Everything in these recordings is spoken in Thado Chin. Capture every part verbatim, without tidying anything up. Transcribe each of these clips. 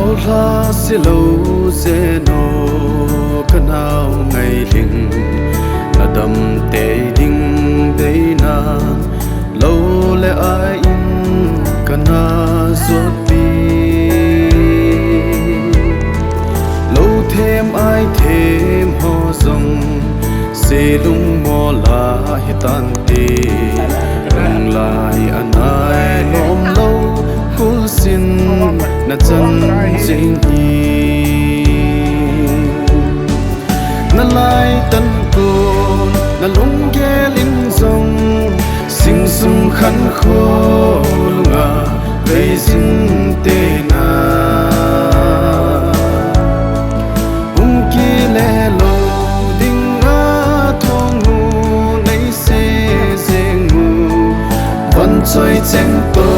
Lha silou zeno kanao ngailhing, nadam tei ding deinan, lou le ai in kana zotpi. Lou them ai them ho zong, selung mola hitan te. Lung lai anai nom lou, kul sin na chan zing hi. Na lai tan ko, na lunggel in zong, sing sung khan kho nga, vei zin te na. Hung kile lou ding a thong u nei se zeng u. Van choi cheng to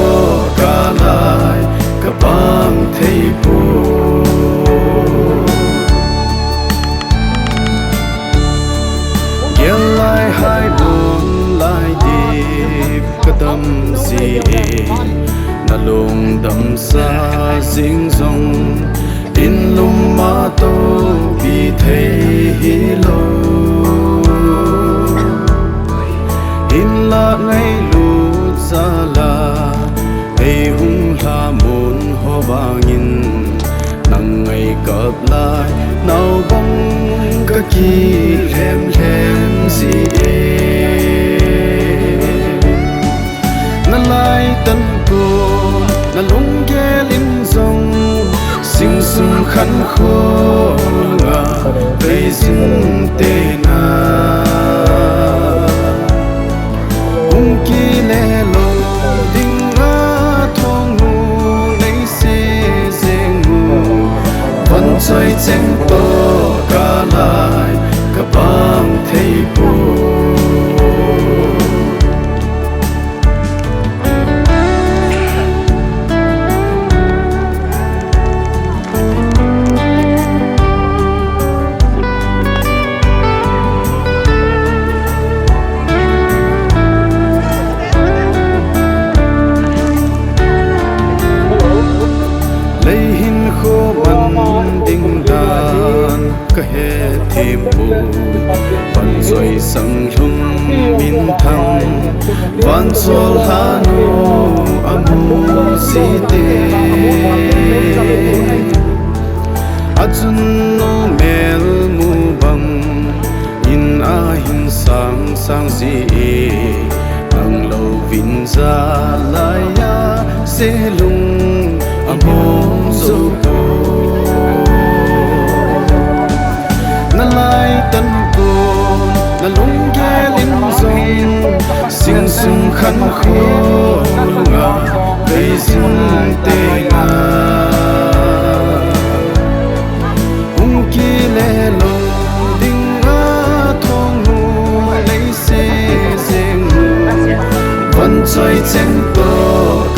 ka lai ka bang thei pu. Gel lai hai bom lai dip ka dam si e. Na lungdam sa zing zong, in lum ma to pi thei hi lo. In la ngailut sa la, ei hung hla mun ho vangin, nang ngai kap lai, nau bang ka ki lhem lhem si e. Na lai tan ko, na lunggel in zong, sing sung khan kho nga, vei zin te na. Hung kile lou ding a thong u nei se zeng u. Van choi cheng to ka lai ka bang thei pu. Lei hin kho man ding dan ka he thim pu. Van soi sang lhum min thang, van sol ha nu a mu si te. A chun nu mel mu bang in a hin sang sang si e. Nang lo vin za lai a se lung a mong zo ko. Na lai tan ko, na lunggel in zong, sing sung khan kho nga, vei zin te na. Hung kile lou ding a thong u nei se zeng u. Van choi cheng to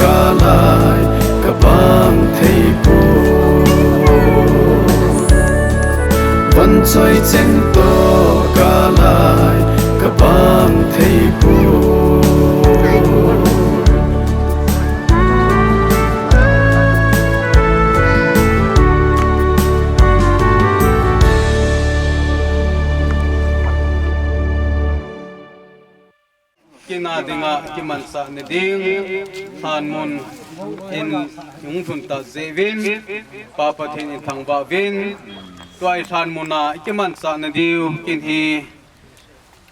ka lai ka bang thei pu. Van choi cheng to ka lai ka bang thei pu. Kina dinga kimansa ni ding, lhan mun in hung thun ta jeh uvin, Pa Pathen in thangvah uvin, tua i lhan mun a kimansa ni diu, kin hi,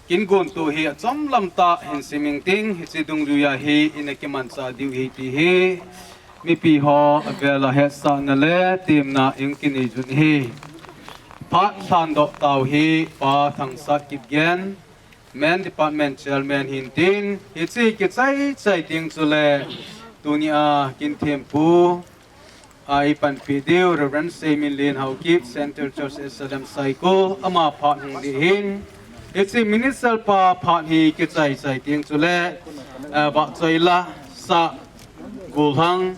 kin gun tu hi a chom lam ta hin siming ting, hiche dungjui a hi in a kimansa diu hi ti hi, mipi ho a vel a hetsahna le temna in kinei jun hi. Phat lhan doh tau hi, Pa Thangsat Kipgen, Men Department Chairman hin tin, hiche kichai chai ting chule, tuni a kin thempu, a i panpi diu, Reverend Seiminlen Haokip, Central Church S L M Saikul, ama phat hung ding hin, hiche Minister pa phat hi kichai chai ting chule, eh, Vahchoila, Sah, Golhang,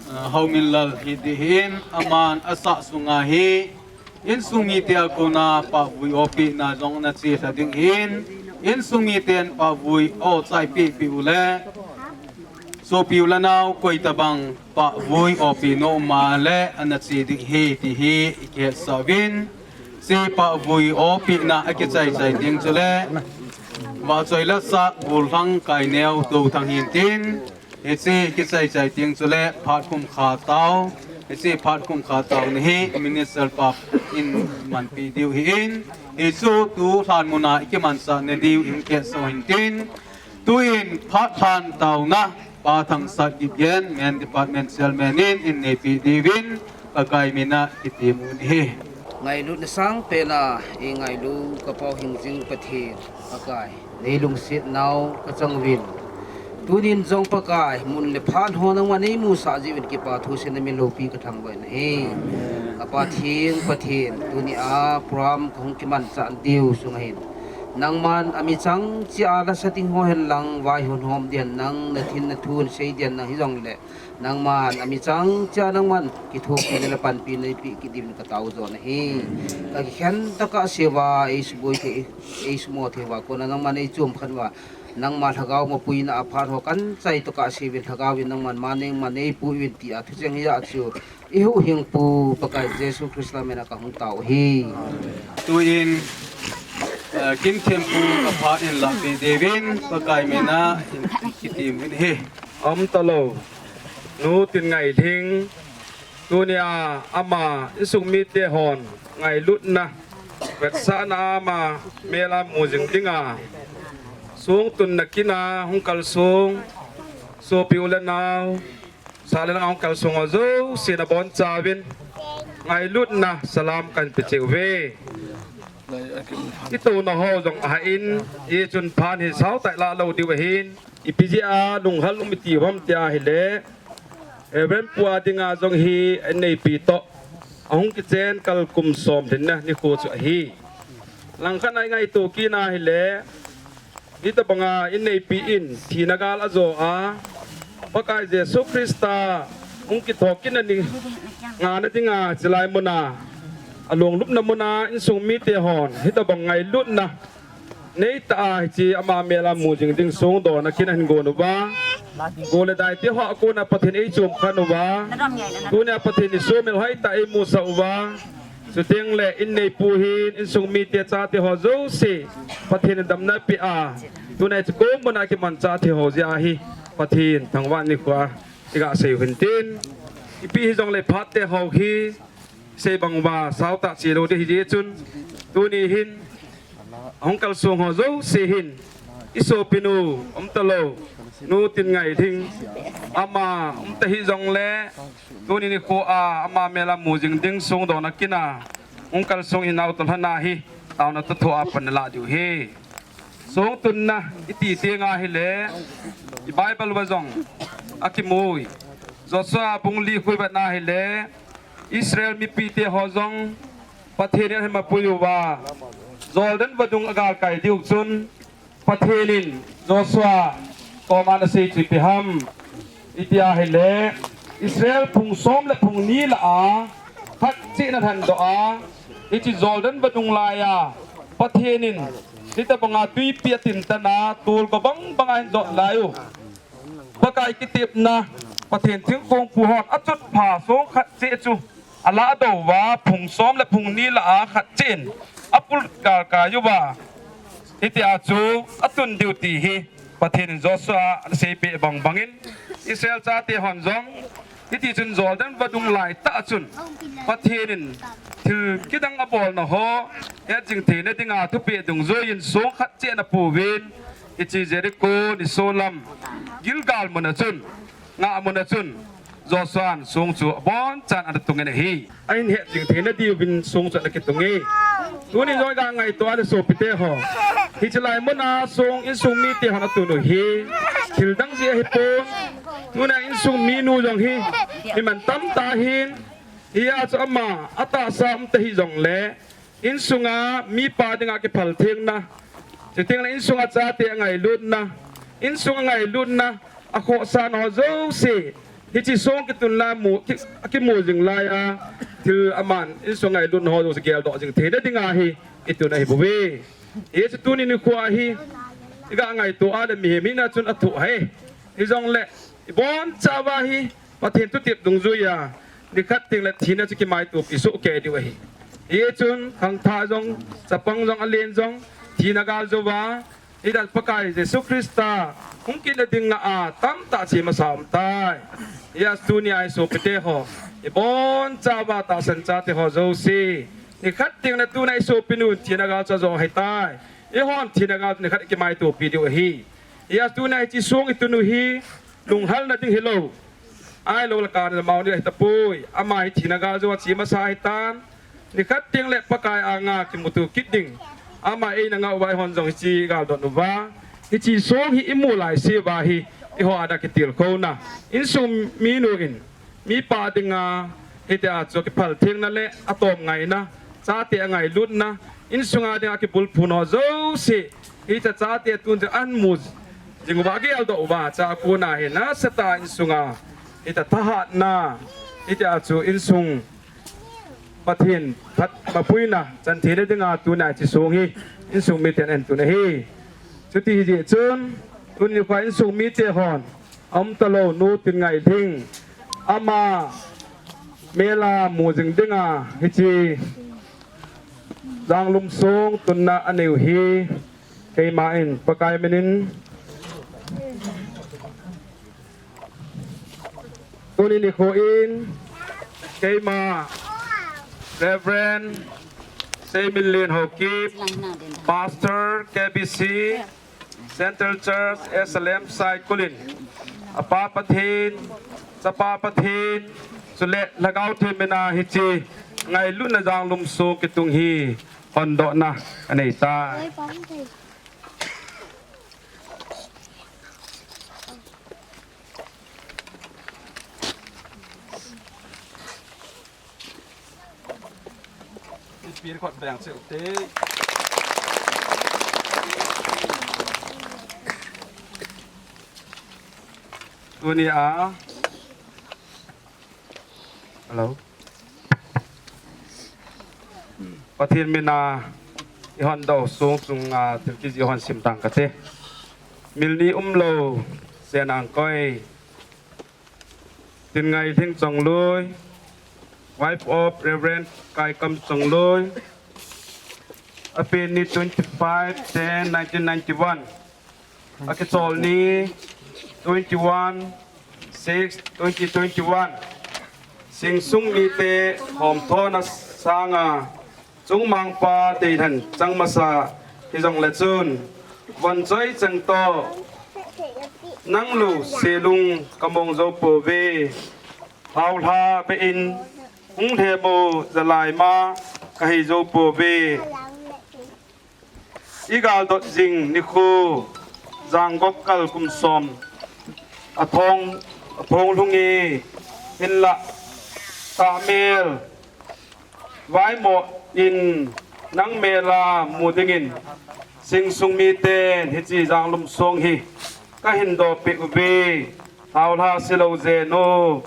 eh, Haominlal hi ding hin, aman a sah sunga hi, insung mite a kona pahvui awpina jong na che lha ding hin, insung miten pahvui aw chaipi pi u le, Sopi u le nau, koi tabang pahvui opi nom a le ana che ding hi ti hi i kihetsah uvin. Hiche pahvui opina a kichai chai ding chule vahchoi le sah, gollhang, kaineo, touthang hintin. Hiche kichai chai ding chule phat khum kha tao. Hiche phat khum kha tao na hi Minister pa in manpi diu ahin. Hichu tu lhan muna i kimanchah na diu in kihetsah hintin. Tuin phat lhan taona Pa Thangsat Kipgen, Men Department Chairman in, in neipi diuvin, Pakai mina kitem u ahi. Ngailutna sangpena i ngailu ka Pau Hingjing Pathen, Pakai, nei lungset nau ka chang uvin. Tunin jong Pakai, mun le phat ho nangma nei musah jeh uvin kipa thu seiyin na min loupi ka thangvah in ahi. Ka Pa theng Pathen, tuni a program ka hung kimanchah diu sunga hin nangman a mi chang cheh a la sa ding ho hen lang, vaihom hom ding hen lang, na thin na thu sei ding hen lang, hijongle nangman a mi chang cheh a nangman kithopi na le panpi na pe kit diuvin ka tao jo na hi. Ka kikhen tokah seuva, ei suboi thei, ei sumo thei uva kona nangman ei chom khen uva, nangma lhagao mapuina a phat ho kan chai tokah seuvin, lhagao vin nangman ma nei ma nei pu uvin ti a thu cheng hi a chu i huhhingpu Pakai Jesu Christa mina ka hung tao u ahi. Tuin, eh, kin thempu a phat in la pe diuvin Pakai mina in kitem uvin ahi. Aum talou, Nu Tin Ngailhing, tunia ama insung mite hon ngailutna vetsahna ama mela mu jing dinga songtunna kina hung kalsong sopi u le nau, sah le lang a hung kalsong ho jouse na bonchauvin ngailutna salam kan pe cheh uve. I touna ho jong ahah in, hichun phat hi sao tai la lou diu ahin, ipi jeh a lunghel um i ti u ham ti ahile, Reverend pu a dinga jong hi in neipi toh a hung kichen kal kum som lhinna nikho chu ahi. Langkhat a i ngaito kit na hile, hitobanga in neipi in thina gal a jo a, Pakai Jesu Christa hung kitho kit na ni ngana dinga chulai muna, a longlupna muna insung mite hon hitobang ngailutna neitah a hiche ama mela mu jing ding songdohna kin ahin gon uva, go le dai te hoa kona Pathen ei chom khen uva, tunia Pathen in sumil hoitah ei musah uva, chuteng le in neipu hin insung mite chate ho jouse Pathen in damna apeh a, tunia hiche kom muna kimanchah thei ho jeh a hi Pathen thangvah nikho a i ga sei u hintin. Ipi hijongle phat te ho hi sei bang uva sao tah cheh lou ding ahi jeh chun, tuni hin a hung kalsong ho jouse hin i sopinu um talou, Nu Tin Ngailhing, ama um ta hijongle, tuni nikho a ama mela mu jing ding songdohna kin a hung kalsong hi nau toh lhana hi taona toh thoh a pan na lah diu ahi. Songtunna i ti teng ahile, i Bible uva jong a kimu e. Joshua bung li khu i vet na hile, Israel mipite ho jong Pathen in ahin mapui uva, Jordan vadung a galkai diu chun, Pathen in Joshua koma ana sei chu ipi ham i ti ahile, Israel phung som le phung ni lah a khat cheh na lhendoh a, hiche Jordan vadung laiya Pathen in hitobanga twipi atin tan a, tol go bang bang ahin jot lai u. Pakai kitepna, Pathen thingkong pu hon achutpha song khat cheh chu alah doh uva, phung som le phung ni lah a khat cheh in apuilut galkai uva, hitia chu atun diu ti hi Pathen in Joshua ana seipeh bang bangin, Israel chate hon jong hiti chun Jordan vadung laitah a chun Pathen in thil kidang abolna ho het jing theina dinga thupeh dungjuiyin song khat cheh ana pu uvin, hiche Jericho nisolam Gilgal muna chun, ngah muna chun, Joshua'n song chu abonchan ana tungin ahi. Ahin het jing theina diuvin song chu ana kitung e. Tuni jong i ga ngaito a le sopite ho, hiche lai muna song insung mite hon atun u hi thil dang jeh ahipon, tuna insung minu jong hi mi mantam tah ahin, hia chu ama atahsa um ta hijongle, insunga mipa dinga kiphal thengna, chuteng le insunga chate angailutna, insunga ngailutna, akhohsahna ho jouse, hiche song kitun lai mu, ki, akimu jing laiya, thil aman insung ngailutna ho jouse geldoh jing theina dinga hi itun ahibouve. Hiche tuni nikho a hi i ga ngaito a le mihem hina chun athoh ahi. Hijongle Ibonchauva hi Pathen thutep dungjuiya nikhat tengle thina chu kimaitopi soh kei diu ahi. Hichun khangthah jong, chapang jong, alen jong, thina gal jouva, hidan Pakai Jesu Christa hung kitna dinga tamtah che masa umtai. Hijeh a tunia hi sopite ho, ibonchauva tahsan chate ho jouse, nikhat tengle tuna isopinu thina gal chu ajo ahitai. Eihon thina gal nikhat kimaitopi diu ahi. Hijeh a tunia hiche song itunu hi lunghalna ding hilou, ahiloule kana mao ding ahitapoi. Ama hi thina gal jouva che masa ahitan. Nikhat tengle Pakai anga kimuto kit ding, ama eina ngah uva eihon jong hiche galdot uva, hiche song hi imu laiseuva hi, eiho a dia kitilkhouna, insung minu in mipa dinga hitia chu kiphal thengna le atom ngaina, chate angailutna, insunga dinga kibulphuna jouse, hiche chate tun chu amu jing uva, ageldoh uva, chua kona hi nasatah a insunga hitia thahatna, hitia chu insung Pathen phatmapuina chan theina dinga tuna hiche song hi insung miten ahin tun ahi. Chuti hijeh chun tuni nikhoa insung mite hon, aumtalou Nu Tinngailhing, ama mela mu jing dinga hiche Janglum song tunna aneiu hi, keima in Pakai min in tuni nikho in keima Reverend Seiminlen Haokip, Pastor, K B C, Central Church, S L M Saikul in, apa Pathen, chapa Pathen, chule Lhagao Theng mina hiche ngailutna Janglum song kitung hi hondohna aneitai. Tunia, hello, Pathen mina ihondoh song chunga thil kijih hon sim tang kate. Milni umlou, Senang Koi, Tinngailhing Chongloi, wife of Reverend Kaikam Chongloi, apen ni twenty-five ten nineteen ninety-one, akichol ni twenty-one six twenty twenty-one. Singsung mite homthona sanga chungmangpa deilhen chang masa hijongle chun, von choi cheng toh nang lou selung kamong jou pouve. Lhaolha beh in hung lhemo jalai ma kahi jou pouve. Igaldot jing nikho, janggop kal kum som athong, athong lhung e, hinlah tahmel vaimo in nang mela mu dingin Singsung miten hiche Janglum song hi kahin dohpeh uve. Lhaolha selou jeng o.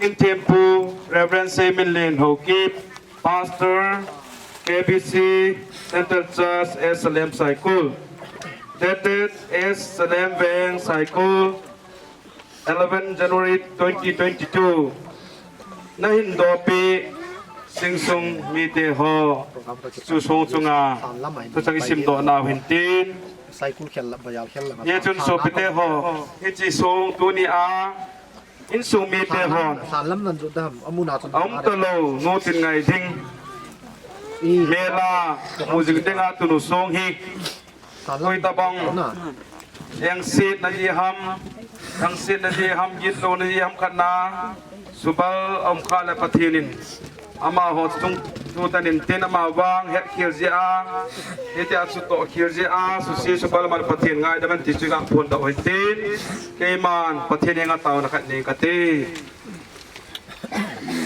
Inthempu Reverend Seiminlen Haokip, Pastor, K B C, Central Church, S L M Saikul. Dated S L M Veng Saikul, eleven January twenty twenty-two. Nahin dohpeh Singsung mite ho, chu song chunga thucheng isimdoh nau hintin. Hichun sopite ho, hiche song tunia insung mite hon, aumtalou Nu Tinngailhing mela mu jing dinga tunu song hi, hoitabang engsetna jeh ham, engsetna jeh ham, gitlouna jeh ham khat na, subal aum khah le Pathen in amaho chung tutan intin, ama vang hetkhel jeh a, hitia chu tohkhel jeh a, suse subal man Pathen ngaidam hen ti chu iga phondoh u hintin, keiman Pathen henga taona khat nei kate.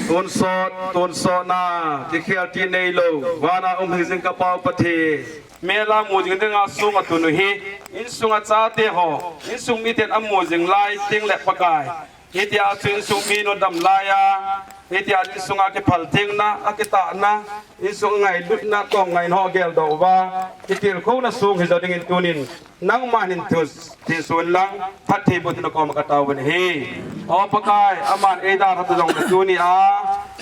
Tonsot, tonsotna, kikhel tih neilou, vana um hingjing ka Pau Pathen, mela mu jing dinga song atunu hi, insunga chate ho, insung miten amu jing lai tengle Pakai, Hitia chu insung mi nodam laiya, hitia insunga kiphalthengna, akitahna, insung ngailutna, tong ngai ho geldoh uva, kitilkhouna song hi jodingin tunin, nangman hin thu, thinsun lang, phattheiboh tina koma katao uve hi. O Pakai, aman eidalha ta jongle tunia,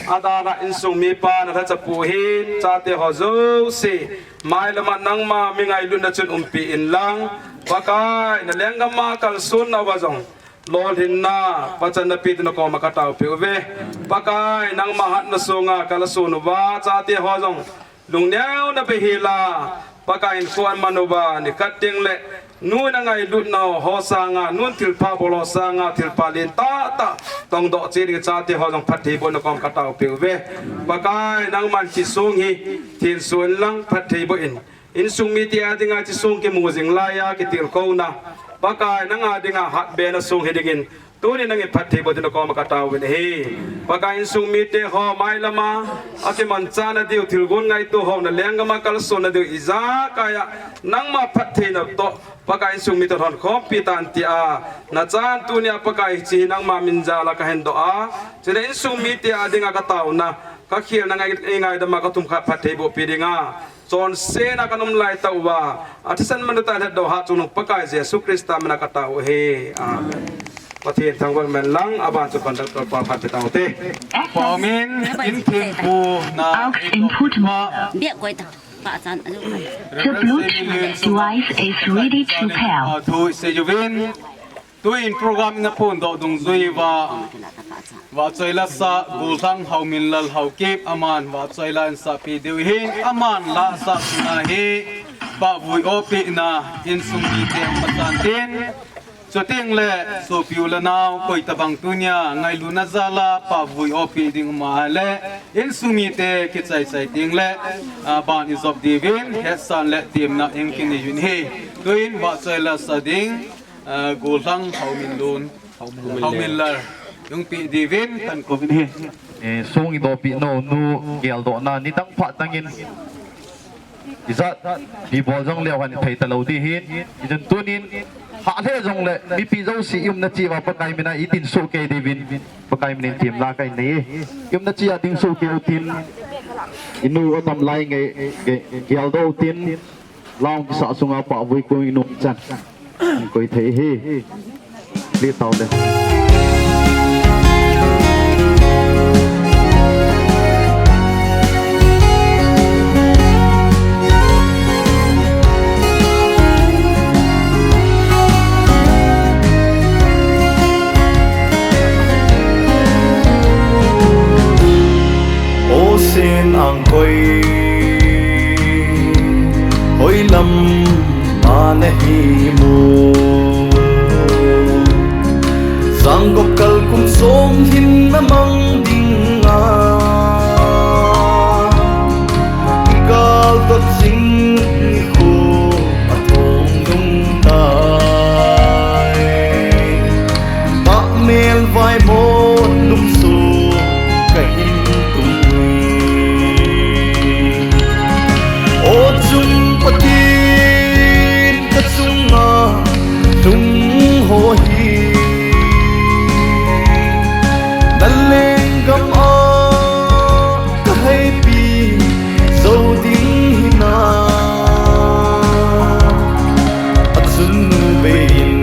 adalha insung mipa nalhacha pu hin, chate ho jouse, mailama nangma mi ngailutna chun umpi inlang, Pakai, nalenggama kalsonna uva jong, lolhinna, pachatna pe tina koma kataopeh uve. Pakai, nangma hatna sunga kalason uva, chate ho jong, lungneona beihela, Pakai in kon man uva, nikhat tengle, nun angailutnau ho sanga, nun thilpha bol ho sanga, thilpha lentah tah, tongdoh cheh ding chate ho jong phattheiboh nakoma kataopeh uve. Pakai, nangman hiche song hi, thinsun lang phattheiboh in. Insung mite adinga hiche song kimu jing laiya, kitilkhouna. Pakai, nanga dinga hatbena song hidingin, tunin nangin phattheiboh tina koma katao uve hi. Pakai, insung mite ho mailama, akimanchah nadiu, thilgon ngaito ho, nalenggama kalson nadiu, ijakaiya, nangma phattheina toh, Pakai, insung mite lhonkhompi tan tia, nachan tunia Pakai hiche hi nangma min jal'a kahin doh a, chule insung mite adinga kataona, kakhelna ngai, ngaidam a kathum khat phattheiboh pe dinga, chonsetna kanom laitah uva, athisan manu tah lhatdoh hatchungnung Pakai Jesu Christa mina katao uve. Amen. Pathen thangvah in lang, aban chu conductor pa phat pe taute. Paomin, in thempu na Aux input mode. Bia koi ta. Pa chan. The Bluetooth device is ready to pair. Thu seiyuvin. Tuin program ina phondoh dungjuiya, Vahchoila sah, Gollhang Haominlal Haokip, aman Vahchoila in sahpi diu ahin, aman la sah suna hi, pahvui opehna, insung mite pachan tin, chutengle, sopi u le nao, koitabang tunia, ngailutna jal'a, pahvui opeh ding um a le, insung mite kichai chai tengle, aban ijop diuvin, hetsan le temna in kinei uvin ahi. Tuin Vahchoila sa ding, Ah, Gollhang Haominlal, Haominlal. Haominlal. Jong pe diuvin kahin kouvin ahi. Eh, song idopi nau nu geldohna nidang phat tangin. Ijat, mi bol jongleu hen thei talou ding ahin. Ijat tunin, hah le jongle, mipi jouse i umna cheh uva Pakai mina idin soh kei diuvin. Pakai mina themna kahin nei e. I umna cheh a ding soh kei utin. Inu adam lai nge, nge, geldoh utin. Lang kisa sunga pahvui koi nom chan. Koi thei ahi. Li tao le. O sen ang koi. Hoilam a nahi mu. Jangkop kalkum som hin namang dinga. Gal tot jing nikho athong lung tai. Pah mel vai mo lum su kahin tum ui. O chun Pathen kachunga lung ho hi. Nalenggam a kaheipi jou ding hina. Achun nu bei in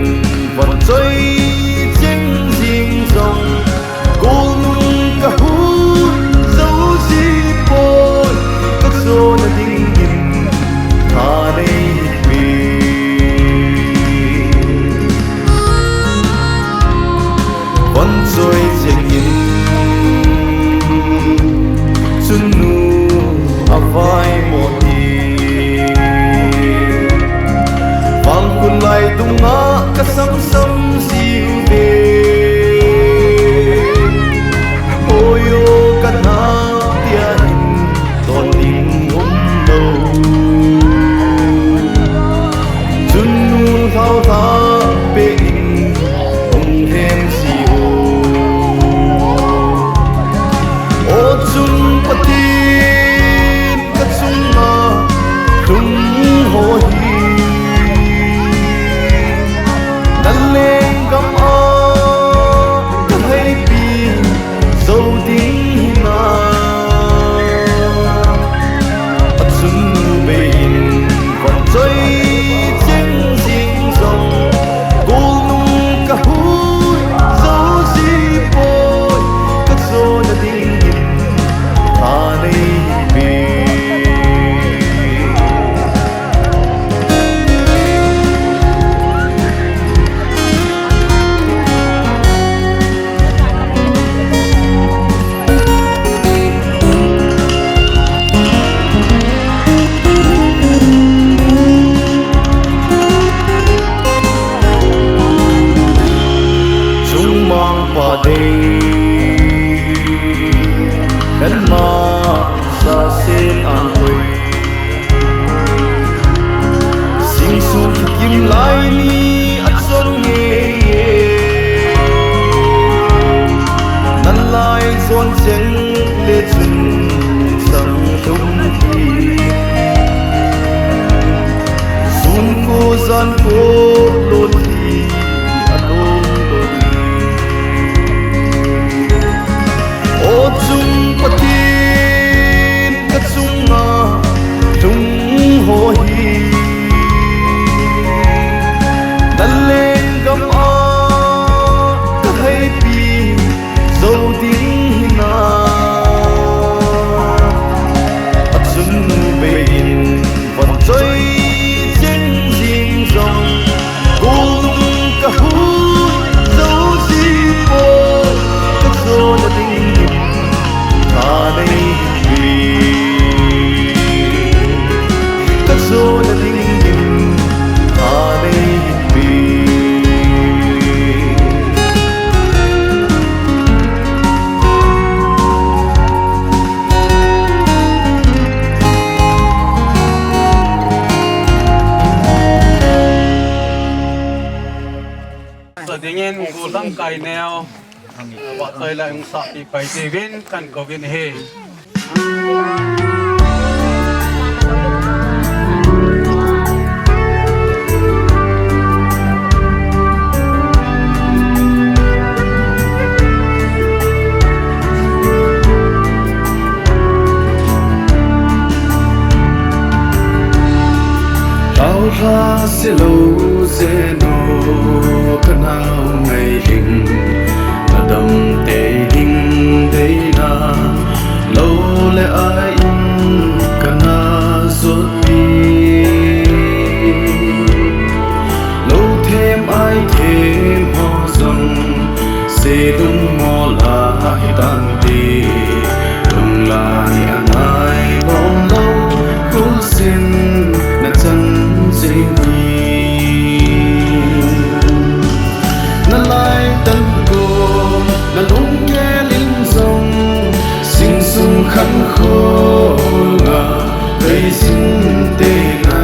von choi cheng jing jong. Golnung kahung jou ji poi, kachonna dingin tha nei pi. Von choi chengin, chun nu avai mo ti. Vangkul lai dunga kasam sam jiu ve. Oi o kana tia hin don ding um lou. Chun nu lhau lha pe in hung hen jiu. O chun Pathen kachunga lung ho hi. Nale Sun sang lum hi, sun ko jan ko lo thi alom lo ni. O chung Pathen, ka chunga lung ho hi, na lenggam a ka heipi zo ding hina. Achun bei in von choi cheng jing jong, golnung ka hu zo ji po, ka zo na ding in tha nei hi pi. Ka zo na ding in tha nei hi pi. Sa dingin, gulang kai neo. Wa toy la yung sa ipay tivin, kan kovin he. Lou lha se lou se no ka nau ngai hing, na dam tei ding deina, lou le ai in ka na sut pi. Lou them ai them ho jong, se lung mo la hi tan ti, lung lai a ngai bom lou, kul sin na chan jing hi. Na lai tan ko, na lung ke lin jong, sing sung khan kho nga, kei sin te na.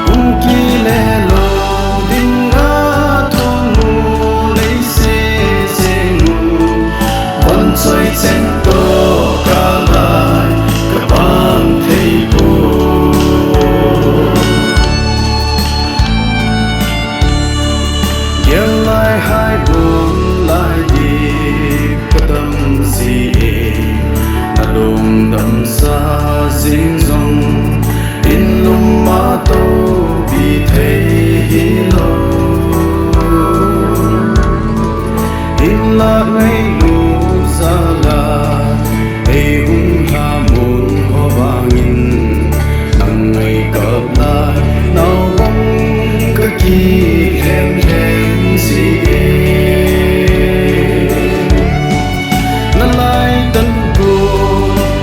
Hung kile lou ding a thong u nei se se nu, von choi chen to ka lai ka bang thei po. Gel lai hai bom lai di ka dam ji e, na lungdam sa jing jong, in lum ma to pi thei hi lou. In la ngai lu sa la, ei hung lha mun ho vangin, nang ngai kap lai, nau bang ka ki lhem lhem si e. Na lai tan ko,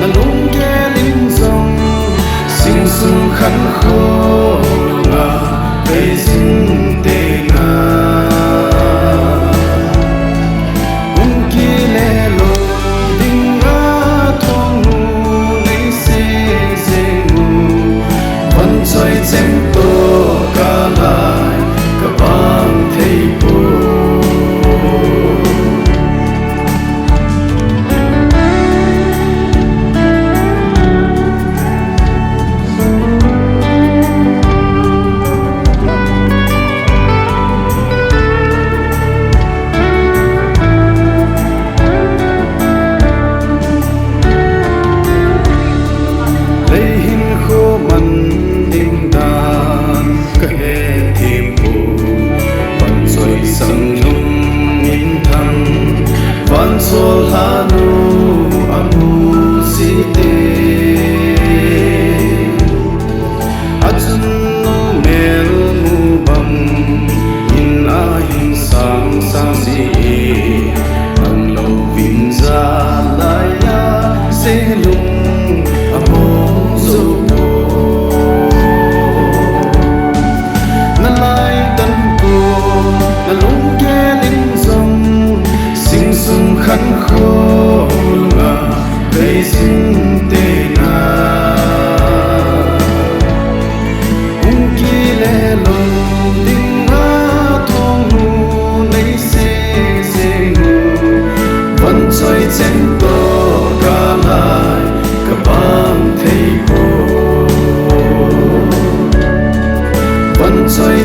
na lung ke lin jong, sing sung khan kho nga, kei sin te na. Hung kile lou ding a thong u nei se se nu, von choi chen to ka lai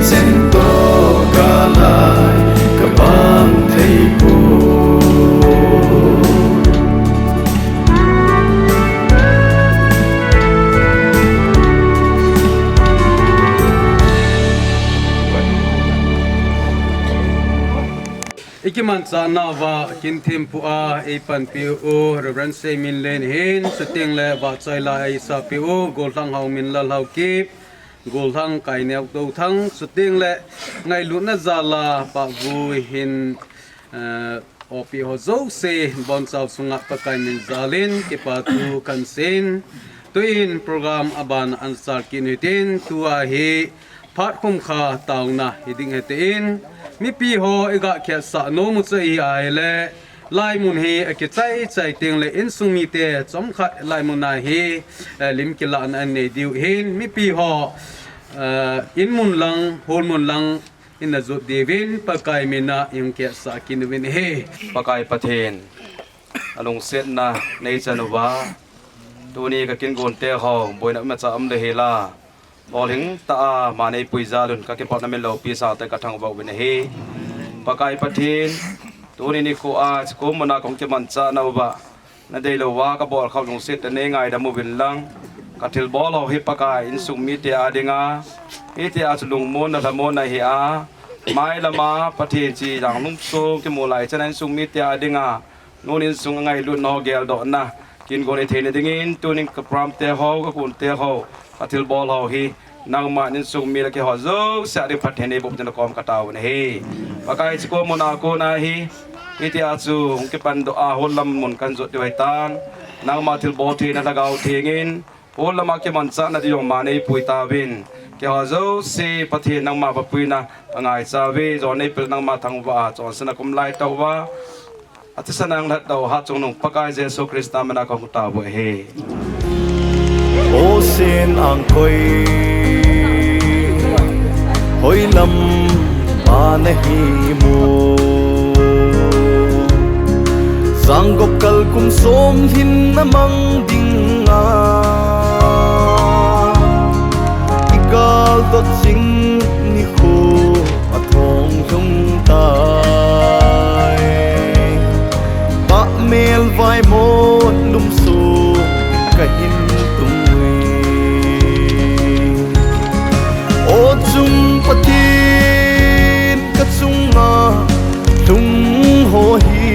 Cheng to ka lai ka bang thei pu. I kimanchah nauva kin thempu a ei panpi u Reverend Seiminlen hin, chuteng le vahchoi la ei sapi u Gollhang Haominlal Haokip, Gollhang Kaineo Touthang, chuteng le ngailutna jal a pahvui hin, eh, opi ho jouse bonchau chunga Pakai min jalin kipathu kan seiyin. Tuin program aban ana chal kit u hitin, tua hi phat khum kha taona hiding ahi tin, mipi ho i gah khetsah nom u chu ahile, laimun hi akichai chai teng le insung mite chomkhat laimun a hi, eh, lim kilahna anei diu hin, mipi ho, eh, inmun lang, holmun lang, in ajot diuvin Pakai min a i hung khetsah kit uvin ahi. Pakai Pathen, alungsetna nei chan uva, tuni ka kin gon te ho, boina imacha um le hila, lolhing tah a man eipui jal un ka kipatna min loupi sah te ka thangvah uvin ahi. Pakai Pathen, tuni nikho a, chikho mun a kong kimanchah nauva, na deilou va ka bol khah lungset tah in nei ngaidam uvin lang, ka thilbol ho hi Pakai insung mite a dinga, hiti a chu lungmonna lhamonna hi a, mailam a Pathen chi jang lum sung kimu lai chan a insung mite a dinga, nun insung a ngailutna ho geldohna, kin gon i theina dingin, tunin ka program te ho, ka kun te ho, ka thilbol ho hi, nangma insung mi le keiho jouse a ding Pathen in eiboh ding in kom ka tao u ahi. Pakai chikho mun a kon a hi, hiti a chu hung kipan doh a hol lam mun kan jot diu ahi tan. Nangma thilbol theina Lhagao Theng in, hol lam a kimanchahna ding jong man eipui tauvin. Keiho jouse Pathen nangma vapuina angaicha uve, jon eipel nangma thangvah a chonsetna kum lai tah uva. Athisan a nang lhatdoh Hatchungnung Pakai Jesu Christa min a kahung tao u ahi. O sen angkoi, hoilam a nahi mo. Jangkop kal kum som hin na mang ding a, i kal dot jing nikho athong lhung tai. Pah mel vaimon lum sung ka hin tung ui. O chung Pathen ka chunga lhung ho hi,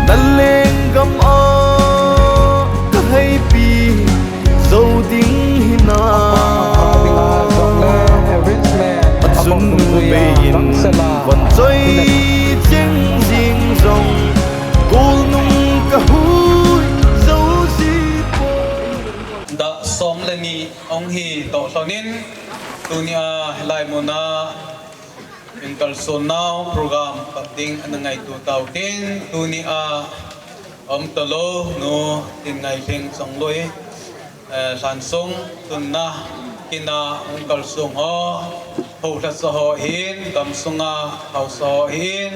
na lenggam a ka heipi jou ding hinam. Achun bei in von choi cheng jing jong, kul nung ka hui jou ji poi. Dah som le ni ong hi toh lhonin, tunia hilai muna in kalson nau program pat ding ana ngaitu tau tin, tunia om talou nu Tinngailhing Chongloi, eh, Lhansong tunna kina ong kalsong ho, ho lhasa ho hin, gamsunga hausa ho hin,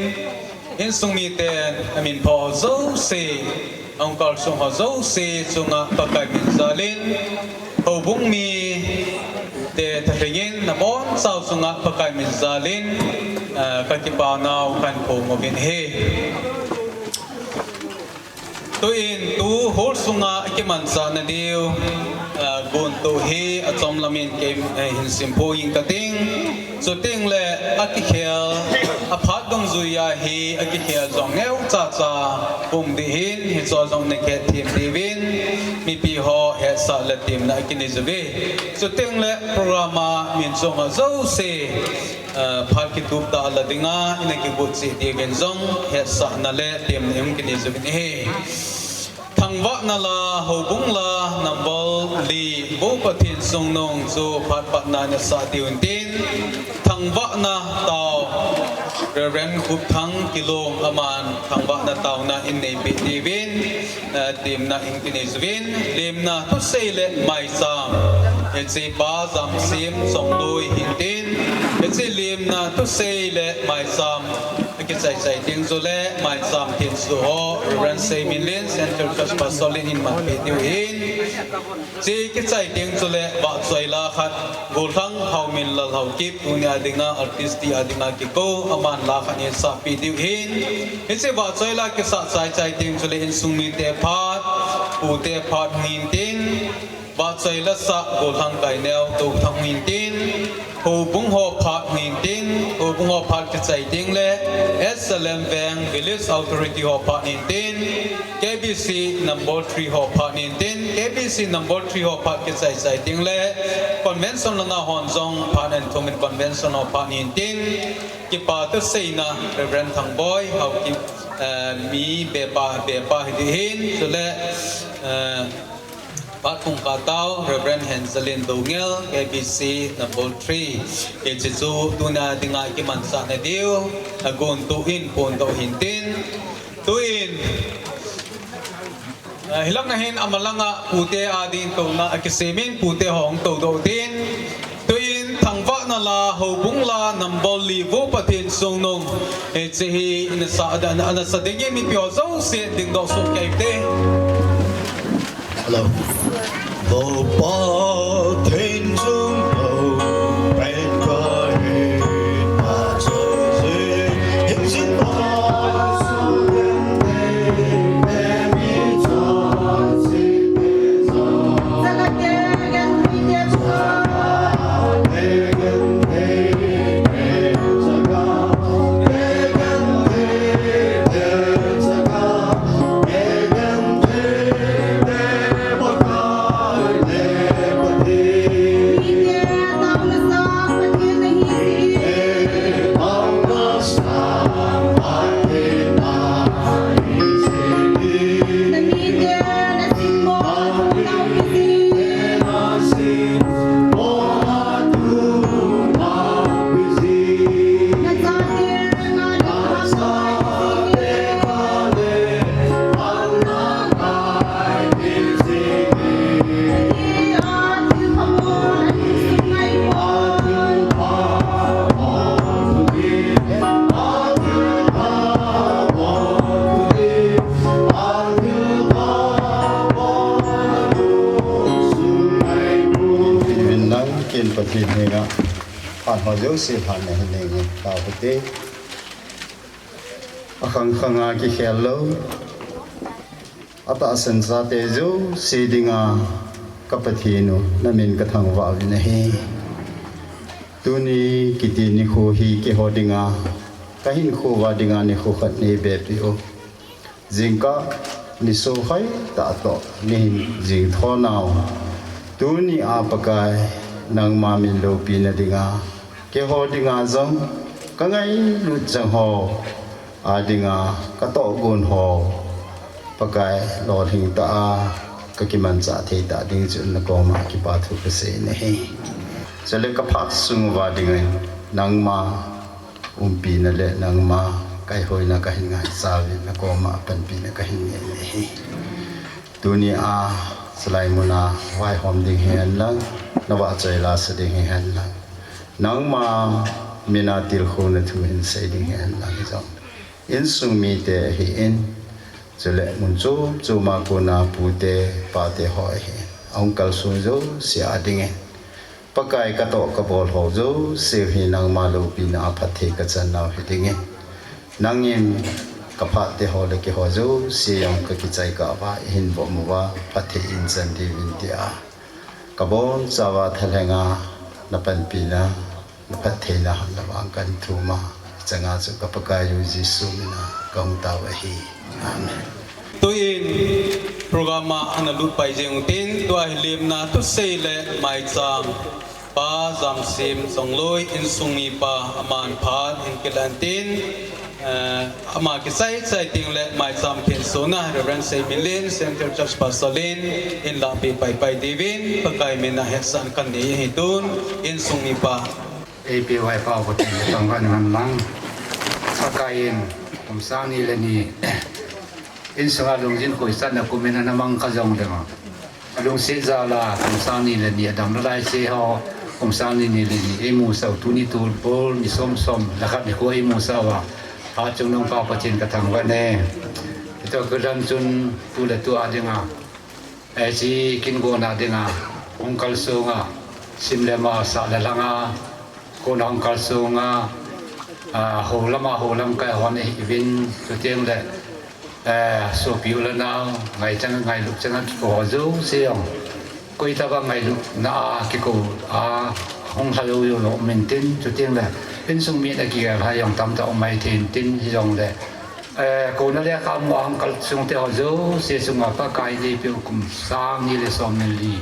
insung miten amin pho jouse, ong kalsong ho jouse chunga Pakai min jalin, houbung mite thalhingin nabonchau chunga Pakai min jalin, eh, ka kipa nau kan phong uvin ahi. Tuin tu hol sunga kimanchahna diu, eh, guntu hi achom lamin kei, eh, hin simphu ing kating. Chuteng le akikhel, aphat dungjuia hi akikhel jong neo chacha um ding hin, hicho jong nakhet them diuvin, mipi ho hetsah le temna akinei jiuve. Chuteng le program a min chonga jouse, eh, phat kitup tah la dinga ina kigot cheh diuvin jong hetsahna le temna hung kinei jiuvin ahi. Thangvahna la, houbung la, number li, Vo Pathen Chungnung chu phat patna nasah diu hintin, thangvahna tao, Reverend Khupthang Kilong aman thangvahna taona in neipeh diuvin, eh, temna in kinei jiuvin, lemna thusei le maicham, hiche Pa Jamsim Chongloi hintin, hiche lemna thusei le maicham, Kichai chai ding chule, maicham thenso ho, Reverend Seiminlen, Central Church Pastor Lin in manpeh diu ahin. Hiche kichai ding chule, vahchoi la khat, Gollhang Haominlal Haokip, tunia dinga, artist a dinga kikou, aman la khat ahin sahpeh diu ahin. Hiche vahchoi la kisah chai chai ding chule, insung mite phat, pute phat hung hintin. Vahchoi la sah Gollhang Kaineo, Touthang hung hintin, houbung ho phat hung hintin, houbung ho phat kichai ding le, S L M Veng Village Authority ho phat hung hintin, K B C number three ho phat hung hintin, K B C number three ho phat kichai chai ding le, convention langa hon jong phat ahin thumin convention ho phat hung hintin, kipa thuseina Reverend Thangboi, Haokip, eh, mi bepa, bepa hi ding ahin, chule, eh, Phat pung katao, Reverend Henzelin Dongel, K B C number three. Hiche chu tunia dinga kimanchah na diu, agontuh in phondoh hintin. Tuin, ah, hilanga hin amalanga pute a ding touna akisemin pute ho hung toudoh tin. Tuin thangvahna la, houbung la, number li Vo Pathen Chungnung. Hiche hi nasa, ana, nasa dingin mipi ho jouse dingdoh soh kei te. Hello. Vo Pathen Chungnung, pen ka hin pa choi se, hin sin pa su ren te, te mi choi se, te sa. Min nang kin Pathen henga phat ho jouse phat na hin nge ta pute. Akhang khanga kikhel lou, atahsan chate jouse dinga ka Pathen u, na min ka thangvah uvin ahi. Tuni kiti nikho hi keiho dinga, ka hinkho uva dinga nikho khat nei bepeh u. Jingkah nisokhai tah toh nei hin jing thonau. Tuni a Pakai nangma min loupina dinga, keiho dinga jong ka ngailut chang ho a dinga ka tohgon ho, Pakai lolhing tah a ka kimanchah thei tah ding chun na koma kipa thu ka sei nahi. Chule ka phat sung uva dingin nangma umpina le nangma kaihoina ka hin ngaichat uvin na koma panpina ka hin nei nahi. Tuni a, chulai muna vaihom ding hihen lang, na vahchoi la sa ding hihen lang, nangma mina tilkhouna thu hin sei ding hihen lang jong, insung mite ahin, chule mun chom choma kona pute, pate ho ahin, ahung kalson jouse a dingin, Pakai ka toh ka bol ho jouse hi nangma loupina a phatthei ka channau hi dingin, nangin ka phat te ho le keiho jouse jong ka kichai kah uva, i hin vom uva, phatthei in chan diuvin tia ka bonchauva thalhenga na panpina, na phattheina ham na vang kan thum a, changa chu ka Pakai u Jesu mina ka hung tao ahi. Amen. Tuin program a ana lut pai jeng utin, tua hi lemna thusei le maicham pa Jamsim Chongloi insung mipa aman phat hin kilan tin, eh, ama kichai chai ding le maicham thensona Reverend Seiminlen, Central Church Pastor Lin, in lahpeh pai pai diuvin, Pakai mina hetsahna kan nei ahi tun, insung mipa. Eipeuva i Pau Pathen thangvahna ngen lang. Pakai in kum sang ni le ni insunga lungjin khohsahna kumin ana mang kha jong leng, alungset jal a kum sang ni le ni adam nalai se ho, kum sang ni, ni le ni eimusah u, tuni tupol ni som som le khat nikho eimusah uva, Achungnung Pa Pathen kathangvah e. Ito kudang chun tu le tu a dinga, eh, chi kin gona dinga, hung kalsonga, sim le ma sa le langa, kona hung kalsonga, ah, ho lama ho lamkai hon eivin, chuteng le, eh, sopi u le nau, ngaichang ngailut chang a kiko ho jouse jong. Koi tabang ngailutna a kiko a hung lha jou jou lou um intin, chuteng le insung mi na kigel lha jong tamtah um mai thei intin, hijongle, eh, kona lekha mu a hung kalsong te ho jouse chunga Pakai neipeu kum sang ni le som ni li,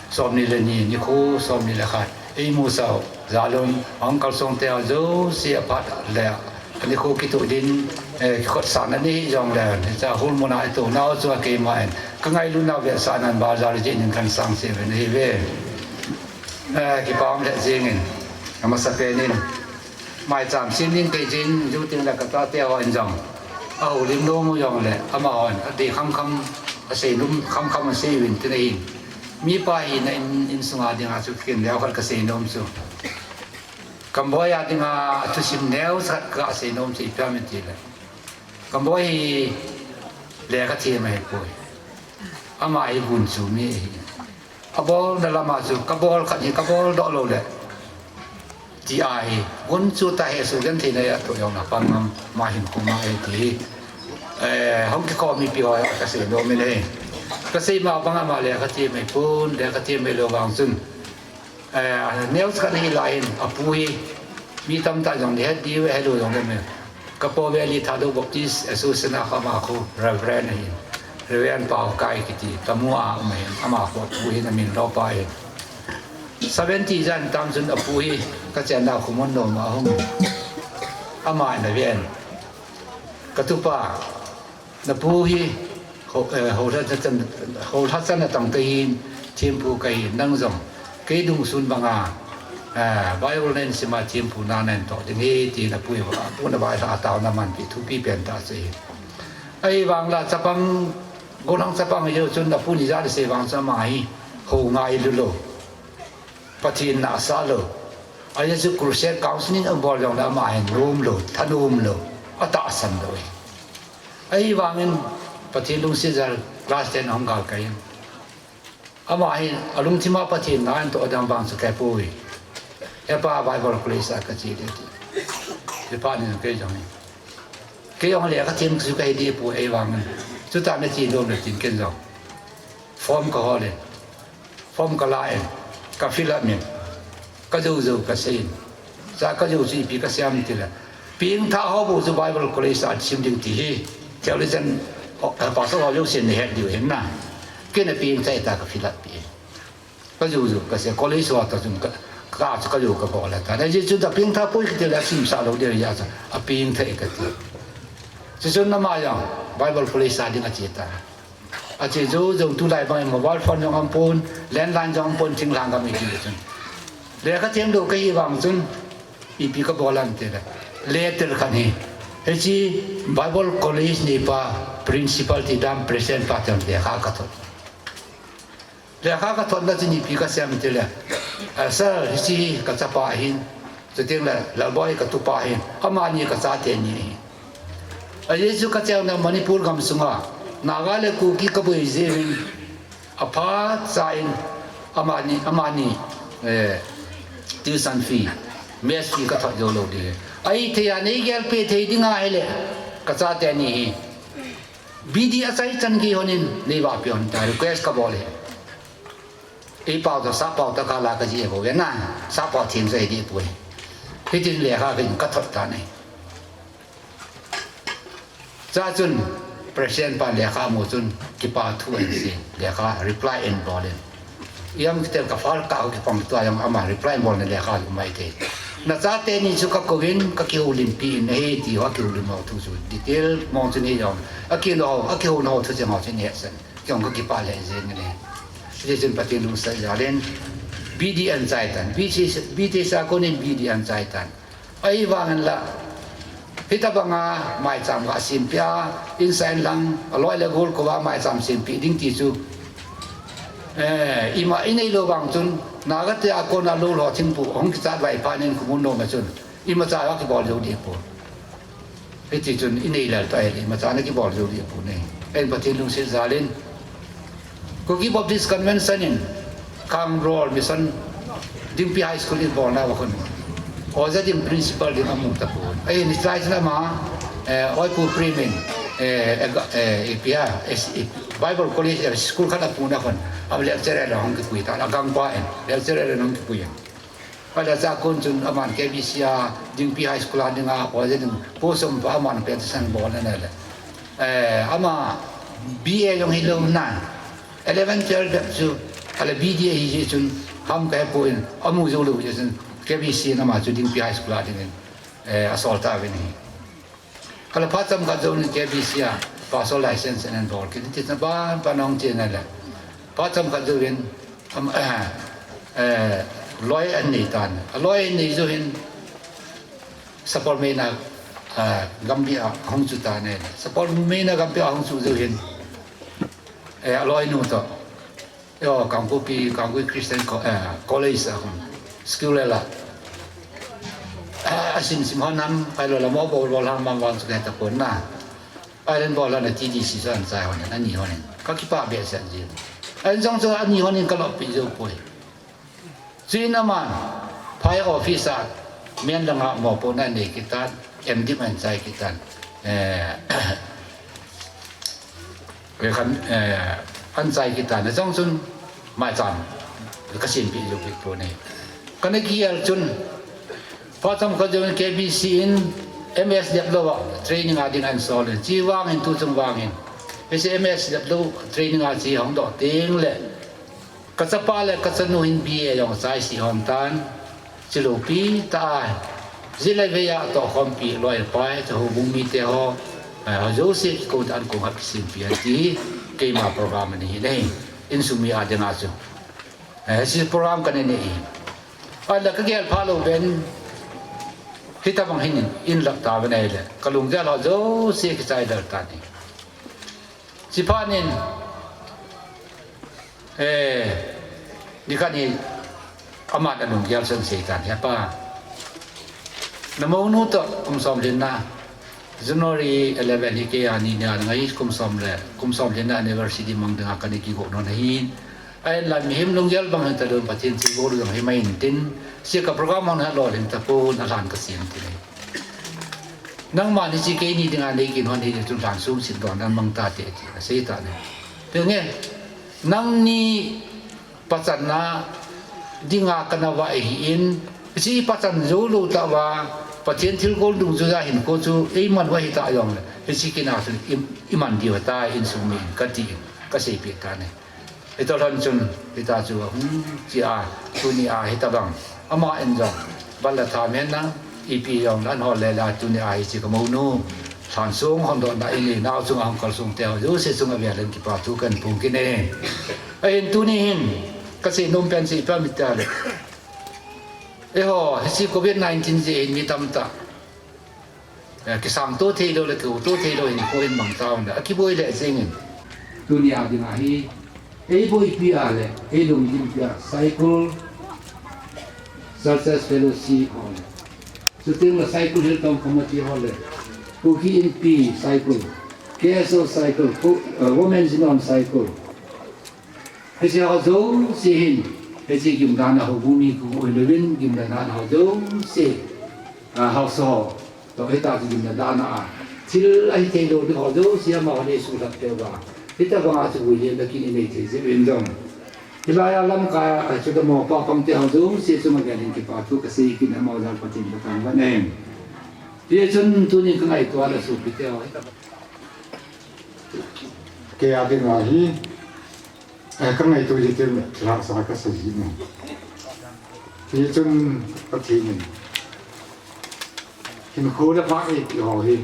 som ni le ni, nikho som ni le khat eimusah u jal un, a hung kalsong te ho jouse aphat le anikho kitoh din, eh, kikhotsahna ni jongle, hiche hall mun a itoh nau chu a keiman ka ngailutna vetsahnan bazar jeh in kahin sang cheh uvin ahi ve. Eh, kipa um lheh jeng in, amasapen in, maicham sem ding kei jin, chuteng le ka chate hon jong ahoulim nom u jongle, amahon adei khamkham, asei nom khamkham asei uvin tin ahi. Mipa hina in, insunga dinga chu ken leu khat kasei nom chu, Kamboi a dinga athusim neocha khat kasei nom chu ipi ham itile, Kamboi hi lekha them ahipoi. Ama hi gunchu mi ahi. Abolna lama chu kabol khat hi kabol doh lou le, ti ahi. Gunchu tah hesoh gentheina hi atoh jong apang ngam, ama hinkho mang ahi ti hi, eh, hung kikhom mipi ho a kasei nom in ahi. Kasei ma bang ama lekha them ahipon, lekha them ahilou vang chun, eh, news khat hi lai hin, apu hi mi tamtah jong nahet diu, helou jong le me. Kapo Valley Thadou Baptist Association a kho ama khu Reverend ahin, Reverend Paokai kiti, Tamu a um ahin, ama khu apu hin amin lou pa ahin. Seventy jan tam chun apu hi kachenna khomun lom a hung. Aman aven, katupa, napu hi ho, eh, holhachan, holhachan atang kahin, thempu kahin, nang jong kei dungsun banga, eh, Bible nahin sima thempu na nahin toh ding ahi, tin apu hi, apu na vailhah a taona manpi thupi pen tah chu ahi. Ahivang la chapang, gollhang chapang ahi jeh chun apu in ijat asei vang chun ama hi hou ngailu lou, Pathen nahsah lou. Ajeh chu crusade counseling abol jongle ama hi nom lou, thanom lou, atahsan lou ahi. Ahivangin Pathen lungset jal class ten ahung galkai in, ama hin alungthima Pathen na ahin toh ding vang chu kahepoi. Hepa, Bible College a kache ding ati. Hepa nin kei jong hi, kei jong lekha them chu kahi dehpoi, ahivangin chutah nache nom le tin ken jong form kahol in, form kala in, ka fill up in, kajou jou kasei in. Cha, kajou chu ipi kasei ham itile, pengthah ho bou chu Bible College a sim ding ti hi theologian, eh, pastor ho jousen nahet diu ahin na. Keina pengthah hita ka fill up peh in, kajou jou kasei, college ho toh chun ka, ka chu kajou kabol tan. Ajeh chu apengthah poi katile asimsah lou ding ahi jeh chun apengthah e kati. Chuchun ama jong Bible College a ding ache tan. Ache jou jou, tulai bangin mobile phone jong aumpon, landline jong aumpon, thinglhang gam iti chun. Lekha them lou kahi vang chun ipi kabol ham itile, letter khat hi, hiche Bible College neipa, principal ti dam, president pa toh lekha kathot. Lekha kathotna chun ipi kasei ham itile, ah, sir, hiche hi kachapa ahin, chuteng le Lalboi katupa ahin, amani kachate ni ahi. Ajeh chu kachengna Manipur gam sunga Naga le Kuki kaboi jeh uvin, aphacha in amani, amani, eh, tuition fee, mess fee kathot jou lou ding ahi. Ahithei a neigel peh thei ding ahile, kachate ni hi B D achaichan gei hon in neivahpi hon ta, request kabol e. Eipao toh sappao tah kala kajih bou ve na, sappao theng chu ahi dehpoi. Hitin lekha kahin kathot tan ahi. Chuchun president pan lekha amu chun kipa thu ahin sei, lekha reply ahin bol in. Ijemtia ka file kah u kipang tua jong ama reply bolna lekha aum mai thei. Nachate ni chu kakouvin, kakihoulimpi in ahi ti ho, akihoulim ho thu chu detail mong chun hijong, akihouna ho, akihouna ho thucheng ho chu nahet san. Kei jong kakipah lheh jeng in ahi. Hijeh chun Pathen lungset jal in B D ahin chai tan, B T, B T sa kon in B D ahin chai tan. Ahivangin la, hitobanga maicham gasempeh a, insung lang, aloi le gol koma maicham sempeh ding ti chu, eh, ima inei lou vang chun, Naga te a kona lou lou thingpu hung kichat vai phat in khomun lom a chun, imacha akibol jou dehpoi. Hiti chun i nei lel ta ahile, imacha na kibol jou ding apoi. Ahin Pathen lungset jal in, Kuki Baptist Convention in Kangrol Mission Dingpi High School in bolna a khun, oja ding principal ding amu tapon. Ahin hiche lai chun ama, eh, Oipu Prem in, eh, eh, ga-, eh, ipi ham, eh, Bible College, eh, school khat apuna khun, ama lecturer le hung kipui tan, agangpa in, lecturer le hung kipui in. Ahile chua kon chun aman K B C a Dingpi High School a dinga oja ding post umpa aman petition bol in ahile, eh, ama B A jong hilou nan, eleven, twelve bep chu, ahile B D ahi jeh chun ham kahepoi, amu jou lou jeh chun K B C in ama chu Dingpi High School a dingin, eh, asol tauvin ahi. Ahile phat chomkhat jouvin K B C a pastor license ahin bol kit in, ti chun aban ban ahung che in ahile, phat chomkhat jouvin, am, eh, eh, loi anei tan. Aloi anei jou hin Sapormeina, eh, gampi a ahung chu tan ahile, Sapormeina gampi a ahung chu jou hin, eh, aloinu toh, eh, Kangpokpi, Kangpokpi Christian Co-, eh, College a hung, school a la, eh, asim sim hon ham, ahilou le mo bol bol ham, vang vang chu kahe tapon na. Ahile bol hon a T D C chu ahin chai hon in, ani hon in, kakipah behseh jin. Ahin jong chu ani hon in kaloppi jou poi. Chuin aman, phai office a, men langa mopohna anei kit tan, M.Div ahin chai kit tan. Eh, eh, khan, eh, ahin chai kit tan, ajong chun, maicham, kasempeh jou kit pon ahi. Kana kigel chun, phat chomkhat jouvin K B C in M S Deplo a training a ding ahin sol in, chu vang in tu chung vang in, hiche M S Deplo training a chu hung doh teng le, kachapa le kachanu hin B A jong achai sih hon tan, chulou pi tah a, jilai vei a tohkhompi loi pai, chu houbung mite ho, eh, ho jouse kikou tan kong hap kisempeh in ti, keima program ani hi nei, insung mi a dinga chu. Eh, hiche program kana nei hi. Ahile kagel phalou pen, hitabang hin in, in lap tauvin ahile, kalunggel ho jouse kichai lel tan ahi. Chuphat in, eh, nikhat hi aman alunggel chun asei tan, He pa, namounu toh kum som lhinna, January eleven hi kei a ni nia ngai kum som le, kum som lhinna anniversary mang dinga kana kigo nom ahin. Ahinla mihem lunggel bang hin talou, Pathen thilbol jong himai intin, hiche ka program hon ha lolhing tapon, alhan kasem tin ahi. Nangman hiche keini dinga nei kin hon hi chun lhan sung sin don dan mang tate, tin asei tan ahi. Tinge, nangni pachatna dinga kana vah ahin, hiche pachat jou lou tah uva, Pathen thilbol dungjuiya hinkho chu eiman uva hita jongle, hiche kin a chun i, iman diu ahitai insung min katin, kaseipeh tan ahi. Hitoh lhon chun, hita chu ahung che a, tuni a hitabang, aman jong, bal le tha men lang, ipi jong, lan hol le la, tuni a hiche kamounu, lhan sung hon dohna in, nao chunga hung kalsong teho jouse chunga vel in kipa thu kahin phong kit e. Ahin tuni hin, kasei nom pen chu ipi ham itile, eiho, hiche covid nineteen jeh hin mi tamtah, eh, kisangtou theilou le kihoutou theilou hinkho in mang tauvin le, akiboi lheh jengin. Tuni a dinga hi, eiboipi a le, eilunggimpi a, Saikul, Churches Fellowship ho le, chuteng le Saikul Hilltop Committee ho le, Kuki Inpi Saikul, K S O Saikul, Ku-, eh, Women's Union Saikul, hiche ho jouse hin, hiche gimdan a houbung mi khu oi louvin, gimdan a ho jouse, a, haosa ho toh hita chu gimna dan a, thil ahi theilou ding ho jouse amahon eisuhlhap peh uva, hitabanga chu vuilhahna kin inei thei jeh uvin jong, hilai a lamkai a chu damoh pa pang te ho jouse chunga vel in kipa thu kasei kit in, amaho jal Pathen kathangvah e. Hichun tunin kangaito a le sopi teho, hitabang kei a dinga hi, eh, kangaito jeh chun thilhahsa kasa jin ahi. Hichun Pathen in hinkho le phat eipeh ho hi,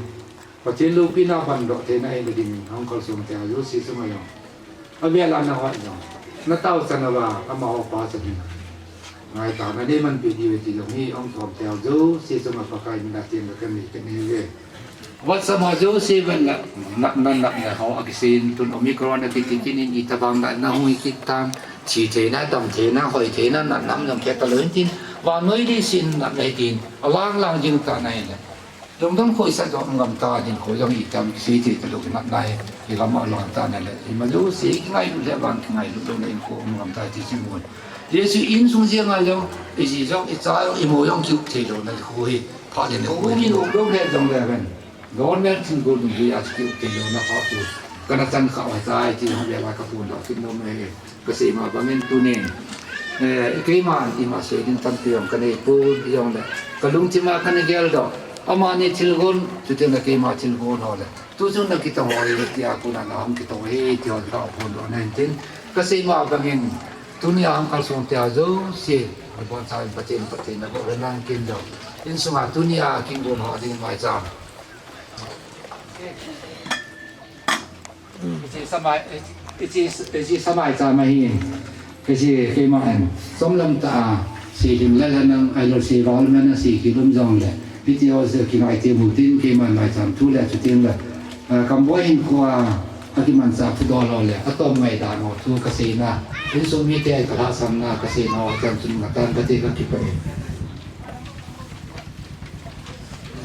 Pathen loupina bandoh theina hina dingin hung kalsong teho jouse chunga jong, avel a nangho jong, natao chan uva amaho pachat in ngaitona neimanpi diu ahi ti jong hi hung thom teho jouse chunga Pakai mina temna kanei kit ahiuve. WhatsApp a jouse ven la, natna natna ho akisei in, tun Omicron akiti kit in, itobang natna hung hi kit tam, thi theina, dam theina, hoi theina, natna jong khe talou hin tin, vannoi leiset natna hi tin, alang lang jing tan ahile, Lungdam khoh isah jong um ngam ta, hinkho jong itam kisei thei talou, kinatna hi, igam a lou ta nale, ima jouse kingailut le vang kingailut louna hinkho um ngam ta ti chu mun. Jesu insung jeng a jong, iji jong, icha jong, imou jong kiup thei louna hinkho hi, pha le ne. Houin um lou le jong le ven. Government thilgon dungjuia chu kiup thei louna pha chu. Kana chan kha u ahitai ti jong le va kaphondoh kit nom e. Kasei ma bangin tunin, eh, keiman ima sei ding tampi jong kanei pon, hijongle kalungthim a kana geldoh, amani thilgon, chuteng le keima thilgon ho le, tuchung na kitong ho le, tia kona na hung kitong e, ti ho kaphondoh na hintin, kasei ma bangin, tunia hung kalsong tia jouse, nabonchauvin Pathen, Pathen nabonchauvin nang kin doh. Insunga tunia kingon ho ding maicham. Hiche samai, hiche, hiche samai cha ma hin. Hiche keima hin. Somlam tah a, sei ding le la nang, ailou sei val man a sei kilum jongle. Hitia ho chu kingai ti mu tin keima maicham thu le chuteng le. Ah, Kamboi hinkho a, akimanchah thudol ho le, atom ngai dan ho thu kaseina. Insung mite kalhahsamna kaseina ho chan chun ngatan kati kakipah e.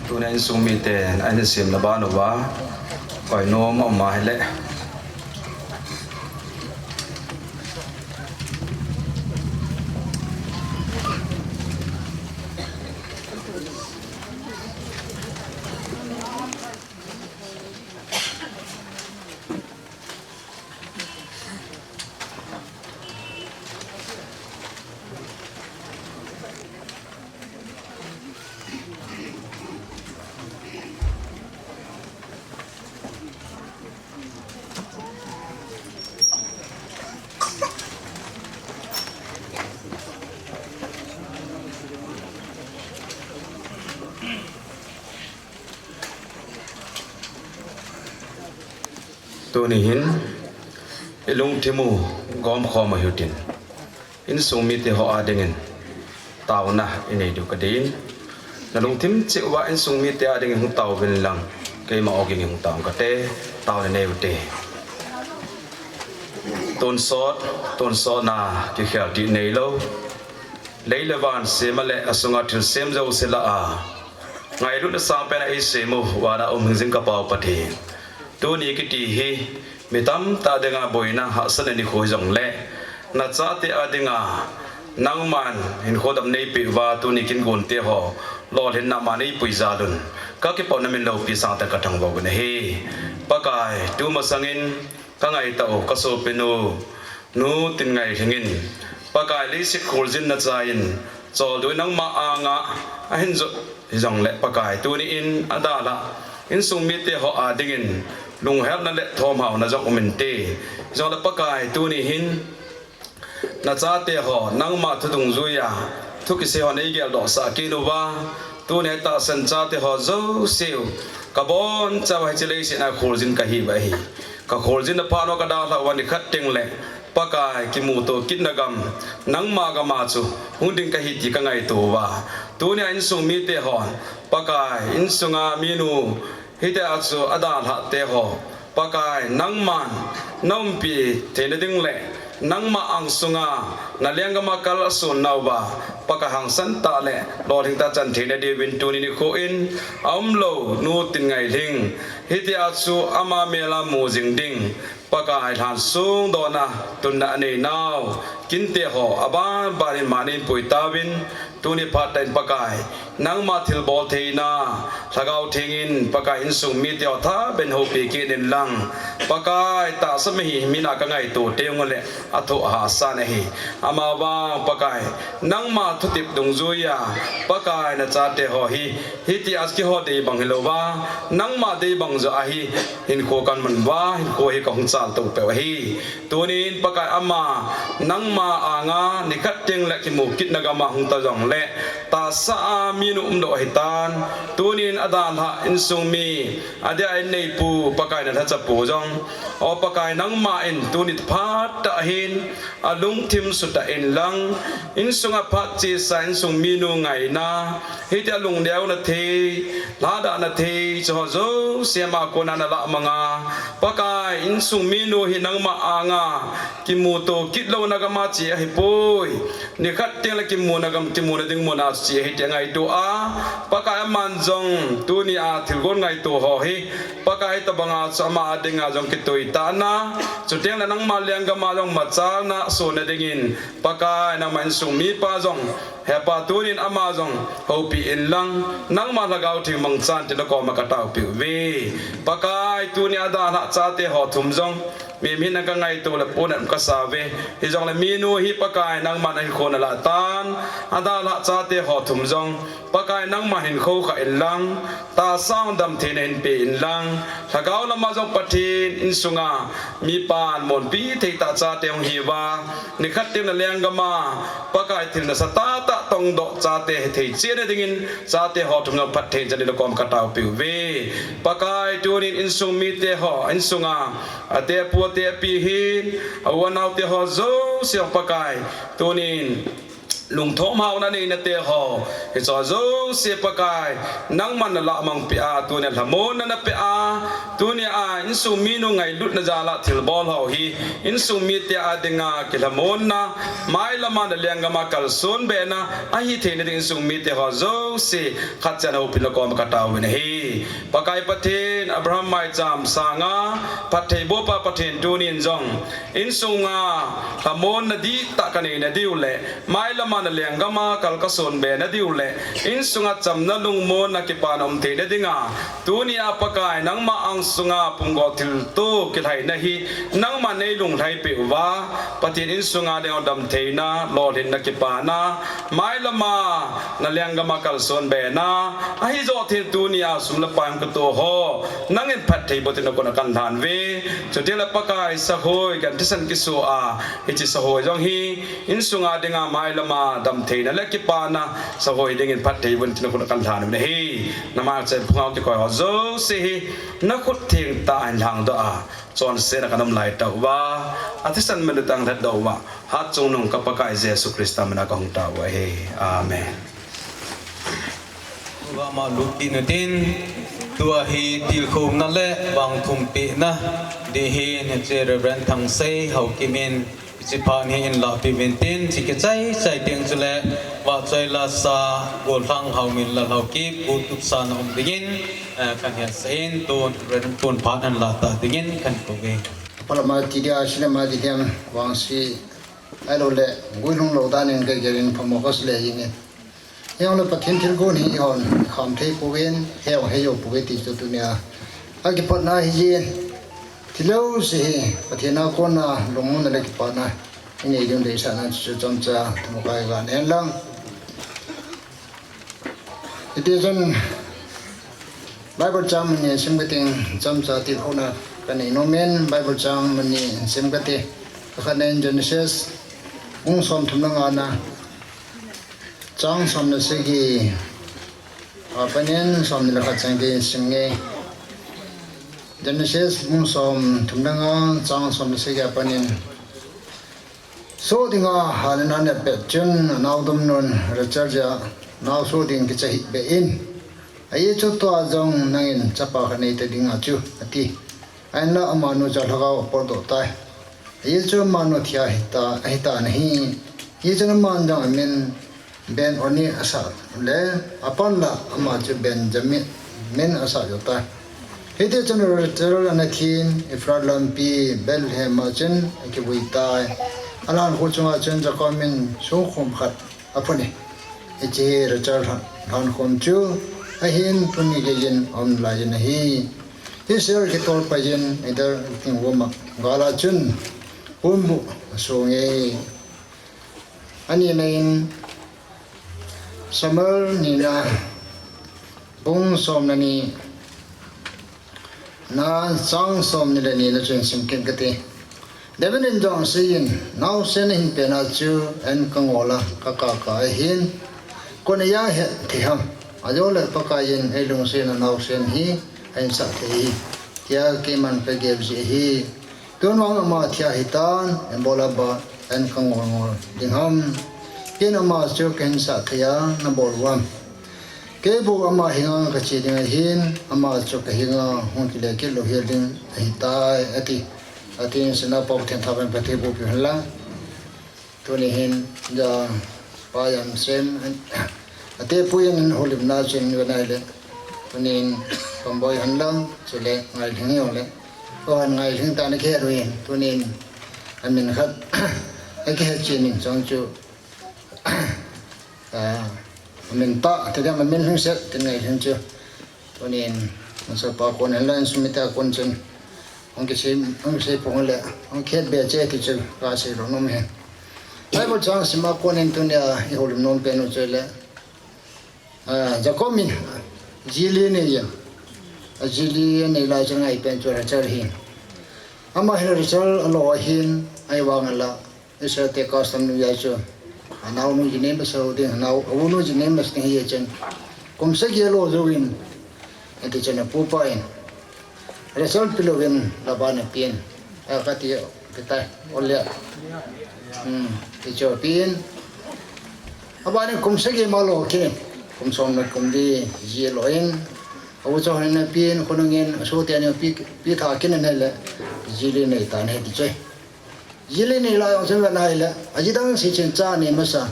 Tuna insung miten ahin semna ban uva, koi nom um ahile. Tuni hin, ilungthim u gomkhom u hitin. Insung mite ho a dingin, taona inei diu kadei in. Nalungthim cheh uva insung mite a dingin hung tao uvin lang, keima ogin hung tao kate, taona nei ute. Tonsot, tonsotna, kikhel ding neilou. Lei le van sem a le asunga thil sem jouse lah a, ngailutna sangpen a eisem u, vana um hingjing ka Pa u Pathen. Tuni kiti hi, mi tamtah dinga boina hahsatna nikho hijongle, nachate a dinga, nangman hinkho dam neipeh uva, tuni kin gonte ho, lolhinna ma neipui jal un, kakipah u namin loupi sangtah in kathangvah uvin ahi. Pakai, tumasangin, kangaito u, kasopinu, Nu Tinngailhing in, Pakai leiset kholjin nachan, choldo in nangma anga ahin jot hijongle Pakai, tuni in adalhah insung mite ho a dingin, lunghelna le thomhauna jong um inte. Hijongle Pakai, tuni hin, nachate ho, nangma thu dungjuia, thu kisei ho neigeldoh sah kit uva, tuni tahsan chate ho jouse u, kabonchauva hiche leiset a kholjin kahiuva ahi. Kakholjin na phat u kadalhah uva nikhat teng le, Pakai, kimuto kitna gam, nangma gam a chu, hung ding kahi ti kangaito uva. Tunia insung mite hon, Pakai, insunga minu, hitia chu adalhah te ho, Pakai, nangman, naumpi theina ding le, nangma angsunga, nalenggam a kal ason nauva, Pakai hangsan tah le, lolhing tah chan theina diuvin tuni nikho in, aumlou, Nu Tinngailhing, hitia chu ama mel a mu jing ding, Pakai lhansong dona tunna anei nau, kinte ho, abanban in mani pui tauvin, tuni phat tah in Pakai, nangma thilbol theina, Lhagao Theng in, Pakai insung mite ho thaben houpi kit in lang, Pakai tahsa mihem hina kangaito teng ule, athoh ahahsa ahi, amavang Pakai, nangma thutep dungjuia, Pakai nachate ho hi, hitia kihou dei bang hilouva, nangma dei bang joh ahi, hinkho kaman uva, hinkho hi kahung chalto peh u ahi. Tunin Pakai ama, nangma anga, nikhat teng le kimu kitna gam a hung ta jongle, tahsa a minu umdoh ahitan, tunin adalhah insung mi, adia in neipu, Pakai nalhacha pu jong, O Pakai nangma in tuni phat tah hin, alungthim sutah in lang, insunga phat chesa insung minu ngaina, hitia lungneuna thei, lhadahna thei, chuho jouse ama kona nalah manga, Pakai insung minu hi nangma anga, kimuto kit louna gam a che ahipoi, nikhat teng le kimuna gam, kimu na ding mun a chi ahi ti ngaito a, Pakai aman jong tuni a thilgon ngaito ho hi Pakai tabang a chu ama a ding a jong kitui ta na, chuteng le nangma lenggam a jong machalna sun na dingin Pakai nangma insung mipa jong Hepa tunin ama jong houpi in lang, nangma Lhagao Theng mangchan tin na koma ka taopi uve. Pakai tuni a dalhah chate ho thum jong, mihem hina ka ngaito le punem ka sa uve. Hijongle minu hi Pakai nangman ahin khona lah tan, a dalhah chate ho thum jong, Pakai nangman hin khokha in lang, tahsa dam theina hin pe in lang, Lhagao lama jong Pathen insunga mipan monpi thei tah chate hung hiuva, nikhat teng na lenggam a Pakai thil nasa tah tah tongdoh chate hithei cheh na dingin chate ho thum jong phatthei chan in na koma ka taopi uve. Pakai tunin insung mite ho, insunga ate apu ate api hin, a u a naote ho jouse jong Pakai tunin lungthom haona neina te ho, hicho jouse Pakai, nangman na lahmang peh a, tunia lhamonna na peh a, tunia insung minu ngailutna jal a thilbol ho hi, insung mite a dinga kilhamonna, mailama na lenggam a kalson bena ahi theina ding insung mite ho jouse khat chan a houpi in na koma ka taovin ahi. Pakai Pathen, Abraham maicham sanga phattheibohpa Pathen tunin jong insunga lhamonna dihtah ka neina diu le, mailama na lenggam a kal ka sonbe na diu le, insunga chamna lungmonna kipana um theina dinga, tunia Pakai nangma angsunga pumgo thilto kilhaina hi nangman nei lunglhai peh uva, Pathen insunga dinga damtheina, lolhinna kipana, mailama na lenggam a kalson bena ahi joh thei tunia sum le pai hung kito ho, nangin phattheiboh tin na koma kan lhan uve. Chuteng le Pakai sahoi, gan thisan kiso a, hiche sahoi jong hi insunga dinga mailama damtheina le kipana sahoi dingin phattheiboh tin na koma kan lhan uve hi. Nama chai phunga kikoi ho jouse hi na khut theng tah a hin lhangdoh a, chonsetna ka nom lai tauva, a thisan manu tang lhatdoh uva, Hatchungnung ka Pakai Jesu Christa mina ka hung tao u ahi. Amen. Tua ma luti na tin, tua hi tilkhouna le vangthumpehna ding ahin, hiche Reverend Thangsei Haokip in hiche phat hi eihin lahpeh uvin tin, hiche kichai chai teng chule Vahchoi Lasa, Gollhang Haominlal Haokip, Pu Tupsan a um dingin, eh, kan hetsah in, tun, Reverend tun phat ahin lah ta dingin kan kou uve. Apalama ti dia, cinema ti diam, vangse, ahilou le, guilhung lou dan in ka gel in phamo ka sa le jing in. Hijongle Pathen thilgon hi eihon kham thei pouvin, he jong he jou pouve ti chu tunia akipatna ahi jin. Thil jouse hi Pathen a kona lungmonna le kipana inei diu deisahna chu chomcha themkhat ga nei hen lang. Hiti chun Bible chang mani sim kate, chomcha tilkhouna ka nei nom in, Bible chang mani sim kate. Akhatna in Genesis bung somthum le ngana, chang som le sagi a panin somni le khat chan gei sim inge. Genesis bung somthum le nga, chang som le sagi a panin. Soh dinga Hannah in ana pet chun, anaodom nun Rachel jeh a nao soh ding kicha hih beh in. Ajeh chu tua jong nangin chapa khat neita ding ahi chu, ati. Ahinla amanu chu alhagao apotdoh tai. Ajeh chu amanu thia ahita, ahitan ahi. Hijeh chun aman jong amin Ben-oni asah le, apan la ama chu Benjamin min asah jo tai. Hiti chun Rachel ana thin, Ephrath lampi Bethlehem a chun akivui tai. Alhankhuh chunga chun Jacob min songkhom khat aphun e. Hiche hi Rachel lhan, lhankhom chu ahin, tuni geiyin aum laiyin ahi. Israel kitol paiyin Eder tingvum a gal a chun ponbuh asong e. Anina in Samuel nina bung som le ni, na chang somni le ni na chun sim kit kate. David in jong aseiyin, naosen ahin pen a chu an kangol a, kakaka ahin. Koi in eihet thei ham? Ajole Pakai in eilungset a naosen hi ahin sah thei ahi, tia keiman kagel ji ahi. Tun vang ama thia ahitan, ibol a ban an kangol ngol ding ham? Ken ama chu kahin sah thei a, nabol uvam? Kei bou ama henga kache ding ahin, ama chu kahenga hung kile kit lou hel ding ahitai, ati. Atin, sina pau Pathen thangvah in phatthei boh peh hen lang. Tuni hin, ja, Pai am sem, ate puiyin houlimna chun vanaile. Tunin Kamboi hanlang, chule Ngailhing jongle. Ko han Ngailhing tah na kiheruin, tunin amin khat akihe chinin chong chu. Ah, amin tah, tida amin hung set, tin Ngailhing chu. Tunin, nasa pa kon, hanlang sumita kon chun. Hung kisei, hung kisei pong le, hung khet be che ti chu, kasei lou nom hen. Bible chang sima konin tunia, ihoulim nom pen u chule. Ah, Jacob in, jili nei yen. Ajili nei lai chang ai pen chu Rachel hin. Ama hin Rachel alo hin, ahivang la. Israel te custom nu jeh chun. Anaonu jinem basa ding, anao, aunu jinem basa ding hichun. Kum sagi alo jouvin. Ati chun apupa in. Rachel pelouvin Laban apen. Akati, kitai, ole. Hmm, ti chu apen. Abana kum sagi malo kit. Kum som le kum li ji alo in. Avu chu hin apen, khonungin, asohte ni pi, pi tha kit in ahile. Jili nei tan ahi ti chu. Jili nei lai jong chun vanaile, aji dang se chun cha nei masa.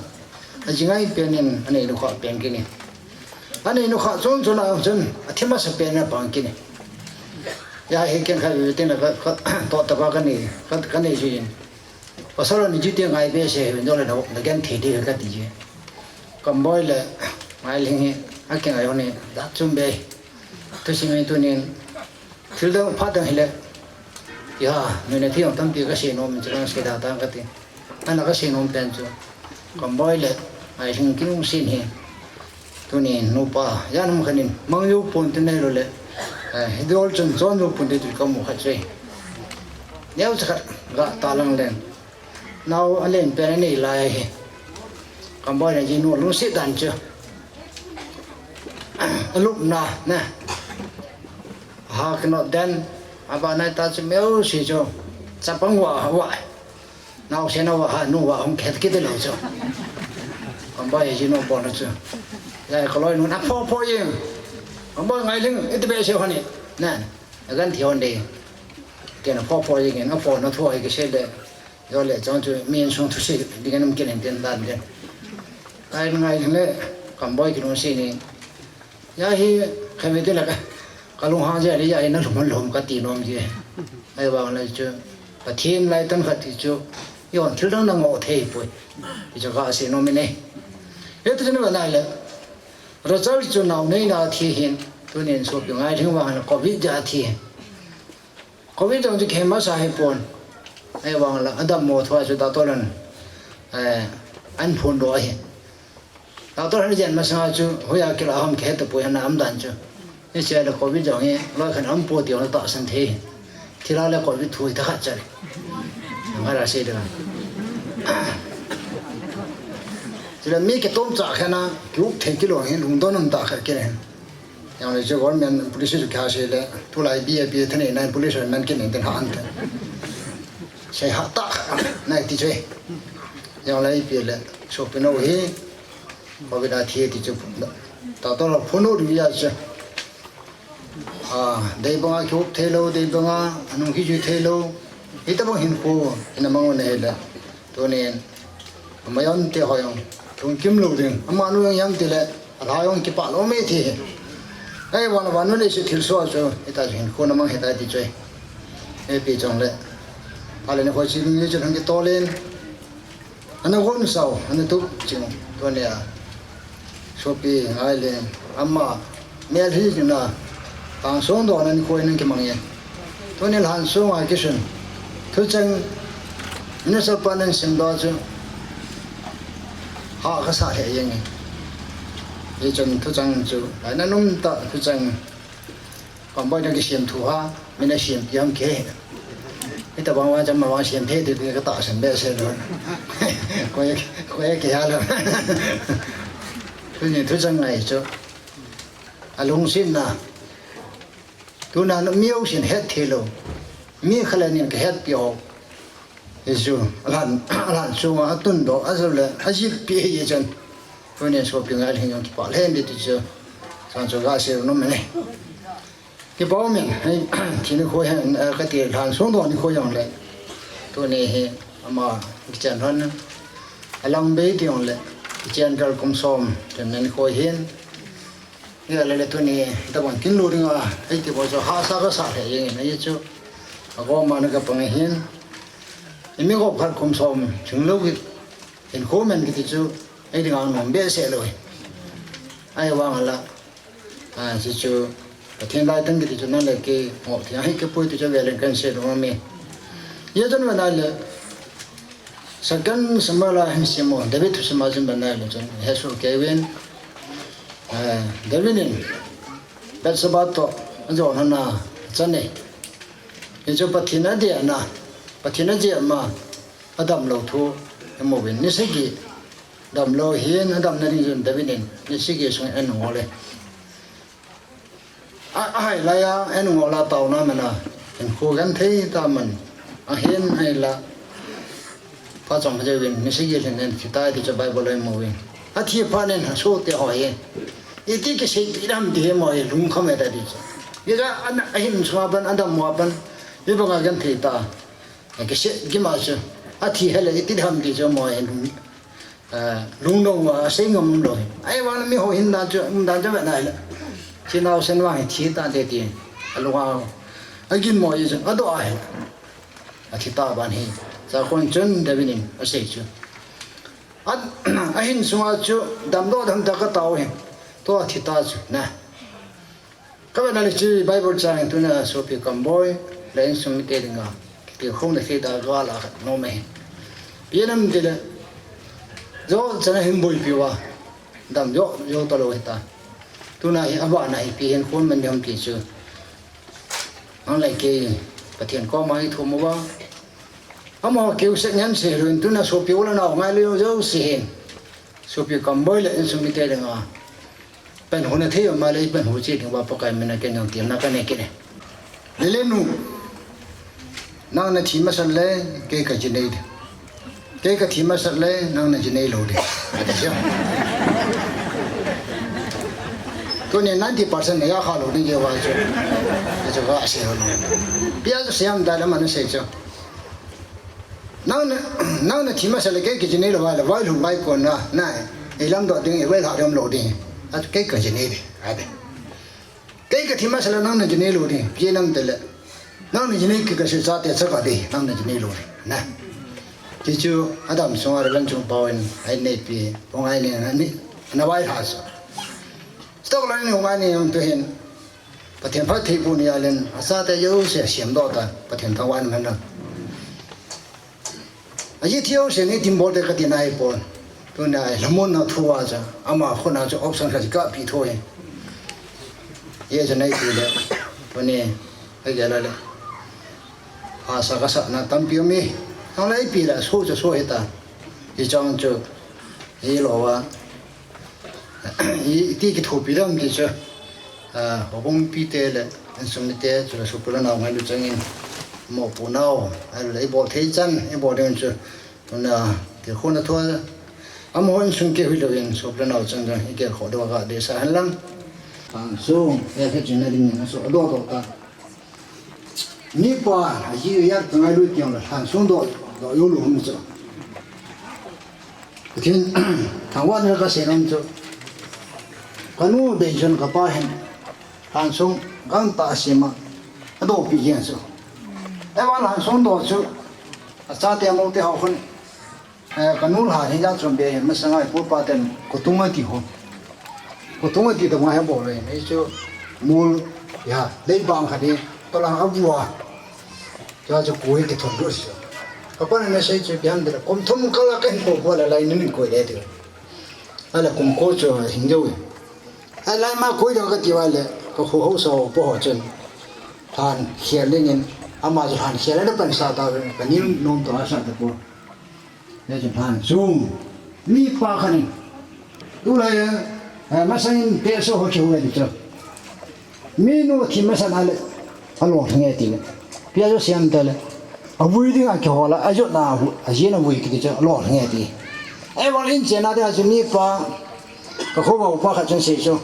Aji ngai pen in, anei nukha pen kit in. Anei nukha chun chun a jong chun, athi masa pen in apang kit in. Ahi ken kha ve tin la ka, ka, to tapa kanei, ka, kanei jin. Pasal ni jiti ngai be se, vin dole na, na gen thi di kati ji. Kamboi le, Ngailhing hi, akingai hon in, da chum be. Thusim hi tunin, Thil dang phat dang hile. Iha, nui na thil tampi kasei nom, chang sei da tang kati. Ana kasei nom pen chu. Kamboi le, Ngailhing kilungset hi. Tunin, nupa, jan um khat in, mang jou pon tin nailou le. Eh, hidol chun, chon jou pon tin kamu khat sei. Neocha khat, ga ta lang len. Nao alen pen anei lai hi. Kamboi na jinu lungset dan chu. Alupna, na. Ha, kino den. Abana ta chu meu si chu. Chapang wa, wa. Naosen a wa, ha, nu wa, hung khet kit lou chu. Kamboi jinu pon chu. Ya, kaloinu na pho pho yin. Kamboi Ngailhing, iti be se hon in. Na, agan thi hon de. Kena pho pho yin, apho na thu ai kisei le. Jole chang chu mi insung thusei ding in um kit in tin dan den. Ai Ngailhing le Kamboi kilungset in. Ya hi khatvei te la ka, kalunghang jeh le ya hi nalhum lhum kati nom ji. Ahivang le chu Pathen lai tan khat ti chu. Ihon thil dang na ngoh thei poi. Ti chu kasei nom in e. Hiti chun vanaile. Rachel chu nao nei na thi hin. Tunin sopi Ngailhing vang le covid jeh a thi hin. Covid jong chu kihe masa hipon. Ahivang la, adammo thua chu doctor in, eh, ahin phondoh ahi. Doctor in ajen masanga chu, hoiya kila ham kihe tapoi, ana um dan chu. Hiche la covid jong hi, loi khat aum poi ti jong tahsan thei. Thilha le covid thu hi thakhat chale. Ngara sei ding. Chule mi kitom cha khat na, kiup thei kilou hi, lungdon um tah khat kile. Jongle chu government police chu kha sei le, tulai B A P thanei nai police man kin den ha an te. Sei ha ta, nai ti che. Jongle ipi le, sopi nao hi, covid a thi ti chu. Doctor la phone u ri ya che. Ah, dei banga kiup thei lou, dei banga, anung kijui thei lou. Hitabang hinkho, ina mang u na hile. Tunin, amajon te ho jong, lungkim lou ding. Amanu jong jam tile, alha jong kipah lou me ti. Ei, vana vanu le si thilsoh chu, hita chu hinkho na mang hita ti chu. Ipi chongle. Ale ni ho chi ni chu thang kitol in. Ana gon sao, ana tup ching. Tunia. Sopi ngai le, ama, mel hi jina, tang song do nan koi nan kimang yen. Tuni lhan song a kisun. Thucheng, minister pa nan sim do chu. Ha kasa he yen. Hichun thucheng chu, ai nan um ta thucheng. Kamboi na kisiam thu ha, mi na siam piam ke. Hitabang vang cham vang siam thei ti ka tahsan behseh lou. Koi, koi ke ha lou. Tuni thucheng ngai chu. Alungsetna. Tuna mi jousen het thei lou. Mi khat le ni kahet pi ho. Hichu, alhan, alhan sunga atundoh, ajole, ajilpi hi chan. Tuni sopi ngai le jong kipah lheh in ti chu. San chu gasei nom e. Kipah um in, hei, thi nikho hi, eh, kati lhan song doh nikho jongle. Tuni hi, ama, kichan hon. Alang bei ti jongle. Chen kal kum som, chen nen khoi hin. Ni a lele tuni, tabang kin lu ringa, ei ti bo jo ha sa ka sa he yeng na ye chu. A go ma na ka pang hin. Ni mi go khat kum som, chung lo ki, hin ko men ki ti chu, ei ding ang nom be se lo. Ai wang la. A, si chu, Pathen lai tang kiti chu nan le kei, ngol thei, hi kei pui ti chu velen kan sei dong mi. Ye chun van le, Second Samuel a hin sim u, David thu sim a chun van le chun, he su kei uvin, a, David in, Bathsheba to, a jo na na, chan nei. Ye chu Pathen a dia na, Pathen a dia ma, a dam lo thu, a mo vin, ni sagi, dam lo hin, a dam na ding chun David in, ni sagi sung en ngol le. A, a hai lai a, en ngol a tao na man a, en khu gan thei ta man. A hin hai la. Pa chong ha jewin, ni sagi hin en thi ta ti chu Bible a mo vin. A thi pa nen ha so te ho ye. I ti ki sei ti dam ti he mo ye, lung kham e ta ti chu. Ye ga an, a hin sua ban, a dam mo ban. Ye ba ga gan thei ta. Ki sei ki ma chu. A thi he le, i ti dam ti chu mo ye, lung. A, lungdong va, a sei ngam lo. Ai, vang mi ho hin dan chu, um dan chu ve nai le. Chi nau sen vang hi thi ta te ti. A lunga, a gin mo i chu, a do ai. A thi ta ban hi. Sa kon chun David in, a sei chu. A, a hin sunga chu, dam do dam ta ka tao hi. To a thi ta chu, na. Ka ve na le chi Bible chang tuna sopi kamboi, le insung mite dinga, kiti khong na thei da jua la khat nom e. Pi nam ti le, jo chana hin boi pi va, dam jo, jo ta lo hita. Tuna hi a va na hi pi hin khun man dam ti chu. Ang lai kei, Pathen koma i thum u va. Ama keu se nyan se ruin tuna sopi u le nau ngai le jo se hin. Sopi kamboi le insung mite dinga. Pen hu na thei ma le, pen hu chi ding va Pakai min a ken jong ti na ka ne kine. Lele nu. Nang na thi masa le, kei ka ji nei de. Kei ka thi masa le, nang na ji nei lo de. A ti sia. Tuni ninety percent na ya kha lo ding je va chu. Chu va se ho lo. Pia chu siam da le ma na sei chu. Nang na, nang na thi masa le kei ki ji nei lo va le, vai lhun vai kon na, na, e lam do ding, e vai la ding lo ding. A kei ka ji nei de, a de. Kei ka thi masa le nang na ji nei lo ding, pi nam te le. Nang na ji nei ki ka se cha te cha ka de, nang na ji nei lo ding, na. Ti chu, a dam sung a le lan chung pau in, ai nei pi, ong ai nei na ni, na vai ha sa. Stok la ni ong ai nei ong tu hin. Pathen phattheiboh ni a len, a chate jouse siam doh ta, Pathen thangvah in man a. A ji thei jouse ni tin bol te ka ti nai pon. Tuna lhamon na thu a cha, ama khut a chu option khat ka pe thou e. Ye cha nei ti le, tuni, ka gel a le. Hahsa ka sa na tampi um e. Thang lai pi la, so chu so hita. Hi chang chu, hi lo va. I, i ti kithopi dam ti chu, a, houbung mipite le, insung mite, chule sopi le nau ngailu changin, mopohnau, ahile i bol thei chan, i bol ding chu, tuna, tilkhouna thua, amaho insung keu hilouvin, sopi le nau chan chu, i gelkhoh diu a ga deisah hen lang. Insung, e khe china dingin, aso, adoh doh ta. Mipa, aji ijat ka ngailut teng le, lhansung doh, doh jou lou hung chu. Pathen, thangvah in ka sei nom chu. Ka nu bei chun ka pa hin, lhansung gangtah a sem a, adoh peh jeng chu. Ahivang lhansung doh chu, achate amoute ho khun, Eh, ka nu lhan hi jat chom be, masanga i pu pa ten, kotung ati ho. Kotung ati tobang hi bol le, ei chu mol, ya, leibang khat hi, tolang a vua. Cha chu koi kithon lut chu. Ka pa na sei chu biang de, kum thum kala ka hin ko ko la lai nin koi le de. Ala kum ko chu hing jou. Ai lai ma koi ding ka ti va le, ka khu ho sa ho po ho chun. Lhan khel dingin, ama chu lhan khel le pan sa ta, ka nin nom to a sa ta po. Hichu lhansung. Mipa khat in. Tulai, eh, masangin peso ho kihu e ti chu. Minu thi masa na le. Alolhing e ti le. Pia jo siam ta le. Avui ding a kihol a, ajot na avu, ajin avui kiti chu. Alolhing e ti. Ahivang in chena te a chu mipa. Ka khovah upa khat chun sei chu.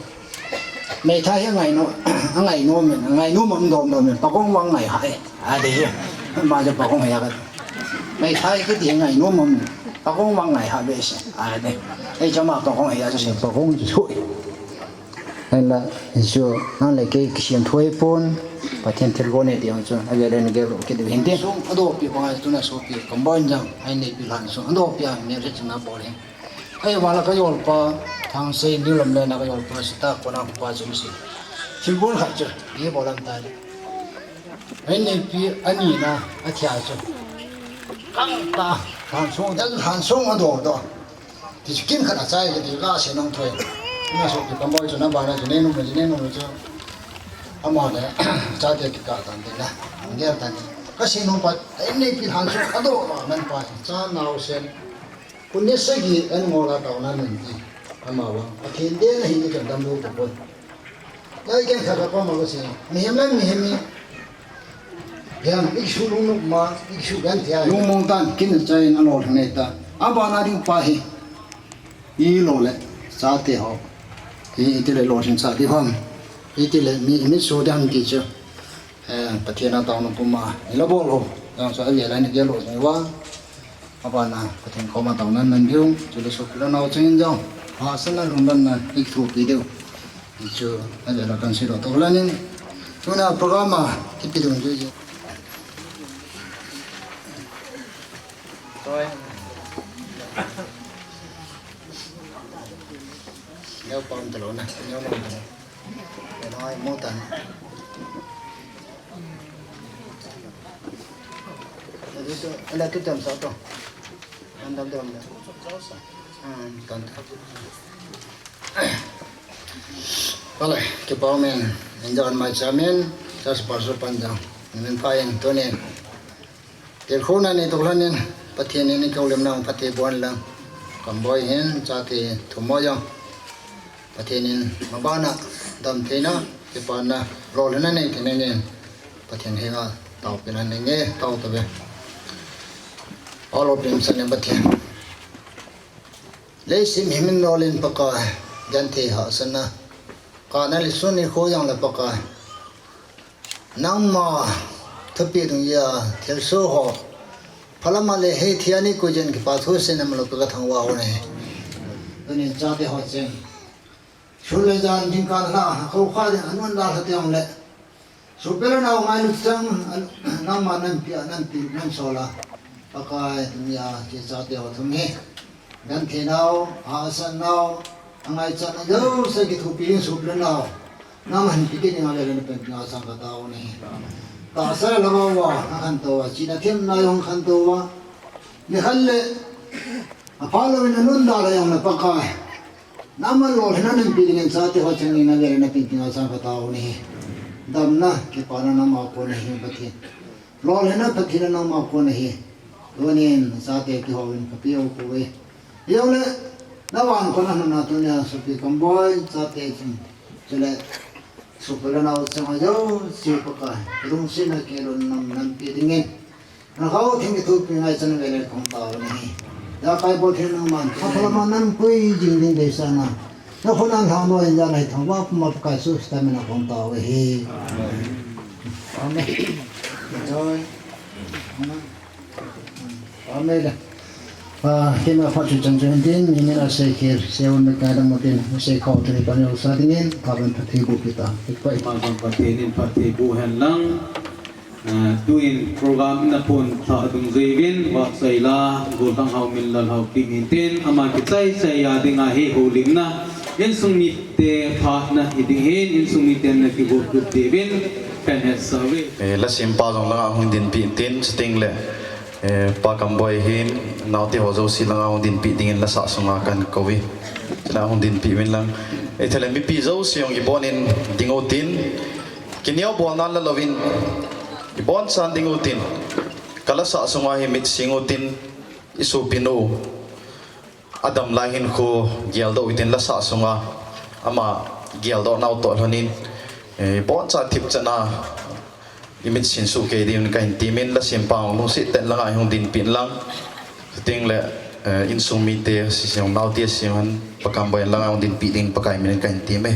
Meithai hi angai nom, angai nom in, angai nom um dom dom in, pakong vang ngai hai. Ati hi. Ama chu pakong hai a ka. Meithai kiti hi angai nom um. Pakong mang ngai ha be se. A de. Ei chama pakong he ya se. Pakong chu. Hela, chu, nang le kei kisem thoi pon, Pathen thilgon e ti ang chu, a ve le na gel lo kit ding hin tin. Sung, a dopi pa ngai tu na sopi, combine jang, ai nei pi lhan sung, a dopi a, me re chana bol hin. Ai wala ka yol pa, thang sei ni lam le na ka yol pa, sita ko na pa chu si. Thilgon khat chu, ye bol an ta le. Ai nei pi, ani na, a thia chu. Kang ta, lhan sung, dan lhan sung a do do. Ti chu kin khat a chai le ti la se nang thoi. Na sopi combine chu na ba na chu ne nu ma chu ne nu chu. Ama le, chate kikah tan te la. Ang gel tan. Ka se nu pa, ai nei pi lhan sung a do ma man pa. Cha nau sen. Kun ne sagi an ngol a tau na nun ti. Ama wa. A khin de na hi ni kan dam lu ko pon. Lai ken kha ka pa ma ko se. Mihem lai mihem ni. Yang, iksu lung nuk ma, iksu gan tia. Lung mong tan, kin chai na lo ne ta. A ba na ding pa hi. I lo le, sa te ho. I, i ti le lo sin sa ti hom. I ti le, mi, mi su dang ti chu. Eh, Pathen a tau na puma. I la bol ho. Yang sa a ye la ni ke lo ni wa. Abana, Pathen koma tau nan nan diu, chule sopi le nao chengin jong. Hahsatna lungdonna, i thupi diu. Chu, a le la kan silo to lanin. Tuna program a, kipi dun ju je. Toi. Neo pam talo na, neo nom talo. Neo ai mo tan. Ala tu, ala tu tam sa to. Andam dam da. Ah, tan. Vale, kipa umin, inda an mai chamin, church pastor pan jang. Min pa in tunin. Tilkhou na ni tuklanin, Pathen in i kaulimna, Pathen bon lang. Kamboi hin, chate thumo jong. Pathen in mabana, damtheina, kipana, lolhina nei thei nangin. Pathen henga, taopina neinge, tao tave. Alo pin sane Pathen. Leisim himin nolin Pakai, genthei hahsatna. Kana le sun ni kho jong le Pakai. Nangma thupi dung ya, thilsoh ho. Phalama le hei thia ni ko jen kipa thu se nam lo ka thangvah u ne. Tunin chate ho chen. Sun le jan jingkah la, kho kha le, anun la kha te jong le. Sopi le nao ngailut chang, nangma nan pia, nan pi, nan sola. Pakai, tunia, kei chate ho thum hi. Genthei nao, hahsat nao, angaichat nao, jouse kithopi ding sopi le nao. Nangman pi kit ding a le le pen nga sang ka tao ne. Tahsa le lama wa, na khantou a, china themna jong khantou a. Ni khan le, apha louvin anun da le jong le Pakai. Nangman lolhinna nanpi dingin chate ho chengin na vele na pin tinga chang ka tao ni. Damna, kipana nama kon ahi Pathen. Lolhinna Pathen nama kon ahi. Tunin chate kihou in ka pia u ko e. Jong le, na van kon a na tunia sopi Kamboi, chate chun. Chule, sopi le nao chang a jouse Pakai. Lungsetna keilon nam nanpi dingin. Na kau thing kithopi ngaichat vele kong tao ni. Jakai Pathen nangman. Aphalama nan pui jing ding deisahna. Na khut a lhang lou in ja nai thangvah puma Pakai Jesu Christa min a kong tao hi. Amen. Amen. Amen. Ah, kima phat chu chan chu hin tin, ni min a sei khel, sei un me ka dam tin, sei khau tin pa ni sa dingin, ka ban phat thei bu kita. Ik pa ik. Pathen in phat thei bu hen lang. Ah, tuin program na pon tha dung jui vin, Vahchoila, Gollhang Haominlal Haokip hin tin, ama kichai chai a dinga hi houlimna, insung mite phatna hi ding hin, insung mite na kigotlut uvin, phat het sa uve. Eh, la sim pa jong langa hung dinpi tin, chuting le, eh, pa Kamboi hin, naote ho jouse langa hung dinpi dingin la sah sunga kan kou uve. Chuna hung dinpi uvin lang. Eh, thale mipi jouse jong ibon in ding u tin, Kineo bolna la louvin, ibon chan ding u tin, ka la sah sunga hi mit sing u tin, i sopinu, adam lai hin khu geldoh u tin la sah sunga, ama geldoh nau toh lhonin, eh, ibon chan thip chana, i mit sin sukei ding ka hin timin la sim pa hung lungset tah langa hung dinpi lang, ting le, eh, insung mite, sisiang naote siang han, pa Kamboi langa hung dinpi ding Pakai min ka hin time.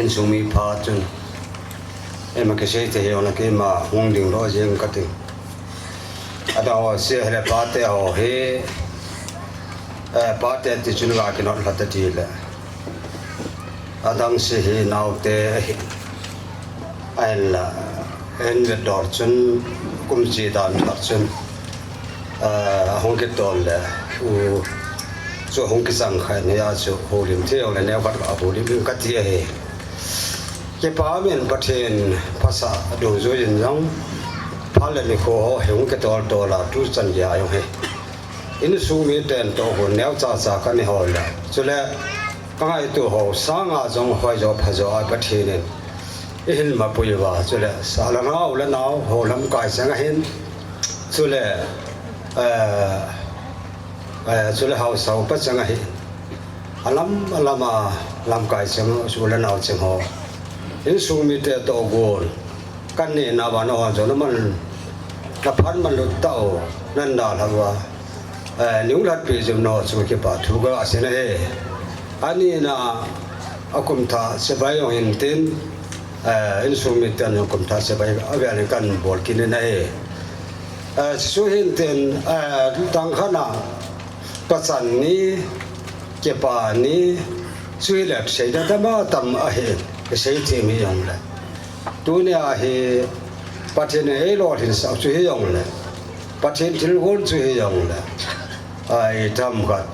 Insung mi pha chun, eima kisei thei hijongle keima hung ding lou jeng kati. Adang ho se hele pate ho hi, eh, pate ti chun ga kinot lha ta ti le. Adang se hi naote ahi. Ahinla, en vet dol chun, kum chi dan lhah chun, eh, ahung kitol le, u, chu ahung kichang khai nia chu, houlim thei jongle neo khat a houlim in kati ahi. Kipa min Pathen phasah dungjui in jong, phat le nikho ho hi hung kitol tol a, tu chan gei a jong hi. Insung miten toh gon neo cha cha kani ho le. Chule, ka ngaito ho sanga jong hoi jo pha jo a Pathen in eihin mapui uva, chule sa le nao le nao ho lamkai cheng ahin, chule, eh, eh, chule haosa upa cheng ahin, alam alam a lamkai cheng, u le nao cheng ho, insung mite toh gon, kan nehna uva nangho jong naman, naphat man lut tao, nan dalha uva, eh, nung lhatpi jom nangho chu kipa thu ka sei ahi. Ani na, akum thah chibai jong hin tin, eh, insung miten jong kum thah chibai avel in kan bol kit in ahi. Eh, chu hin tin, eh, tang khat na, pachan ni, kipa ni, chu hile seina tam a tam ahi, kisei thei mi jongle. Tunia hi Pathen in eilolhinsah chu hijongle, Pathen thilgon chu hijongle, ai themkhat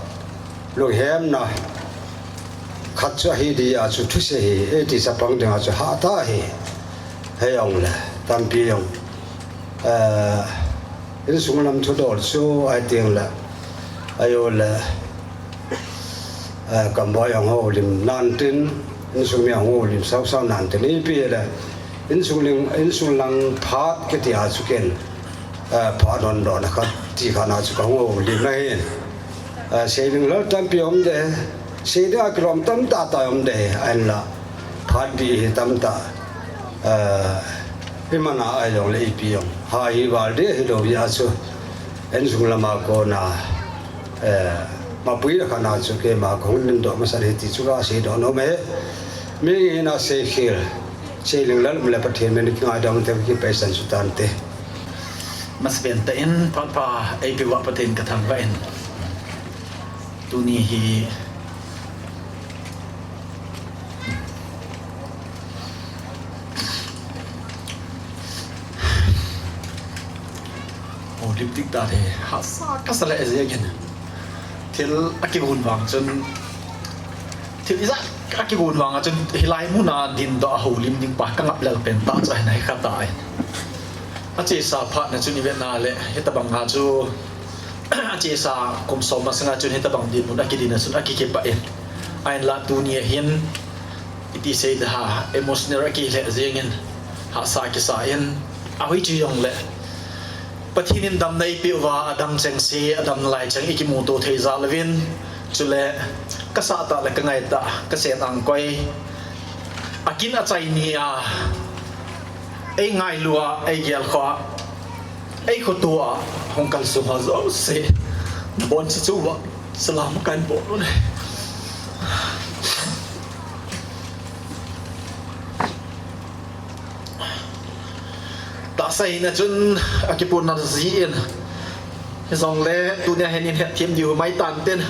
lunghemna khat chu ahi dia chu thusei hi eiti chapang dinga chu hah tah ahi. Hijongle tampi jong, eh, insung lam thudol chu ahi tengle, ahijongle, eh, kamboi ahung houlim nan tin, insung mi ahung houlim sausau nan tin, ipi le, insung ling, insung lang phat kiti a chu ken, eh, phat hon dohna khat ti khat na chu kahung houlim ahin. Eh, sei ding lal tampi um de, sei ding a kilom tamtah tah um de, ahinla phat bih hi tamtah, eh, iman a ahijongle ipi jong, ha hi val ding hilou jeh a chu, insung lama kona, eh, mapui le khat na chu keima kahung lim doh masa hi ti chu kasei doh nom e. Mihem in asei khel, sei ling lal um le Pathen min kingaidam te, kipeisan chu tante. Masapen tah in phat pha eipeh uva Pathen kathangvah in. Tuni hi houlim ding dan hi hahsa kasa lheh jengin. Thil akigon vang chun, thil ijat akigon vang a chun hilai muna dindoh a houlim ding pa kangap lel pen tah chu ahi, ahi kha tan. Achesa phat na chun ivet na le, hitabang a chu achesa kum som masang a chun hitabang dinmun akidin a chun akikipah in. Ahinla tuni a hin, iti sei ding ham, emotional akilheh jengin, hahsa kisa in, ahoi chu jongle Pathen in damna eipeh uva, adam chengse, adamna lai cheng ikimuto thei jal uvin, chule kasah tah le kangai tah, kasen angkoi, akin achai ni a, eingailu a, eigel khoa, eikhoto a hung kalsong ho jouse, nabonchauva salam kahin bol u ahi. Tahsa hina chun akipuina jeh in, hijongle tunia hin ihetthem diu mai tantin.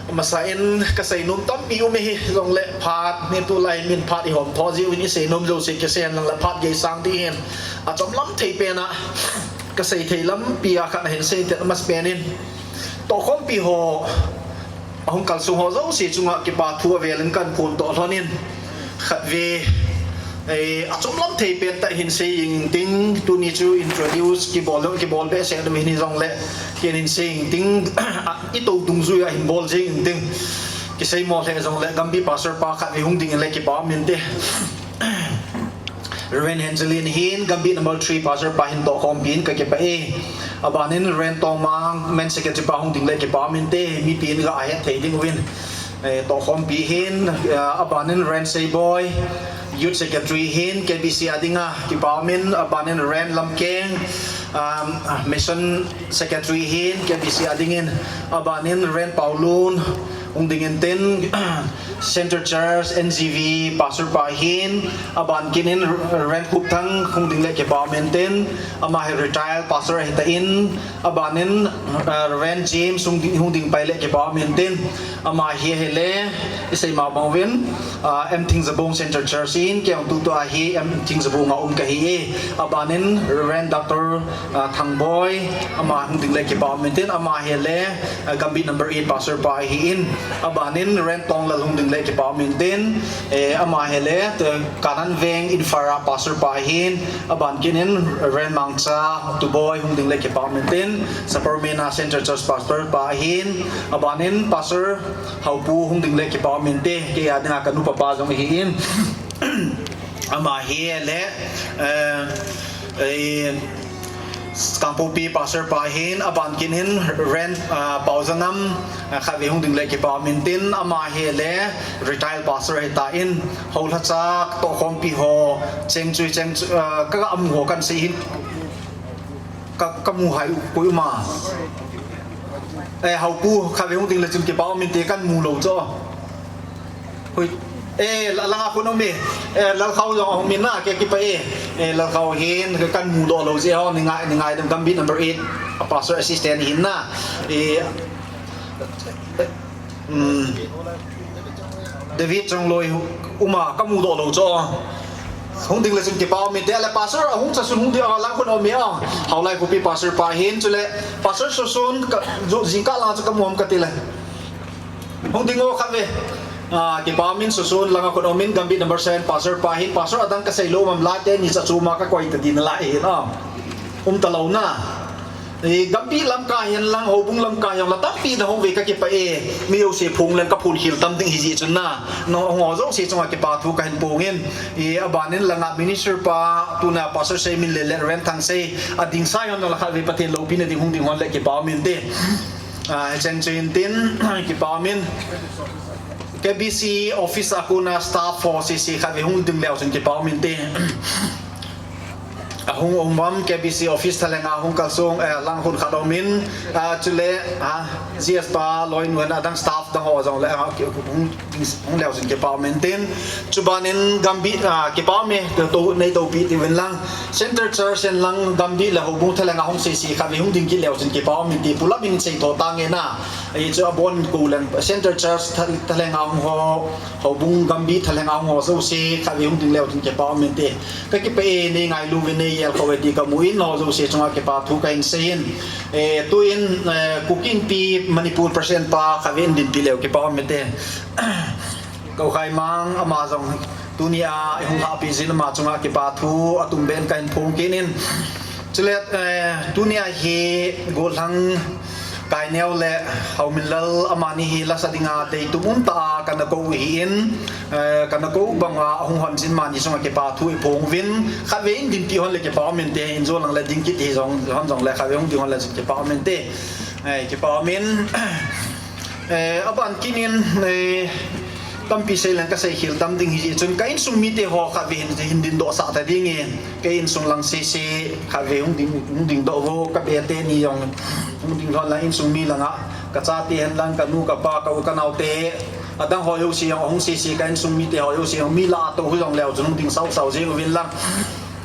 Amasa in kasei nom tampi um e, hijongle phat ni, tulai min phat ihom tho jeh uvin isei nom jouse kisei hen lang le phat gei sang ding hin, achom lam thei pen a kasei thei lampi a khat ahin sei tin, amasapen in tohkhompi ho, ahung kalsong ho jouse chunga kipa thu avel in kahin phondoh lhon in, khatvei, eh, achom lam thei pen tah hin sei jing ting, tuni chu introduce kibol, kibol behseh ding hin hijongle, ken hin sei jing ting, a, ito dungjui a hin bol jing ting. Kisei mo lheh jongle, Gambih pastor pa khatvei hung ding in le kipa um inte. Reverend Henzelin hin, Gambih number three pastor pa hin tohkhompi in kakipah e. Abanin Reverend Tongmang, men secretary pa hung ding le kipa um inte, mipi in ga het thei ding uvin. Eh, tohkhompi hin, eh, abanin Reverend Seiboi, youth secretary hin, K B C a dinga kipa um in, abanin Reverend Lamkeng, um, mission secretary hin, K B C a dingin, abanin Reverend Paulun, Hung ding intin, Central Church, N G V, Pastor pa ahin, aban kit in Reverend Khupthang hung ding le kipa um intin, ama hi retired pastor ahi tan, aban in, uh, Reverend James hung ding, hung ding pai le kipa um intin, ama hi ahile, isei ma bang uvin, uh, M Thingjabong Central Church in, kei jong tutua hi M Thingjabong a um kahi e, aban in Reverend Doctor uh, Thangboi, ama hung ding le kipa um intin, ama ahile, uh, Gambih number eight pastor pa ahin, aban in Reverend Tonglal hung ding le kipa um intin, eh, ama ahile, tu Kanan Veng Infara pastor pa ahin, aban kit in Reverend Mangcha Tuboi hung ding le kipa um intin, Sapermeina Central Church pastor pa ahin, aban in Pastor Haopu hung ding le kipa um inte, kei a dinga ka nupa pa jong ahin. Ama ahile, eh, eh, Kangpokpi pastor pa ahin, aban kit in Reverend, ah, Paojanam, ah, khatvei hung ding le kipa um intin, ama ahile retired pastor ahi tan, houlhacha tohkhompi ho, chengchui, chengchui, ah, ka, ka amu ho kan sei hin, ka, ka mu hai u, koi um a. Eh, Haopu, khatvei hung ding le chun kipa um inte, kan mu lou chu. Hui. Eh, la-, langa khun um e. Eh, Lalkhao jong ahung um in na, kei kipah e. Eh, Lalkhao hin, kan mu doh lou jeh ho, ni ngai, ni ngai dem, Gambih number eight, a pastor assistant ahin na. Eh, um, David Chongloi um a, ka mu doh lou chu. Hung ding le chun kipa um inte, ale pastor, ahung cha sun hung ding, a, lang khun um e a. Haolai Khopi pastor pa ahin, chule pastor Sosun, ka, jo, jingkah lang chu ka mu ham kati le. Hung ding o khatvei. Ah, kipa um in Sosun, langa khun um in Gambih number seven pastor pa ahin, pastor adang ka sei lou um am, la teni cha chu ma ka koi ta ding nalai ahin a. Um ta lou na. Eh, Gambih lamkai hen lang, Houbung lamkai hen lang, tampi na hung ve ka kipah e. Mi jouse phong leng ka phong khel tam ding ahi jeh chun na. Nangho jouse chunga kipa thu ka hin phong in. Eh, aban in langa minister pa, tuna pastor Seiminlel le Reverend Thangsei, ading sa hon lang khatvei Pathen loupina ding hung ding hon le kipa um inte. Ah, chengchui intin, kipa um in. K B C office a kona staff ho sese khatvei hung ding leu chun kipa um inte. Ahung um uvam, K B C office thalhenga hung kalsong, eh, lang khun khat um in, ah, chule, ah, G S pa, loinu hen adang staff dang ho jong le, ah, ki-, hung, hung leu chun kipa um intin. Chuban in Gambih, ah, kipa um e, to, nei topi ti uvin lang. Central Church in lang Gambih le Houbung thalhenga hung sese khatvei hung ding kit leu chun kipa um inte, pulap in sei tho tange na. Ahi chu abon ko leng Central Church thal-, thalhenga hung ho, Houbung Gambih thalhenga hung ho jouse khatvei hung ding leu chun kipa um inte. Ka kipah e, nei ngailu uvin nei jel kho uve ti ka mu in, nangho jouse chunga kipa thu ka hin sei in. Eh, tuin, eh, Kuki Inpi Manipur President pa khatvei in dinpi leu kipa um inte. Ka u Khaimang ama jong tunia i hung lhahpi jin ama chunga kipa thu atum ben ka hin phong kit in. Chule, eh, tunia hi Gollhang Kaineo le Haominlal amani hi lasa dinga deitum umtah a kana kou u ahin, eh, kana kou u banga ahung hon jin amani chunga kipa thu i phong uvin, khatvei in dinpi hon le kipa um inte, in jo lang le ding kit hi jong, hon jong le khatvei hung ding hon le kipa um inte. Eh, kipa um in, eh, aban kit in, eh, tampi sei leng ka sei khel tam ding ahi jeh chun ka insung mite ho khatvei hin, hin dingdoh sah ta ding e. Ka insung lang sese khatvei hung ding, hung dingdoh uvo, ka be teni jong hung ding lhon lang insung mi langa, ka chate hen lang, ka nu, ka pa, ka u, ka naote, adang ho jouse jong ahung sese, ka insung mite ho jouse jong mi lah a tou u jong leu chun hung ding sausau jeng uvin lang.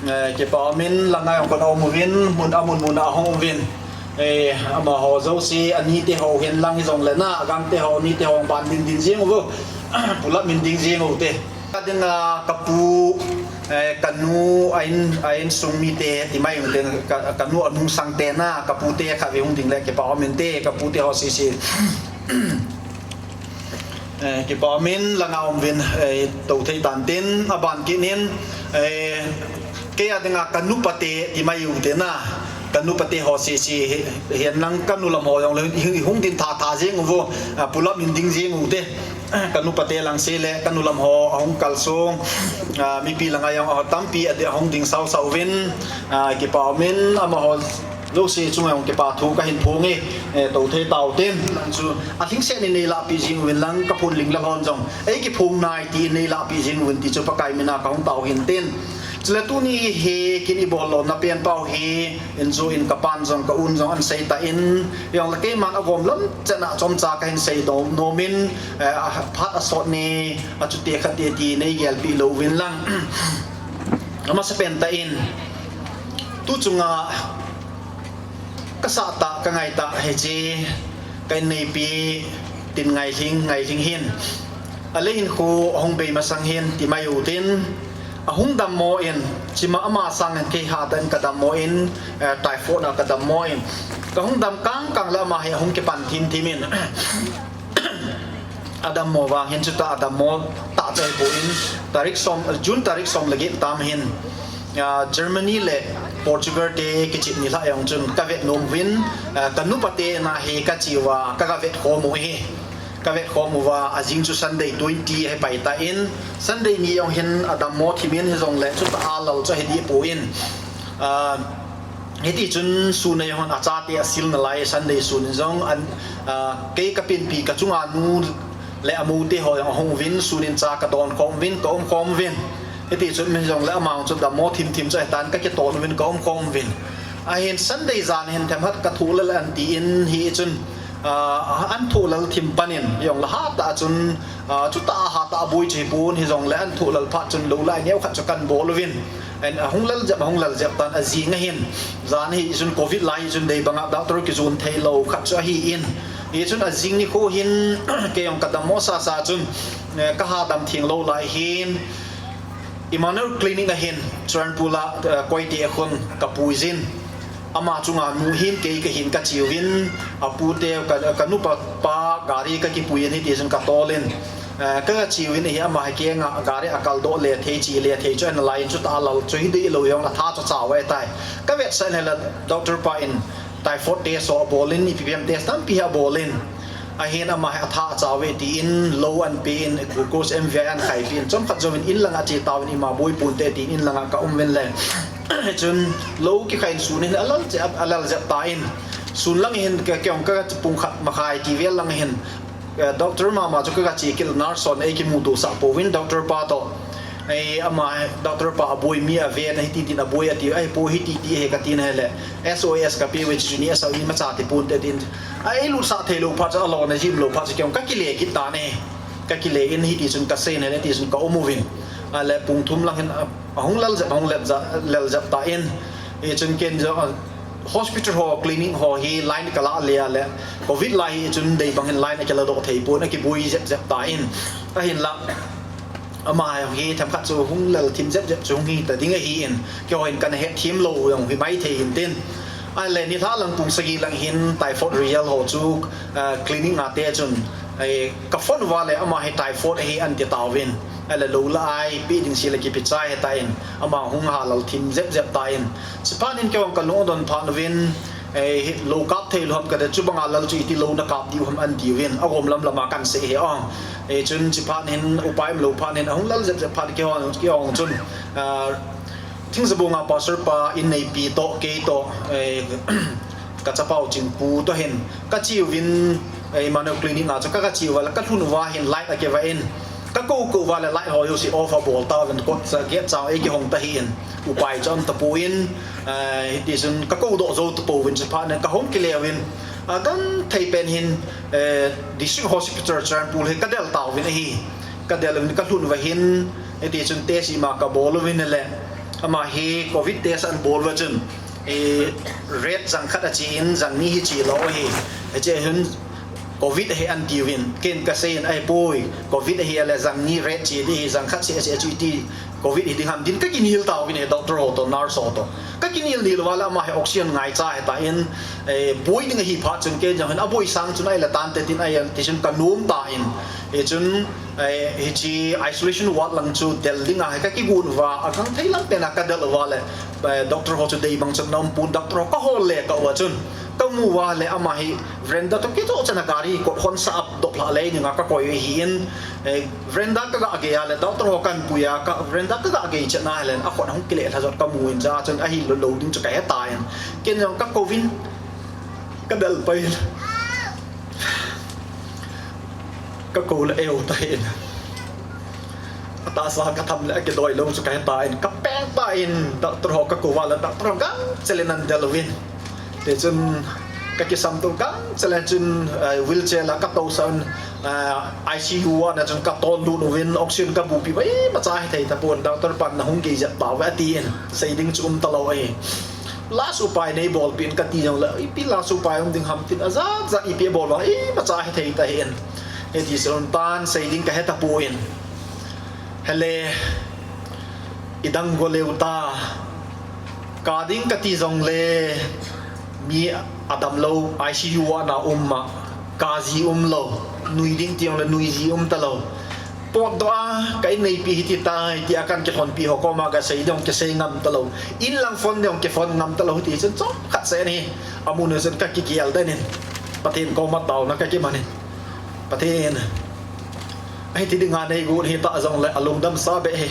Eh, kipa um in, langa jong kona um uvin, mun amun mun a ahung uvin. Eh, amaho jouse, anite ho hen lang hijong le na, agangte ho, anite ho ban din din jeng uvo, pulap min ding jeng uvin te. Ka dinga ka pu, eh, ka nu, a in, a insung mite, ti mai uvin te, ka, ka nu anungsang te na, ka pute khatvei hung ding le kipa um inte, ka pute ho sese. Eh, kipa um in, langa um uvin, eh, tou thei tan tin, aban kit in, eh, kei a dinga ka nupa te, ti mai uvin te na, ka nupa te ho sese, hi, hihen lang ka nu lam ho jong le, hi, hung ding tha tha jeng uvo, ah, pulap min ding jeng uvin te, ka nupa te lang sese le, ka nu lam ho, ahung kalsong, ah, mipi langa jong, ah, tampi a di, ahung ding sausau uvin, ah, kipa um in, amaho, jouse chunga jong kipa thu ka hin phong e, eh, tou thei tau tin, lang chu, alhingset in nei lahpi jeng uvin lang ka phun ling la hon jong, ei kiphong nai ti in nei lahpi jeng uvin ti chu Pakai mina ka hung tao hin tin. Chule tuni hi kin ibol lona pen pau hi, injo in kapan jong ka un jong ahin sei tan, jongle keiman agom lam chan a chomcha kahin sei nom in, eh, phat asot ni, achuti khat ti nei gelpeh lou vin lang. Amasapen tah in, tu chunga kasah tah, kangai tah hiche, ka inneipi Tin Ngailhing, Ngailhing hin, alei hin khu ahung bei masang hin ti mai utin, ahung dammo in, chima ama sangin kei hatah in kadammo in, eh, typhoid na kadammo in, kahung dam kangkang le ama hi ahung kipan thimthim in, adammo vang hin chuta adammo tah chu ahipon, tarik som, June tarik som le get tam hin, ah, Germany le Portugal te kichep ni lhah jong chun kavet nom uvin, ah, kanupa te na hi kache uva, ka, kavet khom u hi. Kavet khom uva, ajing chu Sunday twenty ahi pai tan, Sunday ni jong hin adammo thim in hijongle chuta alal chu ahi dehpon, ah, hitichun sun a jong hin achate asil nalai, Sunday sun in jong an, ah, kei kapenpi kachunga nu le amute ho jong ahung uvin, sun in cha kadon khom uvin, kaum khom uvin. Hitichun hijongle ama chu dammo thimthim chu ahitan, kakiton uvin, kaum khom uvin. Ahin Sunday jan hin themkhat kathohlel an tin hichun, ah, an thohlel thim pan in, jongle hatah chun, ah, chuta hatah boi chu hipon, hijongle an thohlel phat chun lou lai neo khat chu kan bol uvin. Ahin ahung lal jep, ahung lal jep tan, ajing ahin, jan hichun covid lai hichun dei banga doctor kijon theilou khat chu ahin, hichun ajing nikho hin kei jong kadammo sasa chun, eh, kaha dam theng lou lai hin, Emmanuel Clinic a hin, Churachandpur a, eh, Koite a khun kapuijin. Ama chunga nu hin kei kahin kache uvin, apute ka, kanupa pa gari kakipui in hitichun katol in, eh, ka, kache uvin ahi, ama hi kenga gari akaldoh le thei, che le thei chu ahi nalai in, chuta alal chu hi dehlou jong atha chu achau ahitai. Kavetsah in ahile doctor pa in typhoid test ho abol in, ipi ipi ham test tampi hi abol in, ahin ama hi atha achau ve tin lou anpen, glucose M V I ahin khaipen, chomkhat jouvin inlanga che tauvin, ima boi ponte tin inlanga kaum uvin le, chun lou kikhai in sun hin alal jep, alal jep tan, sun lang hin ka, kei jong ka pung khat makhai ti vel lang hin, eh, doctor mama chu ka, kache kit le nurse hon eikimuto sah pouvin, doctor pa toh, eh, ama doctor pa aboi mi aven, hiti tin aboi ati, ahipoi hiti ti ahi katin ahile, S O S kape uve, chuchu ni asah u imacha ti ponte tin, a, eilutsah theilou phat chu, alona jim lou phat chu kei jong kakile kit tan ahi. Kakile in hitichun kasei in ahile tichun kaum uvin, ahile pung thum lang hin, a, ahung lal jep, ahung lal jep, lal jep tan, hichun ken jong, a, hospital ho, clinic ho hi line kalah le ahile, covid lai hichun dei bang hin line akiladoh thei pon, akiboi jep jep tan, ahinla ama hi themkhat chu hung lal thim jep jep chu hung hita ding ahin, keiho hin kana hetthem lou jong hi maithei hintin. Ahile nilhah lang pung sagi lang hin typhoid result ho chu, ah, clinic a te chun, eh, ka phone uva le ama hi typhoid ahi anti tauvin. Ahile lou la eipeh ding seh le kipe chai ahitan, ama hung halal thim jep jep tan. Chuphat in kei jong kalung adon phat uvin, eh, hi lou kap theilou ham kati, chubanga lal chu iti lou nakap diu ham anti uvin, agom lam lama kahin sei ahi. Eh, chun chuphat in upai umlou phat in ahung lal jep jep phat keiho, keiho chun, ah, Thingjabung a pastor pa inneipi toh, kei toh, eh, kachapau Chingpu toh hin kache uvin, eh, Emmanuel Clinic a chu ka, kache uva le kalhun uva hin light akivah in, kakou kou uva le light ho jouse off abol tauvin, kot cha, gate cha eikihong ta hin, upai chu um tapon, eh, hitichun kakoudoh jou tapouvin, chuphat in kahung kile uvin, agenthei pen hin, eh, District Hospital Churachandpur hi kadel tauvin ahi. Kadel uvin kalhun uva hin, hitichun test ima kabol uvin le, ama hi covid test ahin bol uva chun, eh, red jang khat ache in, jang ni hi chelou ahi. Hiche hin covid ahi anti uvin, ken kasei in ahipoi, covid ahi le jang ni red che ding ahi, jang khat seh ache chu iti covid hi ding ham tin kakinel tauvin ahi, doctor ho toh, nurse ho toh. Kakinel nel uva le ama hi oxygen ngaicha ahitan, eh, boi ding ahi phat chun ken jong hin aboi sang chun ahile tante tin ahile tichun kanom tan, eh, chun, eh, hiche isolation ward lang chu del dinga hi kakigon uva, agenthei lang pena kadel uva le, eh, doctor ho chu dei bang chan na um pon, doctor ho kahol le kauva chun, kamu uva le ama hi veranda toh kichoh chan a gari kot hon sah a doh lhah le dinga kakoi ahin, eh, veranda kaga gei a le doctor ho kahin pui a, ka veranda kaga gei chet na ahile akhut ahung kile lha jot kamu in, chua chun ahilou lou ding chu kahe tan, ken jong kakouvin, kadel pai in, kakou le eiho tahin, Tahsa katham le akidoi lou chu kahe tan, kapeng tan, doctor ho kakou uva le doctor ho gangchel in ahin del uvin. Tichun kakisam tou gangchel in chun, eh, wheelchair la katousah un, eh, I C U ward na chun katonlut uvin, oxygen kabupi uva, imacha hethei tapon, doctor pan nahung gei jep tauve atin, sei ding chu umtalou ahi. Last upai neibolpeh in kati jongle, ipi last upai um ding ham tin, ajat jat ipi abol uva, imacha hethei tahih in. Hiti chun tan sei ding kahe tapon. Hele, idang go leu ta. Ka ding kati jongle, mi adamlou, I C U ward na um ma, kaji umlou, nui ding ti jongle nuiji umtalou. Potdoh a, ka inneipi hiti tai, tia kan kilhonpi ho koma kasei ding kisei ngam talou. In lang phone ding kiphone ngam talou, hiti chun chomkhat seh ahi. Amun a chun kakigel den in, Pathen koma taona kakiman in, Pathen, hiti dinga neigot hita jongle alungdamsa beh hi,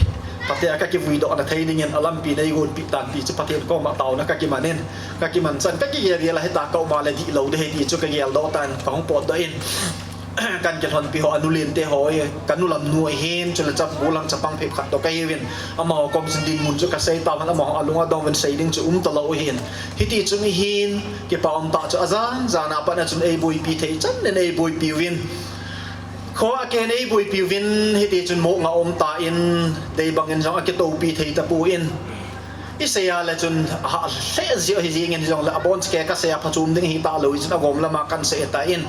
Pathen a kakivuidohna thei dingin alampi neigonpeh tan ti chu Pathen koma taona kakiman in, kakiman chan kakigel gel a hita ka um a le dihlou ding ahi ti chu kageldoh tan kahung potdoh in, kan kilhonpi ho, anu lente ho, kanu lamnu ahin, chule chabu lang chapang phep khat toh kahiuvin, amaho kom chun dinmun chu kasei tauvin, amaho alung adong uvin, sei ding chu umtalou ahin. Hiti chun mihem kipa umtah chu ajan jan a pat a chun eiboipi thei chan in eiboipi uvin. Kho a ken eiboipi uvin, hiti chun moh nga umtan, dei bangin jong akitoupi thei tapon. Isei a le chun ahah lheh jeh ahi jengin, hijongle abon cheh kasei a phachom ding hitalou, hichun agom lama kan sei tan.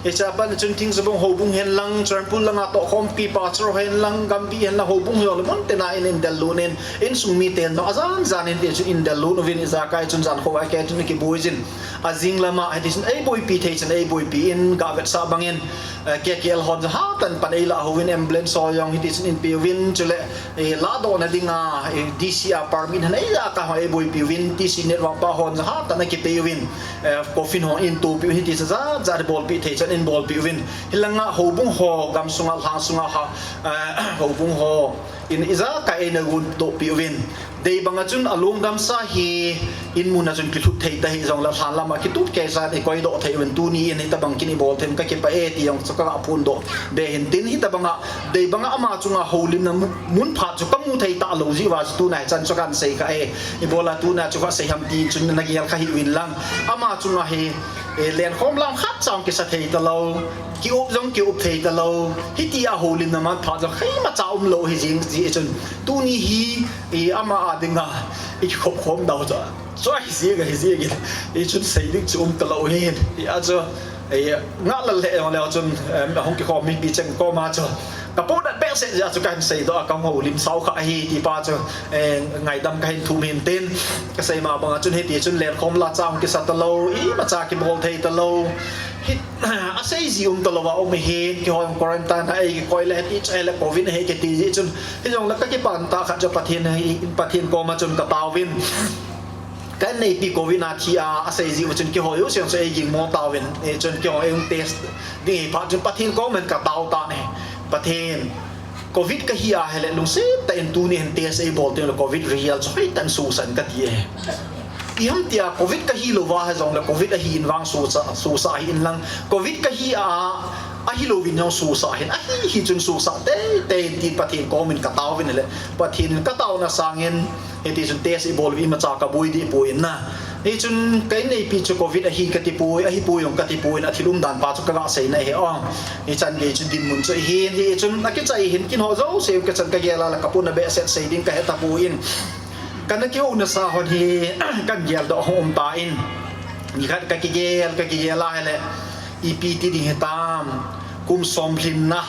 Hiche a pat chun Thingzabung houbung hen lang, Churachandpur langa tohkhompi pastor hen lang, Gambih hen lang, houbung hijongle mun tina in, indel lut in, insung miten jong ajan jan in tichun indel lut uvin, ijakai chun jan khovah a kei chun kiboi jin. Ajing lama hiti chun eiboipi thei chun eiboipi in, gavetsah bangin, eh, K K L hon jong hatah in pan eilah uvin, ambulance ho jong hiti chun inpe uvin, chule, eh, lahdohna dinga, eh, D C a permit han eija kaho eiboipi uvin, T C network pa hon jong hatah in akipei uvin, eh, coffin ho intopi uvin, hiti chun jat jat bolpi thei chan in bolpi uvin. Hilanga houbung ho, gamsunga, lhangsunga ha, eh, houbung ho in ijakai eina gondohpi uvin. Dei banga chun alungdamsa hi inmun a chun kilhut thei tahih jongle lhan lama kitut keisan ikoidoh thei uvin, tuni in hitabang kin ibol thei un kakipah e ti jong chu kaga phondoh be hin tin, hitabanga dei banga ama chunga houlimna mu-, mun phat chu kamu thei talou jeh uva chu tuna hichan chu kan sei kha e. Ibola tuna chu kasei ham ti chun nagel kha hih uvin lang. Ama chunga hi, eh, lenkhom lang khat cha jong kisa thei talou, ki-up jong ki-up thei talou, hitia houlimna man phat jong keimacha umlou ahi jeng jeh chun, tuni hi, eh, ama a dinga ikikhop khom dau chu, chu ahi jeng ahi jengin, hichun sei ding chu umtalou ahin, hia chu, eh, ngahlel lheh jongleu chun, eh, ahung kikhom mipi cheng koma chu kapohnat behseh jeh a chu kahin seidoh a kahung houlim sao kha ahi ti pa chu, eh, ngaidam kahin thum hin tin, kasei ma banga chun hiti chun lenkhom la cha jong kisa talou, imacha kibol thei talou. Hi, asei ji umtalou a um ahin, keiho jong quarantine a eikikoi le hiti chu ahile covid ahi kiti jeh chun, hijongle kakipan tah khat chu Pathen ahi, Pathen koma chun kataovin. Ka inneipi covid a thi a, asei jeh u chun keiho jouse jong chu eigingmo tauvin, eh, chun keiho jong test ding hi phat chun Pathen koma katao tan ahi. Pathen, covid kahi ahile lungset tah in tuni hin test eibol tengle covid result chu hoitah in sohsah in kati e. Iham tia covid kahilouva hijongle covid ahi in vang sohsah, sohsah hih in lang, covid kahi a, ahilouvin jong sohsah hih in, ahi hi chun sohsah teitei in tin Pathen komin kataovin ahile, Pathen in kataona sangin, hiti chun test ibol uvin imacha kaboi deh poi in na. Hichun ka inneipi chu covid ahi katipoi, ahipoi jong katipoi in, athil umdan pa chu kaga seina ahi o. Hichan gei chu dinmun chu ahin, hichun akichai hin kin ho jouse kachan kagel a le kapohnat behseh sei ding kahe tapoi in. Kana kihouna sa hon hi kan geldoh hung um tan. Nikhat kakigel, kakigel a ahile, ipi ti ding hitam, kum som lhinna.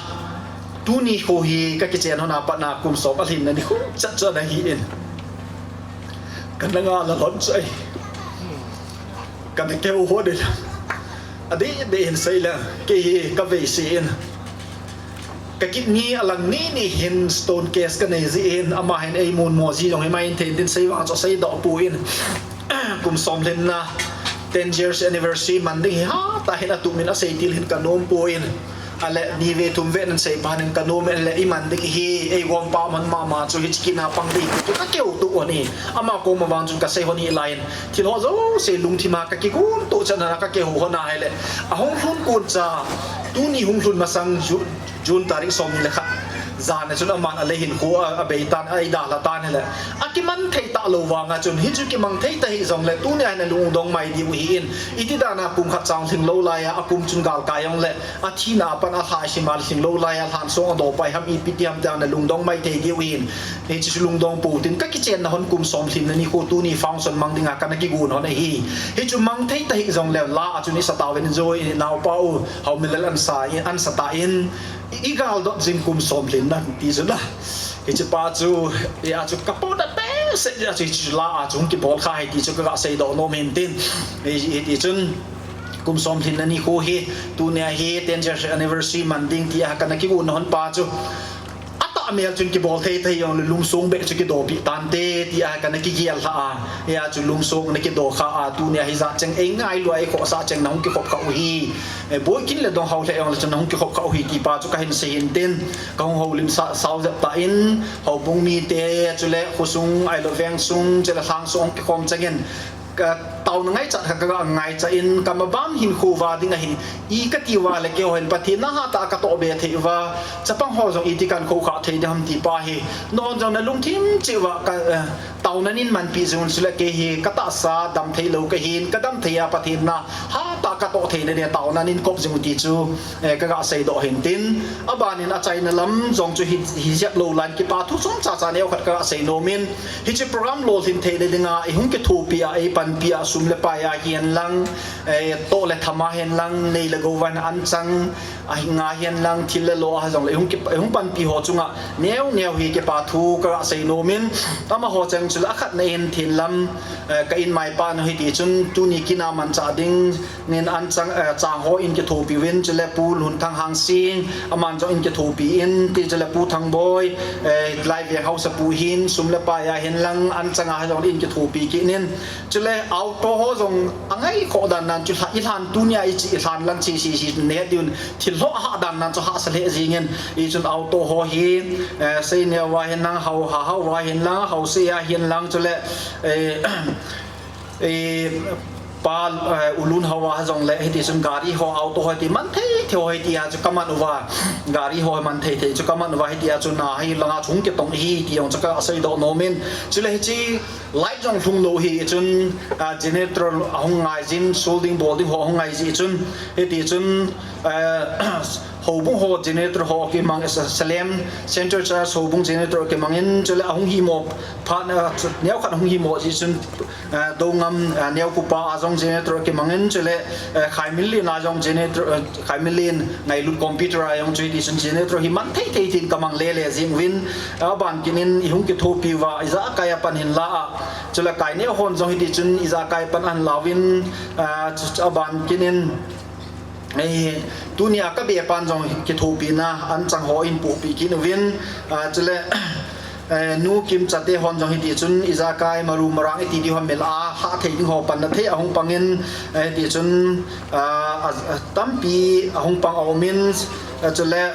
Tuni kho hi kakichen hon a pat na kum som alhinna nikho chat chu ana hi in. Kana ngah lha lhon chu ahi. Kana kihou hon in. Adeh deh hin sei le, kei hi kaveise in, ka kidney alang nini hin stone case kanei jeh in, ama hin eimonmo ji jong himai in thei in tin sei vang chu aseidoh poi in. Kum som lhinna, ten years anniversary man ding hi hatah hin atup in asei til hin kanom poi in. Ahile ni ve thum ve nan sei phat in kanom in, ahile iman ding hi, eigompa man mama chu hiche kit a pang ding chu kakihouto hon in. Ama koma vang chun kasei hon hilai in, thil ho jouse lungthim a kakigonto chan a kakihou hon ahile, ahung lhun kon cha, tuni hung lhun masang Ju-, June tarik somni le khat, Jan a chun aman alei hinkho a, abei tan, a eidalha tan ahile, akiman thei talou vanga chun, hichu kimang thei tahih jongle, tunia hi nalungdong mai diu ahin, iti dana kum khat chang lhinglou laiya, akum chun galkai jongle, athina apat alhai simal lhinglou laiya, lhansong adopai ham, ipi ti ham tia nalungdong mai thei diu ahin, hichu lungdong pou tin, kakichenna hon kum som lhinna nikho tuni function mang dinga kana kigon hon ahi. Hichu mang thei tahih jongle, la a chun isa tauvin, Joy, naopa u, Haominlal ansa, ansa tan, i, igaldot jing kum som lhinna ti chu la. Hiche pa chu, hia chu kapona behseh jeh a chu, hiche chu la a chu hung kibol kha ahi ti chu kaga seidoh nom in tin. Hi, hiti chun, kum som lhinna nikho hi, tunia hi ten years anniversary man ding tia kana kigon hon pa chu, atahmel chun kibol thei thei jongle lungsong beh chu kidopi tante tia kana kigel lha a. Hia chu lungsong nakido kha a, tunia hi jat cheng eingailu a, eikhohsah cheng nahung kikhop kha u hi. Eh, boi kin le dong hao lheh jongle chun nahung kikhop kha u hi ti pa chu kahin sei hin tin, kahung houlim sa, sao jep tan, houbung mite, chule khosung, ahilou vengsung, chule lhangsung hung kikhom chengin, ka taona ngaichat kha kaga ngaicha in, kamaban hinkho uva ding ahi, i kati uva le keiho hin Pathen na hatah a katoh be thei uva, chapang ho jong iti kahin khoukhah thei ding ham ti pa hi, nahon jong nalungthim cheh uva ka, eh, taonan in manpi jing un, chule kei hi katahsa dam theilou kahin, kadam thei a Pathen na hatah katoh theina dia taonan in kop jing u ti chu, eh, kaga seidoh hin tin, abanin achaina lam jong chu hi, hijep lou lan kipa thu chomcha cha neokhat kaga sei nom in, hiche program lolhin theina dinga ihung kithopi a, eipanpi a, sum le pai a hihen lang, eh, toh le tham a hihen lang, nei le gou vang anchang, ahi nga hihen lang, thil le lo a jongle ihung ki, ihung panpi ho chunga neo neo hi kipa thu kaga sei nom in, amaho cheng chule akhatna in thinlam, eh, ka inmaipa nu hiti chun tuni kin a manchah ding in anchang, eh, chang ho in kithopi uvin, chule Pu Lunthang Hangsing, aman jong in kithopi in, ti chule Pu Thangboi, eh, Laiveng haosapu hin, sum le pai a hihen lang, anchang a jong in kithopi kit in, chule auto ho jong angaikhoh dan nan chu lha, ilhan tunia ichi ilhan lang chi si si ne diun, thil ho hah dan nan chu hahsa lheh jing in, hichun auto ho hi, eh, Seineo a hihen lang, Hao, Hahao a hihen lang, Haose a hihen lang, chule, eh, eh, pa, eh, U Lunhao a jongle, hiti chun gari ho, auto ho ti man thei thei ho hitia chu kaman uva, gari ho man thei thei chu kaman uva, hitia chu na hi langa chung kitong hi ti jong chu kaga seidoh nom in, chule hiche light jong lhung lou hi chun, ah, generator ahung ngai jin, soldering bol ding ho ahung ngai ji chun, hiti chun, eh, houbung ho generator ho kimang, Sa-, Salem Central Church houbung generator kimang in, chule ahung himo phat, ah, neokhat ahung himo ji chun, eh, Doungam, eh, Neokupa a jong generator kimang in, chule, eh, Khaiminlen a jong generator, eh, Khaiminlen Ngailut computer a jong chu hiti chun generator hi man thei thei tin kamang le le jing uvin, aban kit in ihung kithopi uva ijakai a pan hin la a, chule Kaineo hon jong hiti chun ijakai pan ahin la uvin, eh, chu, chu aban kit in, eh, tunia kabe pan jong kithopina anchang ho in pohpi kit uvin, ah, chule, eh, Nu Kimchate hon jong hiti chun ijakai maru marang iti diu ham mel a, hah thei ding ho panna thei ahung pang in, eh, hiti chun, ah, a, a, tampi ahung pang aum in, eh, chule,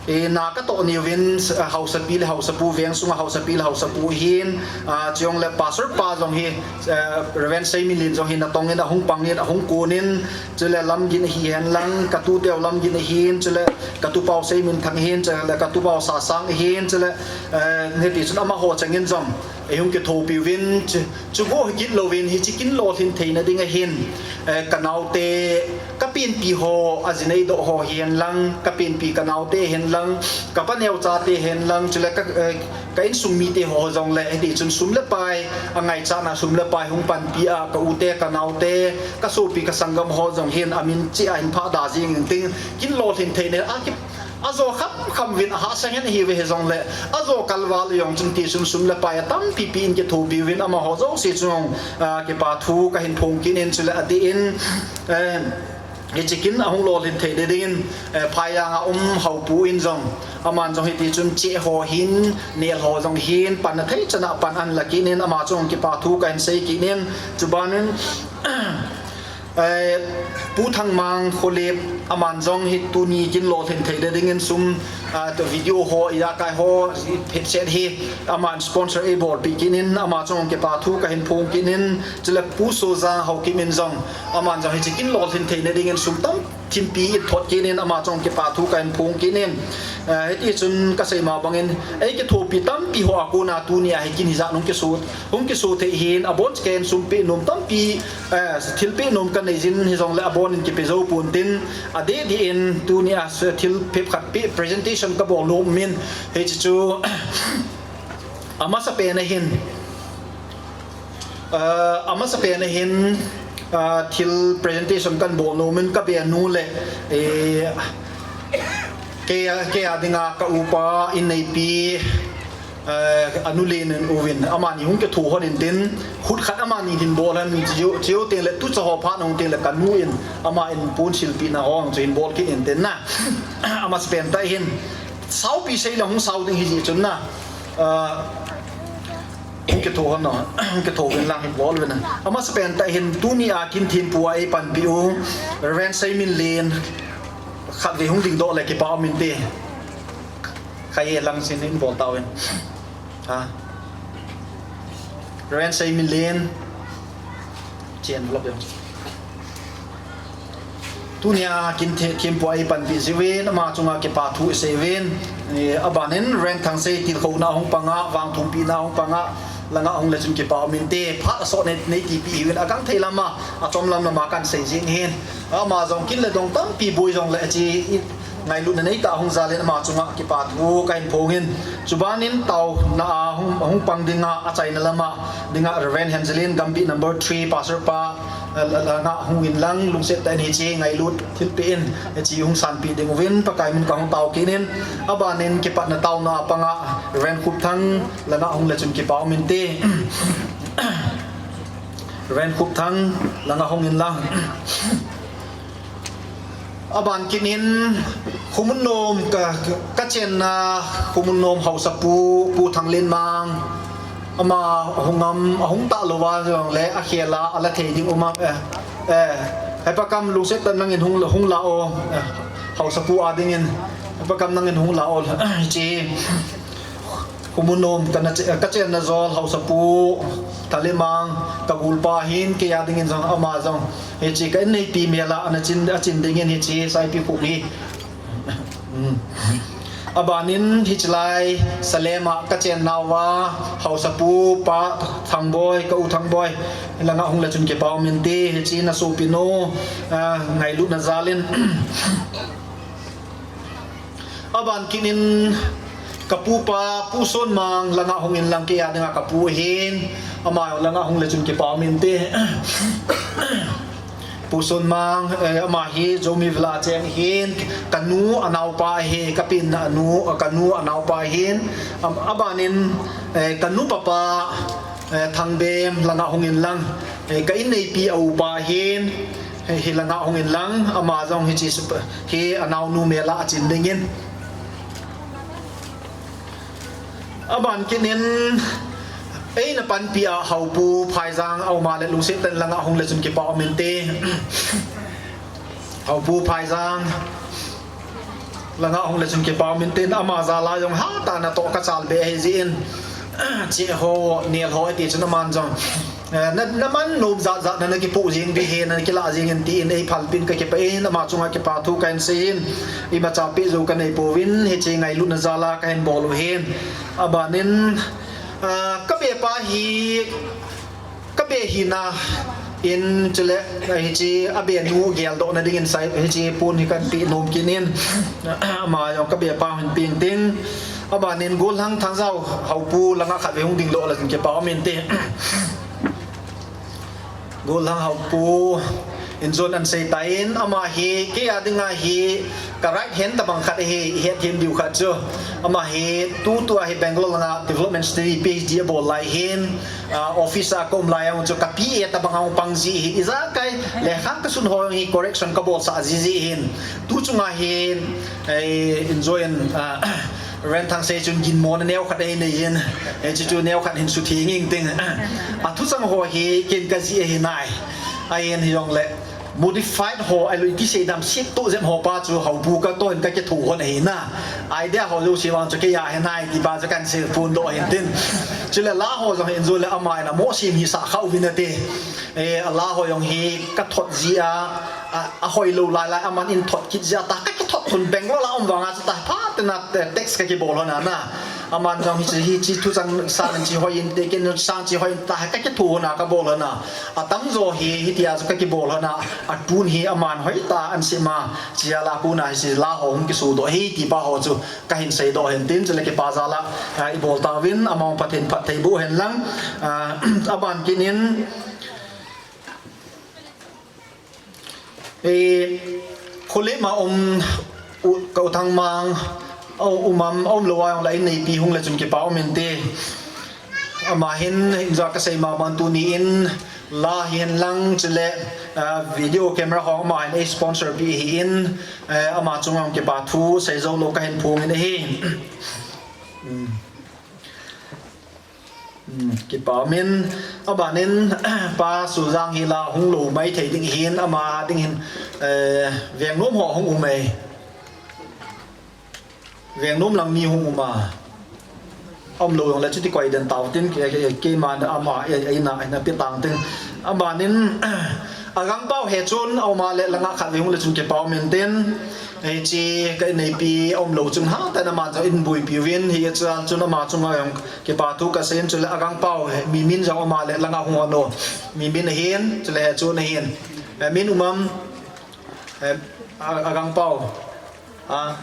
eh, na katoh ni uvin, eh, haosapi le haosapu, veng sunga haosapi le haosapu hin, ah, chujongle pastor pa jong hi, eh, Reverend Seiminlen jong hi natong in ahung pang in, ahung kon in, chule Lamgin hihen lang, katuteu Lamgin hin, chule katupau Seiminthang hin, chule katupau Sasang hin, chule, eh, hiti chun amaho cheng in jong ihung kithopi uvin, chu, chu bou hi kit louvin, hiche kin lolhin theina ding ahin, eh, kanaote, kapenpi ho, ajinei doh ho hihen lang, kapenpi kanaote hihen lang, kapa neochate hihen lang, chule ka, eh, ka insung mite ho jongle, hiti chun sum le pai, angaichatna sum le pai hung panpi a, ka ute, kanaote, kasopi, kasanggam ho jong hin amin cheh a hin phah da jing inting, kin lolhin theina a ki, ajo kham kham uvin ahahsa ngen ahiuve hijongle, ajo kalval jong chun ti chun sum le pai atampi pi in kithopi uvin amaho jouse chun, ah, kipa thu kahin phong kit in chule adeh in, eh, hiche kin ahung lolhin theina dingin, eh, Phaijang a um Haopu in jong, aman jong hiti chun cheh ho hin, nel ho jong hin, panna thei chan a pan ahin la kit in ama chun kipa thu kahin sei kit in, chuban in, eh, Pu Thangmang Kholep, Aman jong hi tuni kin lolhin theina dingin sum, ah, to video ho, ijakai ho, headset hi, aman sponsor eibolpeh kit in, ama chunga kipa thu kahin phong kit in, chule Pu Sojang Haokip in jong, aman jong hiche kin lolhin theina dingin sum tam thimpi eithot kit in, ama chunga kipa thu kahin phong kit in, ah, hiti chun kasei ma bangin, eikithopi tampi ho a kona tunia hi kin hijat hung kiso, hung kiso thei hin, abon ken sum peh nom tampi, eh, thil peh nom kanei jin hijongle abon in kipe jou pon tin, adeh deh in tunia thil phep khat peh presentation kabol nom in, hiche chu, amasapen a hin, ah, amasapen a hin, ah, thil presentation kahin bol nom in kabenu le, eh, kei, kei a dinga ka upa inneipi, eh, anu le anu uvin, amani hung kitho lhon in tin, khut khat amani hin bol lhon in, chujou, chujou tengle tucha ho phat nung tengle kanu in, ama in pon silpehna ho chu hin bol kit in tin na. Amasapen tah hin, saopi seile hung sao ding hijeh chun na, ah, hung kitho lhon o, hung kitho uvin lang hin bol uvin na. Amasapen tah hin, tunia kin thempu a eipanpi u, Reverend Seiminlen, khatvei hung dingdoh le kipa um inte. Khaye lang sin in bol tauvin. Ha. Reverend Seiminlen. Chen vlog jong. Tunia kin the-, thempu a eipanpi jiuvin, ama chunga kipa thu isei uvin. Eh, abanin Reverend Thangsei tilkhouna hung panga, vangthumpina hung panga, langa hung le chun kipa um inte, phat asot nei, neitipi hiuvin, agangthei lama, achom lam lama kahin sei jing hin. Ama jong kin le dong tampi boi jongle hiche, ngailutna neitah a hung jalin ama chunga kipa thu kahin phong in. Chubanin taona a hung, hung pang dinga, achaina lama dinga Reverend Henzelin Gambih number three, Pastor pa, eh, la, langa hung in lang, lungset tah in hiche ngailut thilpeh in, hiche hung sanpeh ding uvin, Pakai min kahung tao kit in, abanin kipatna taona a panga Reverend Khupthang langa hung le chun kipa um inte. Reverend Khupthang langa hung in lang. Aban kit in Khomunnom ka, kachenna Khomunnom haosapu, Pu Thanglenmang, ama hung am, ahung talou va jongle akhel a, ala thei ding um am, eh, eh, Hepa Kam lungset tah in nangin hung, hung la o, eh, haosapu a dingin, Hepa Kam nangin hung la o, hiche. Khomunnom kana che-, kachenna jol haosapu, Thanglenmang, kagolpa hin, kei a dingin jong ama jong hiche ka inneipi mel a ana chin, achin dingin hiche Saipi Khup hi. Hmm. Abanin hiche lai Salem a kachen nauva haosapu Pa Thangboi, ka u Thangboi, langa hung le chun kipa um inte, hiche nasopinu, ah, ngailutna jalin. Aban kit in kapupa, Pu Sonmang, langa hung in lang, kei a dinga kapu ahin, ama langa hung le chun kipa um inte. Pu Sonmang, eh, ama hi Zomi vil a cheng ahin, kanu anaopa ahi, kapenna anu, kanu anaopa ahin, am, abanin, eh, kanu papa, eh, Thangbem, langa hung in lang, eh, ka inneipi a upa ahin, Hi, hi langa hung in lang, ama jong hiche sup-, hi anaonu mel a achin dingin. Aban kit in, eina panpi a haopu Phaijang, ama le lungset tah in langa hung le chun kipa um inte. Haopu Phaijang. Langa hung le chun kipa um inte, ama jal a jong hatah in natoh kachal be ahi jeh in. Cheh ho, nel ho, iti chun aman jong. Eh, na, naman nom jat jat na, nakipoh jing ding ahi, nakilah jing in tin, eiphalpeh in kakipah in, ama chunga kipa thu kahin sei in, imacha peh jou kanei pouvin, hiche ngailutna jal a kahin bol u ahin. Abanin, ah, kabepa hi, Kabe hina in chule, eh, hiche abenu geldohna dingin sai, hiche pon hi kahin peh nom kit in, ama jong kabepa hin peng ting. Abanin Golhang Thangjao haopu langa khatvei hung dingdoh le chun kipa um inte. Golhang haopu in jon an sei tan, ama hi, kei a dinga hi, ka right hand tabang khat ahi, hethem diu khat chu. Ama hi, tutua hi Bangalore langa development study P H D abol lai ahin, ah, office a ka um lai a chu ka P A tabang a pang ji ahi, ijakai lekha kasun ho hi correction kabolsah ji ji ahin. Tu chunga hi, eh, in jon, ah, Reverend Thangsei chun ginmona neo khat einei in, eh, chuchu neo khat hin sutheng inting. Athuchang ho hi ken kajih ahi nai. Ahin hijongle, Modified ho, ailou iti seidam, sip tu jep ho pa chu houbung ka toh in ka kitho hon ahi na. Idea ho jouse vang chu kei a hin hai ti pa chu kan sei pon doh hin tin. Chule la ho jong hin jole ama in amo sim hi sa khau vin ate. E, a la ho jong hi ka thot ji a, a, a hoilou lai lai aman in thot kit ji a ta ka kithot hun Bangalore la um vang a chu ta pha te na te text ka kibol hon a na. Aman jong hi chi, hi chi thu chang sang chi hoi in te ken sang chi hoi in ta ka kitho hon a ka bol hon a. Atam jo hi, hitia chu ka kibol hon a, atun hi aman hoi ta an sim a, chia la kuna hi si la ho hung kisu doh hi ti pa ho chu ka hin sei doh hin tin, chule kipa jal a, a, i bol ta vin, among Pathen phatthei boh hen lang, a, aban kit in, e, Khulip ma um, u, ka u Thangmang, a, u mam, a um lou a jong la in neipi hung le chun kipa um in te. Ama hin, hin ja ka sei ma ban tuni in, la hi hen lang chule, ah, video camera ho ama hin ei sponsor pi hi in, eh, ama chunga kipa thu sei jou lou ka hin phong in ahi. Hmm. Hmm, kipa min, aban in, Pa Sujang hi la hung lou mai thei ding hin, ama ding hin, eh, veng nom ho hung um e. Veng nom lang mi hung um a. Um lou jong le chuti koi den tau tin ke, ke, keima ama, e, e, na, na pi tang tin. Aban in, a gang pau he chun, ama le langa khat ve hung le chun kipa um in tin. Hichi ka in neipi um lou chun ha, ta na ma chun in buipi vin, hi chun, chun ama chunga jong kipa thu ka sei in chule a gang pau he, mi min jong ama le langa hung hon o. Mi min ahin, chule he chun ahin. E, min um am, e, a, a gang pau. A,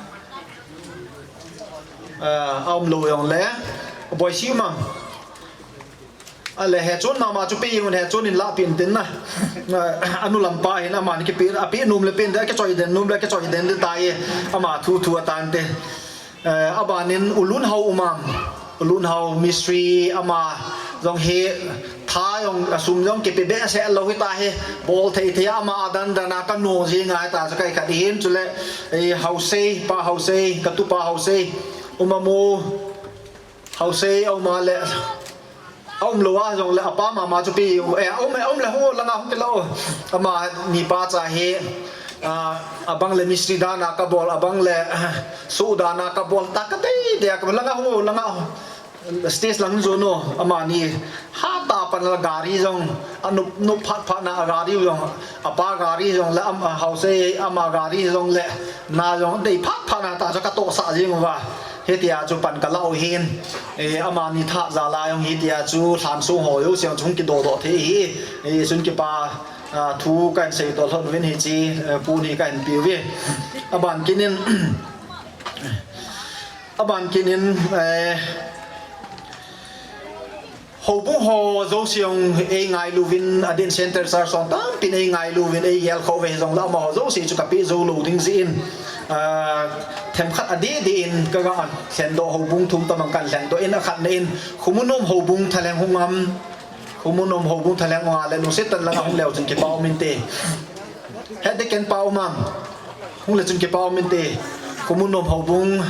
a, a um lou jong le, Boisi um am. A le he chun mama chu pe jeng un he chun in la pin tin na. A, a nu lam pa hin ama ni kipe, a pe nom le pen de, a kichoi den nom le kichoi den de tai, ama thu thu a tan te. Eh, aban in U Lun Hau um am. U Lun Hau mistri ama jong hi tha jong, a sum jong kipe behseh lou hi ta hi, bol thei thei ama a dan dan a ka no jing a ta chu kai khat hin chule, eh, Hausei, Pa Hausei, ka tu Pa Hausei, um am u, Hausei, a um a le, a um lou a jong le, a pa mama chu pi, eh, a um, a um le hung langa hung kilo. Ama ni pa cha hi, a, abang le mistri dan a ka bol, abang le, ah, su dan a ka bol, ta ka tei de, ka langa hung langa. Stage lang jo no, ama ni ha ta pan la gari jong, a nup, nup phat phat na a gari jong, a pa gari jong le, am, a Hausei ama gari jong le, na jong dei phat phat na ta jo ka toh sa jing uva. Hitia chu pan ka lau hin, e, ama ni tha ja la jong hitia chu lhan sung ho jouse jong chung kido do thei hi, e, sun kipa, a, thu kan sei to lhon vin hichi, e, pu ni kan piu ve. Aban kit in, Aban kit in, eh, houbung ho jouse jong ei ngailu vin, a din center church jong tampin ei ngailu vin, ei gel kho ve jong la amaho jouse chu ka pe jou lou ding jeh in, ah, themkhat a didi in ka ga lhen doh houbung thum tamang kan lhen doh in a khat na in Khumunom houbung thalheng hung am, Khumunom houbung thalheng hung a le lungset tah in lang a hung leu chun kipa um in te. Het de ken pa um am. Hung le chun kipa um in te. Khumunom houbung.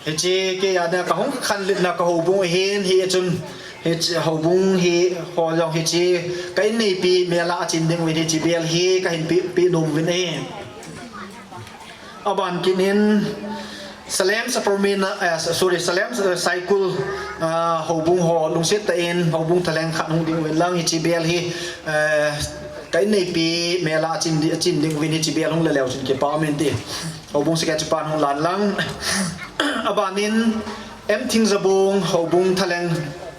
Hichi kei a ding a ka hung khanlitna ka houbung ahin, hichun, hichi houbung hi, ho jong hichi, ka in neipi mel a chin ding uvin hichi bel hi, ka hin pe, pe nom uvin ahi. Aban kit in, Salem Sapermeina, eh, sorry, Salem, eh, Saikul, ah, houbung ho, lungset tah in, houbung thalheng khat hung ding uvin lang hichi bel hi, eh, ka in neipi mel a chin di-, chin ding uvin hichi bel hung le leu chun kipa um in te. Houbung seket chu pan hung lan lang. Aban in, M Thingjabung, houbung thalheng,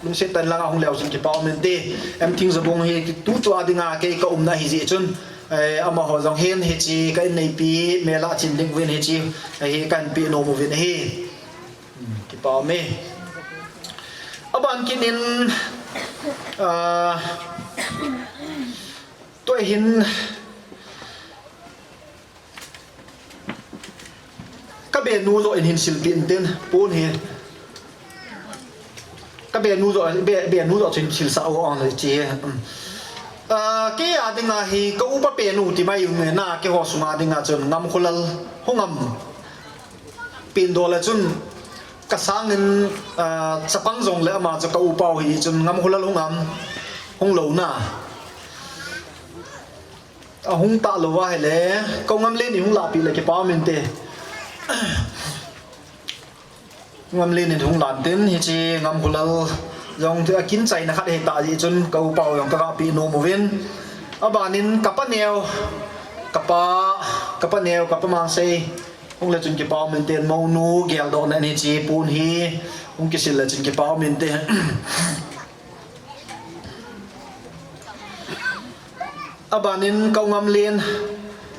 lungset tah in lang a hung leu chun kipa um in te. M Thingjabung hi tu chu a ding a kei ka umna hi jeh chun, eh, amaho jong hin hichi ka in neipi mel a chin ding uvin hichi, eh, hi kan pe nom uvin ahi. Hmm, kipa um e. Aban kit in, ah, tua hin ka benu jo in hin silpi in tin, pon hi. Ka benu jo, be, benu jo chun silsa o ang le chi. Hmm. Ah, kei a ding a hi ka upa penu ti mai un na keiho sunga ding a chun Ngamkholal hung am. Pin do le chun ka sangin, ah, chapang jong le ama chu ka upa u hi chun Ngamkholal hung am, hung lou na. Ahung talou va ahile, Koungamlen in hung lapi le kipa um inte. Koungamlen in hung lan tin, hiche Ngamkhulal jong akin chaina khat hita jeh chun, ka upa u jong ka gapi nom uvin. Abanin kapa neo, kapa, kapa neo, kapa Mangsei, hung le chun kipa um inte, mounu geldohna in hiche pon hi hung kisil le chun kipa um inte. Abanin Koungamlen,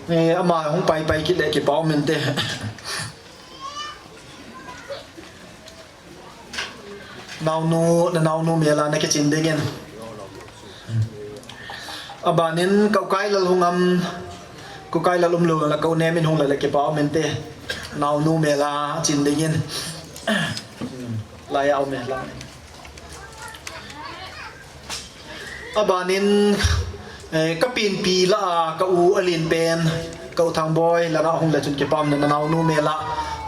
eh, ama hung paipai kit le kipa um inte. Naonu, na naonu mel a na kichin dingin. Abanin ka u Kailal hung am, ka u Kailal umlou le ka u Nem in hung le le kipa um inte. Naonu mel a chin dingin. Lai a um e lang. Abanin, eh, ka penpi lah a, ka u alen pen, ka u Thangboi, langa hung le chun kipa um inte, na naonu mel a,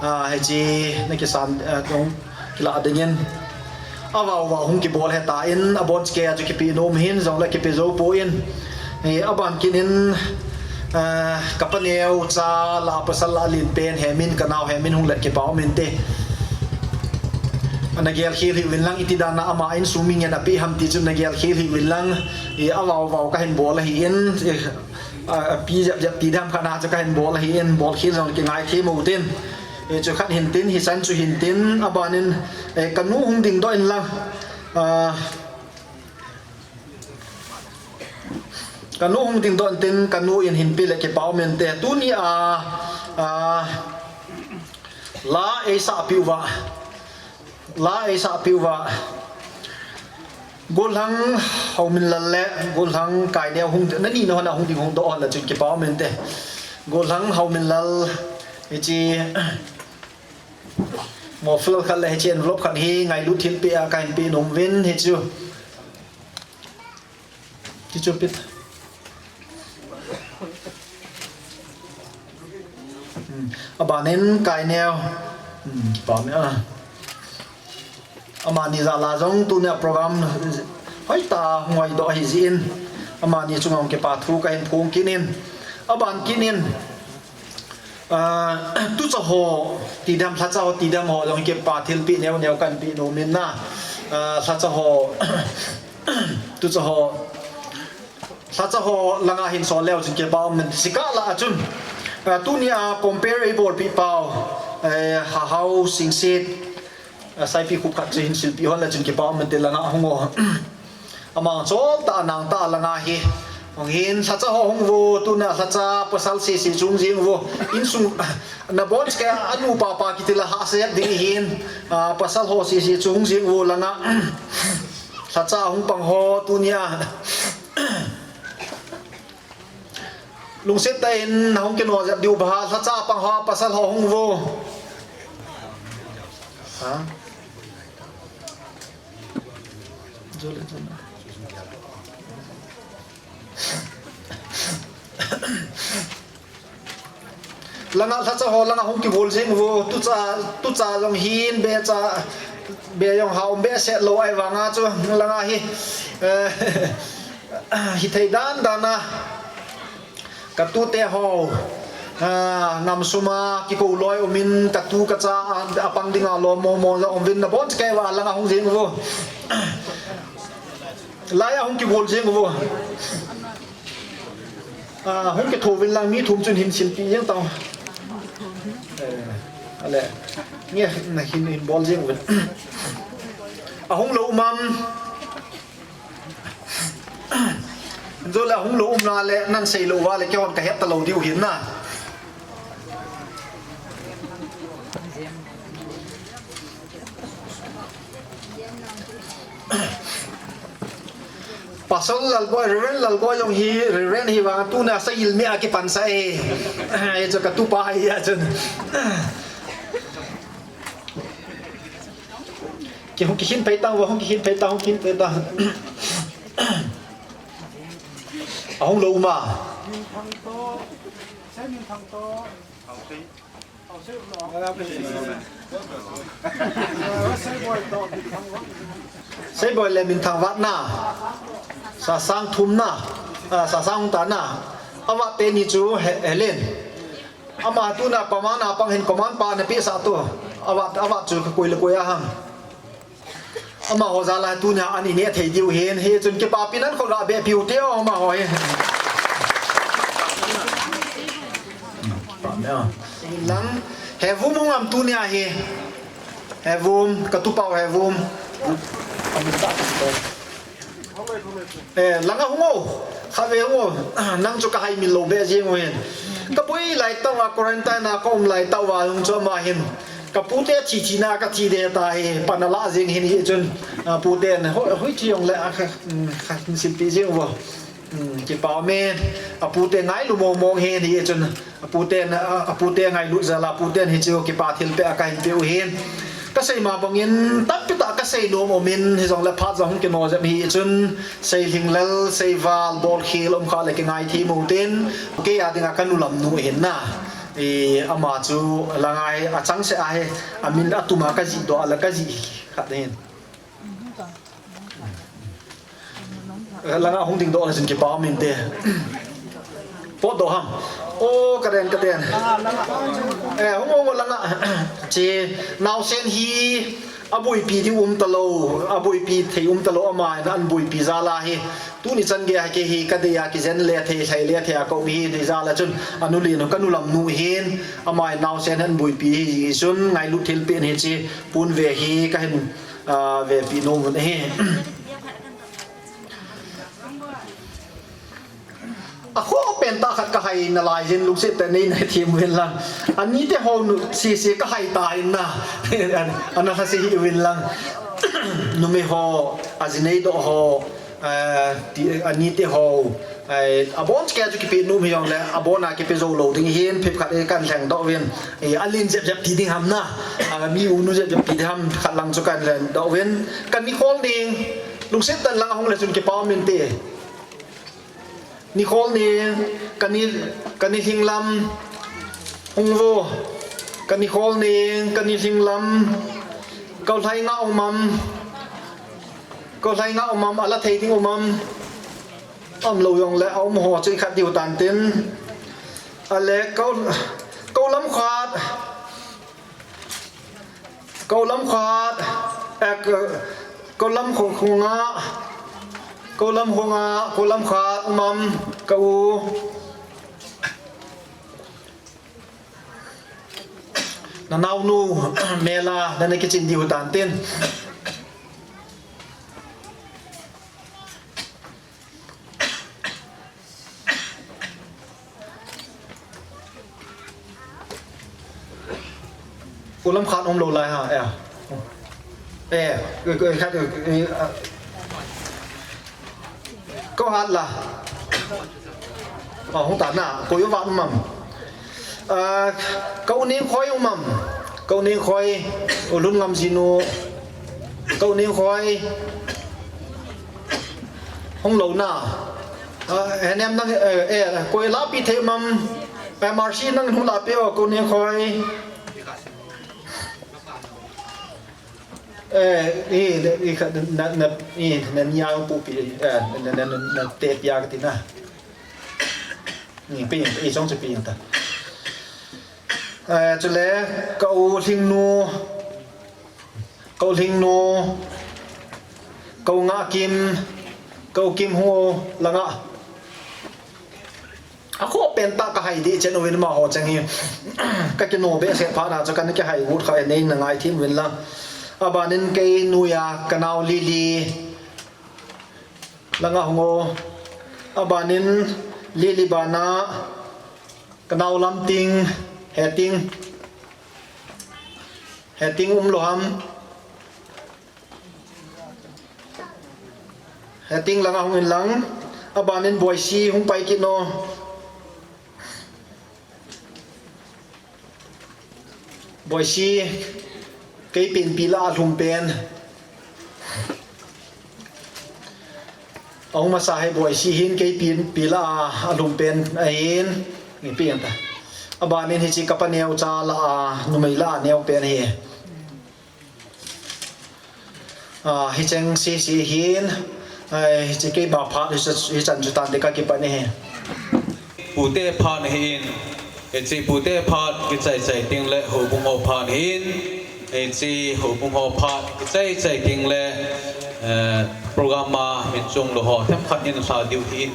ah, hiche, na kisan, eh, hung kila dingin. Avau vau hung kibol hita in, abon chikei a chu kipe nom hin, jong le kipe jou poi. Eh, aban kit in, eh, ka pa neo cha lah a pasal lah alen pen, Hemin, ka nao Hemin hung le kipa um inte. Ana gel khel hih uvin lang, iti dan a ama insung mi ngen a pe ham ti chu na gel khel hih uvin lang, eh, avau vau ka hin bol ahi in, eh, a, api jep jep ti dam khat na chu ka hin bol ahi in, bol khel jong kingai thei mo tin. Eh, chu khat hin tin, hichan chu hin tin, abanin, eh, ka nu hung dingdoh in lang. Ah, ka nu hung dingdoh in tin, ka nu in hin pe le kipa um inte. Tuni a, ah, la eisah peh uva. La eisah peh uva. Golhang Hauminlal le Golhang Kaineo hung, nani na hon a hung ding hung doh hon le chun kipa um inte. Golhang Hauminlal, hiche, moflal khat le hiche envelope khat hi ngailut thilpeh a ka hin pe nom uvin hichu. Kichu pit. Hmm. Abanin Kaineo. Hmm, kipa me a. Amani jal a jong tunia program hoitah a hung hoidoh ahi jeh in. Amani chunga hung kipa thu ka hin phong kit in. Aban kit in. Ah, tucha ho, tidam, lhacha ho, tidam ho, jong kipa thilpeh neo neo kan pe nom in na. Ah, lhacha ho, tucha ho, lhacha ho langa hin sol leu chun kipa um in, sikah lah a chun. Ah, tunia compare eibolpeh pau, eh, Hahao Singsit, ah, Saipikhup khat chu hin silpeh hon le chun kipa um inte, langa hung o. Amang chol tah a, nang tah a langa hi. Hung hin, lhacha ho hung uvo, tuna lhacha pasal sese chu hung jing uvo. Insung, nabon chikei a nu pa pa kiti la hahsa jep ding hin. Ah, pasal ho sese chu hung jing uvo langa. Lhacha hung pang ho tunia. Lungset tah in na hung kino jep diu ba, lhacha pang ho, pasal ho hung uvo. Ha? Langa lhacha ho langa hung kibol jing uvo, tucha, tucha jong hin becha, be jong hao behseh lou ahivanga chu langa hi, eh, hithei dan dan a. Ka tute ho, ah, ngam sum a kikou loi um in, ka tu ka cha a, apang dinga lom mo mo jong um uvin, nabon chikei uva langa hung jing uvo. Lai a hung kibol jing uvo. Ah, hung kitho uvin lang, mi thum chun hin silpeh jeng tao. Eh, ale. Nge na hin, hin bol jing uvin. Ahung lou um am. Jole ahung lou um na le, nan sei lou uva le, keihon ka het talou diu hin na. Pastor Lalboi, Reverend Lalboi jong hi, Reverend hi vang tuna sagil me a kipan sa e. E chu ka tupa hi a chun. Ki hung kikhin pei tang, hung kikhin pei tang, hung kikhin pei tang. Ahung lou um a. Seiboi le Minthang vat na. Sasang thum na. Ah, Sasang hung ta na. Avat teni chu He-, Helen. Ama tuna command a pang hin command pa na pisa tu. Avat, avat chu ka koi le koi a ham. Amaho jal a tunia an ineh thei diu hin, hichun kipapi nan khut ga be piu teo amaho hi. Lang, Hevum hung am tunia hi. Hevum, ka tupau Hevum. Eh, langa hung o. Kha ve hung o. Nang chu ka hai min lo be jing u hin. Ka pui lai tau a quarantine a ka um lai tau a hung chu ama hin. Ka pute thi thi na ka thi de ta hi, pan a la jing hin hichun, a, puten hoi, hoi thi jong le, a, kha, mm, kha, hin silpi jing uvo. Mm, kipa umin, a pute ngailu mong mong hin hichun, a puten, a, a pute ngailu jal a puten hichu kipa thilpeh a ka hin pe u hin. Ka sei ma bangin, tampi tah ka sei nom umin, hijong le phat jong hung kino jep hichun, sei lhinglel, sei val, bol khel, um kha le kingai thim u tin, kei a dinga ka nu lam nu hin na. E, ama chu langa hi, a chang se a hi, a min a tuma ka jih doh a la ka jih khat hin. Langa hung ding doh la chun kipa min te. Pot doh ham. O, ka den, ka den. Eh, hung, hung, langa. Chi, naosen hi, a buipi ding um ta lo, a buipi thei um ta lo, ama in an buipi jal a hi. Tuni chan gei a kei hi ka dei a kijen le thei, lhai le thei a ka um hi dei jal a chun a nu le nu ka nu lam nu hin ama in naosen hin buipi hi chun ngailut thilpeh hi chi pun ve hi ka hin, a, vepi nom un hi. A kho pen tah khat ka hai nalai jin lungset tah nei nei thim uvin lang. Ani te ho nu si si ka hai ta in na. An, ana ha si hi uvin lang. Numei ho, a ji nei doh ho. Eh, ti, ani te ho, eh, abon kei chu kipe nom hi jong le, abon a kipe jou lou ding hin, phep khat e kan lheng doh uvin, eh, a lin jep jep ti ding ham na, a, mi u nu jep jep ti ding ham, khat lang chu kan lheng doh uvin, kan ni khol ding, lungset tah lang hung le chun kipa min te. Ni khol ni, kan ni, kan ni hing lam, hung vo, kan ni khol ni, kan ni hing lam, kau lhai nga um am, Ko lhai nga um am, a la thei ding um am. Um lou jong le, a um ho chu i khat diu tan tin. A le ko, ko lam khat. Ko lam khat. Eh, ko, ko lam khong khong a. Ko lam khong a, ko lam khat um am. Ka u. Na naunu mel a, na na kichin diu tan tin. Ulam khat um lou lai ha, eh. Eh, eh, eh, khat, eh, eh, ah. Ko hat la. Oh, hung ta na, ko yo va um am. Ah, ko ning khoi um am. Ko ning khoi, u lun ngam jinu. Ko ning khoi. Hung lou na. Ah, he nem nang, eh, eh, ko la pi the mam. Eh, Marsi nang hung la pi o, ko ning khoi. Eh, i, i, kha, na, na, i, na nia pu pi, eh, na, na, na, na te pia ka ti na. Ni pi, i chong chu pi ta. Eh, chule, ka u Lhingnu, ka u Lhingnu, ka u Ngahkim, ka u Kimhu, langa. A kho pen ta ka hai di chen uvin ma ho chang hi. Ka kino be se pha na chu kan kihai ut kha nei na ngai thim uvin lang. Abanin kei nuia ka nau Lily. Langa hung o. Abanin Lily bana ka nau Lamting, Heting. Heting um lou ham. Heting langa hung in lang. Abanin Boisi hung pai kit no. Boisi kei pen pi la a lhum pen. Ahung masa hi Boisi hin kei pen pi la a lhum pen ahin. Ni pi ta. Abanin hichi ka pa neo cha la a numei la a neo pen hi. Ah, hicheng sisi hin, ai, hiche kei ba phat, hiche, hichan chu tan te ka kipan e he. Pute phat ahin, hiche pute phat kichai chai ding le houbung ho phat ahin, hiche houbung ho phat kichai chai ding le, eh, program a min chunglou ho themkhat in lha diu ahin,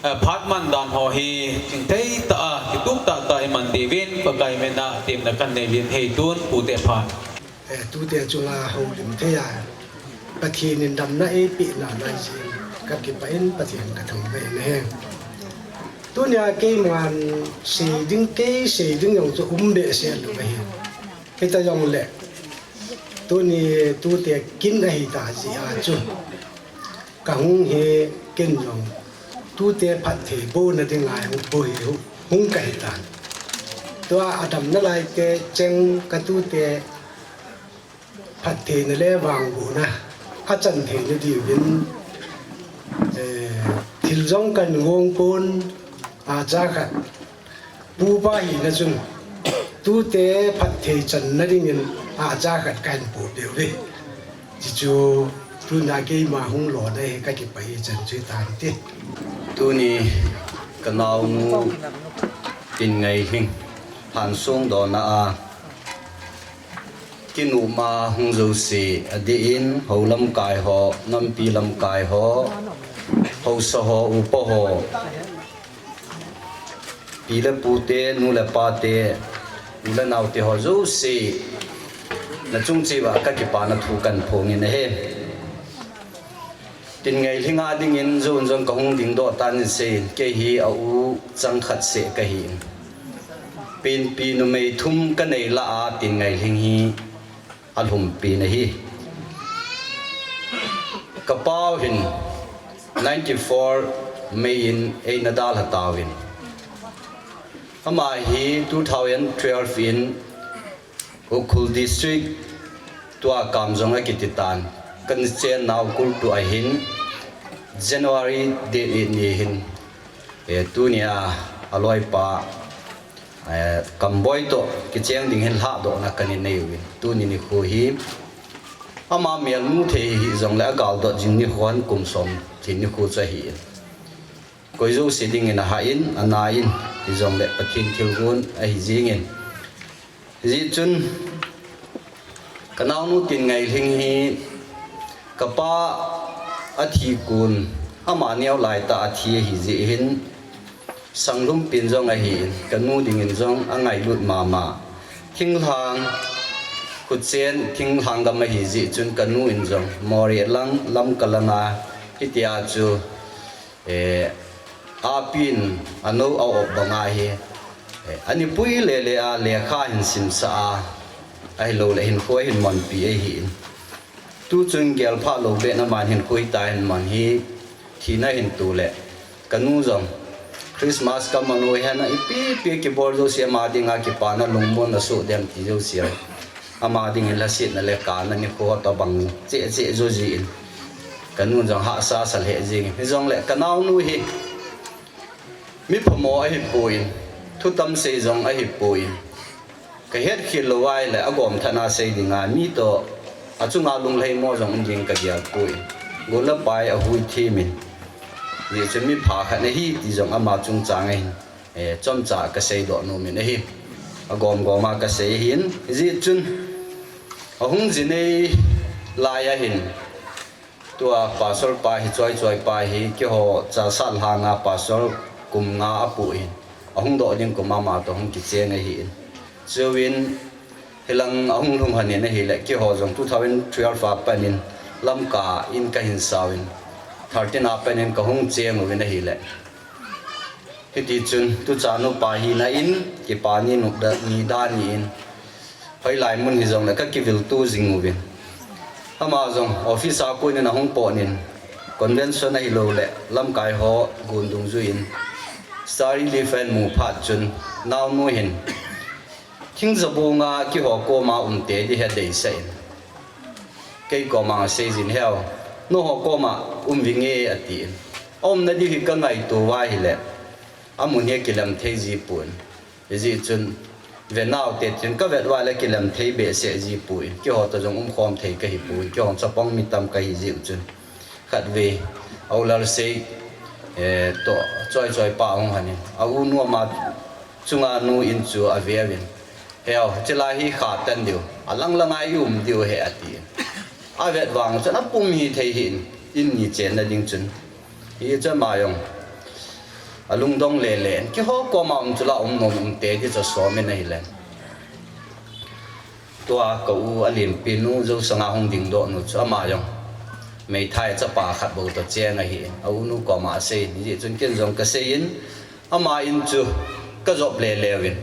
eh, phat man dan ho hi chingthei tah a, kitup tah tah a iman diuvin, Pakai min a temna kanei uvin, hei tun pute phat. Eh, tute chunga houlim thei a, Pathen in damna eipeh nalai jeh in, kakipah in Pathen kathangvah in ahi. Tunia keiman sei ding, kei sei ding jong chu um behseh lou ahi. Hita jongle, tuni tute kin ahita jeh a chu, kahung hi ken jong tute phatthei bohna dinga hung boi, hung kahitan. Tua adam nalai te cheng katute phattheina le vangbohna achan theina diuvin, eh, thil jong kangong pon, acha khat pupa hina chun tute phatthei channa dingin acha khat kahin pohpeh uve. Hichu tuna keima hung lona hi kakipah e chan chu hitante. Tuni kanaonu Tinngailhing Hansong dona a kinopma hung jouse adeh in, hou lamkai ho, nampi lamkai ho, haosa ho, upa ho, pi le pute, nu le pate, u le naote ho jouse, nachung cheh uva kakipana thu kahin phongin ahi. Tinngailhing a dingin jou jong kahung dingdoh tan in seiyin, kei hi a-u chang khat seh kahin, penpi numei thum kanei lah a Tinngailhing hi alhumpen ahi. Kapau hin ninety-four May in eina dalha tauvin, ama hi two thousand twelve in Ukhrul District, tua Kamjong akiti tan, kana chennau kultu ahin, January date eight ni hin, eh, tunia aloipa, eh, Kamboi toh kicheng ding hin lhadohna kana nei uvin, tuni nikho hi ama melmu thei hijongle agaldot jing nikho hin kum som thim nikho chu ahin, koi jouse dingin ahah in, ana in, hijongle Pathen thilgon ahi jengin. Hijeh chun kanaonu Tinngailhing hi kapa athi kon, ama neo laitah a athi ahijeh hin, sanglhum pen jong ahin, kanu dingin jong angailut mama. Thinglhang, khuchen thinglhang gam ahijeh chun kanu in jong Moreh lang, Lamka langa, hitia chu, eh, apin anou a-op banga hi, eh, anipui lele a lekha ahin simsah a, ahilouleh hinkho ahin manpi ahin. Tuchung gelphah lou beh naman hinkho hita ahin man hi, thina ahin toleh, kanu jong Christmas kaman u hen a, ipi pi kibol jouse ama dinga kipana lungmonna soh dem ti jouse, ama dingin lhasetna le kana nikho tobang cheh cheh jo jin, kanu jong hahsa sa lheh jengin. Hijongle kanaonu hi mi phamo ahipoi, thutam sei jong ahipoi, kahetkhel lou ahile agomthatna sei dinga mi toh achunga lunglhaimo jong um ding kagel poi, gol le pai ahui themin, hijeh chun mi pha khat ahi ti jong ama chungchang ahin, eh, chomcha kaseidoh nomin ahi. Agom goma kasei ahin, hijeh chun ahung jinei lai ahin, tua pastor pa hi, Choichoi pa hi, keiho Chassad langa pastor kum nga apoh in, ahung doh ding kum ama toh hung kicheng ahin. Chuin hilang ahung lhung lhonin ahile, keiho jong two thousand twelve a panin Lamka in kahin sauvin, thirteen a panin kahung cheng uvin ahile, hitichun tuchan upa hina in, kipani nopda ni da ni in, hoilai mun hijongle kakivilto jing uvin. Ama jong office a konin ahung potnin, convention ahilouleh lamkai ho gon dungjuiyin, Star Relief ahin mu phat chun, naonu hin thing jabonga keiho koma umte di hi adeisah in, kei koma aseijin, Heu, nangho koma um vinge, atin. Aumna di hi kangaito uva ahile, amun hi akilem thei jipon. Hijeh chun, venaote tin kavet uva le kilem thei behseh jipon. Keiho toh jong umkhom thei kahipon. Keiho chapang mi tam kahi jeh chun, khatvei, Aulal sei, Eh, to, choi choi pa hung hanin. A u nu ama chunga nu in chu a ve uvin. Heo, chila hi kha tan diu. A lang langa i um diu he a ti. A vet vang chun a pum hi thei hi in. In ni chen na ding chun. Hi chun ama jong. A lungdong le le. Kihou koma um chula um nom um te di cho so min a hi le. Tua ka u a limpi nu Zosanga hung dingdoh nu chu ama jong meithai chapa khat bou toh cheng ahi. A u nu koma a sei in, hijeh chun ken jong ka sei in, ama in chu ka jop le le uvin.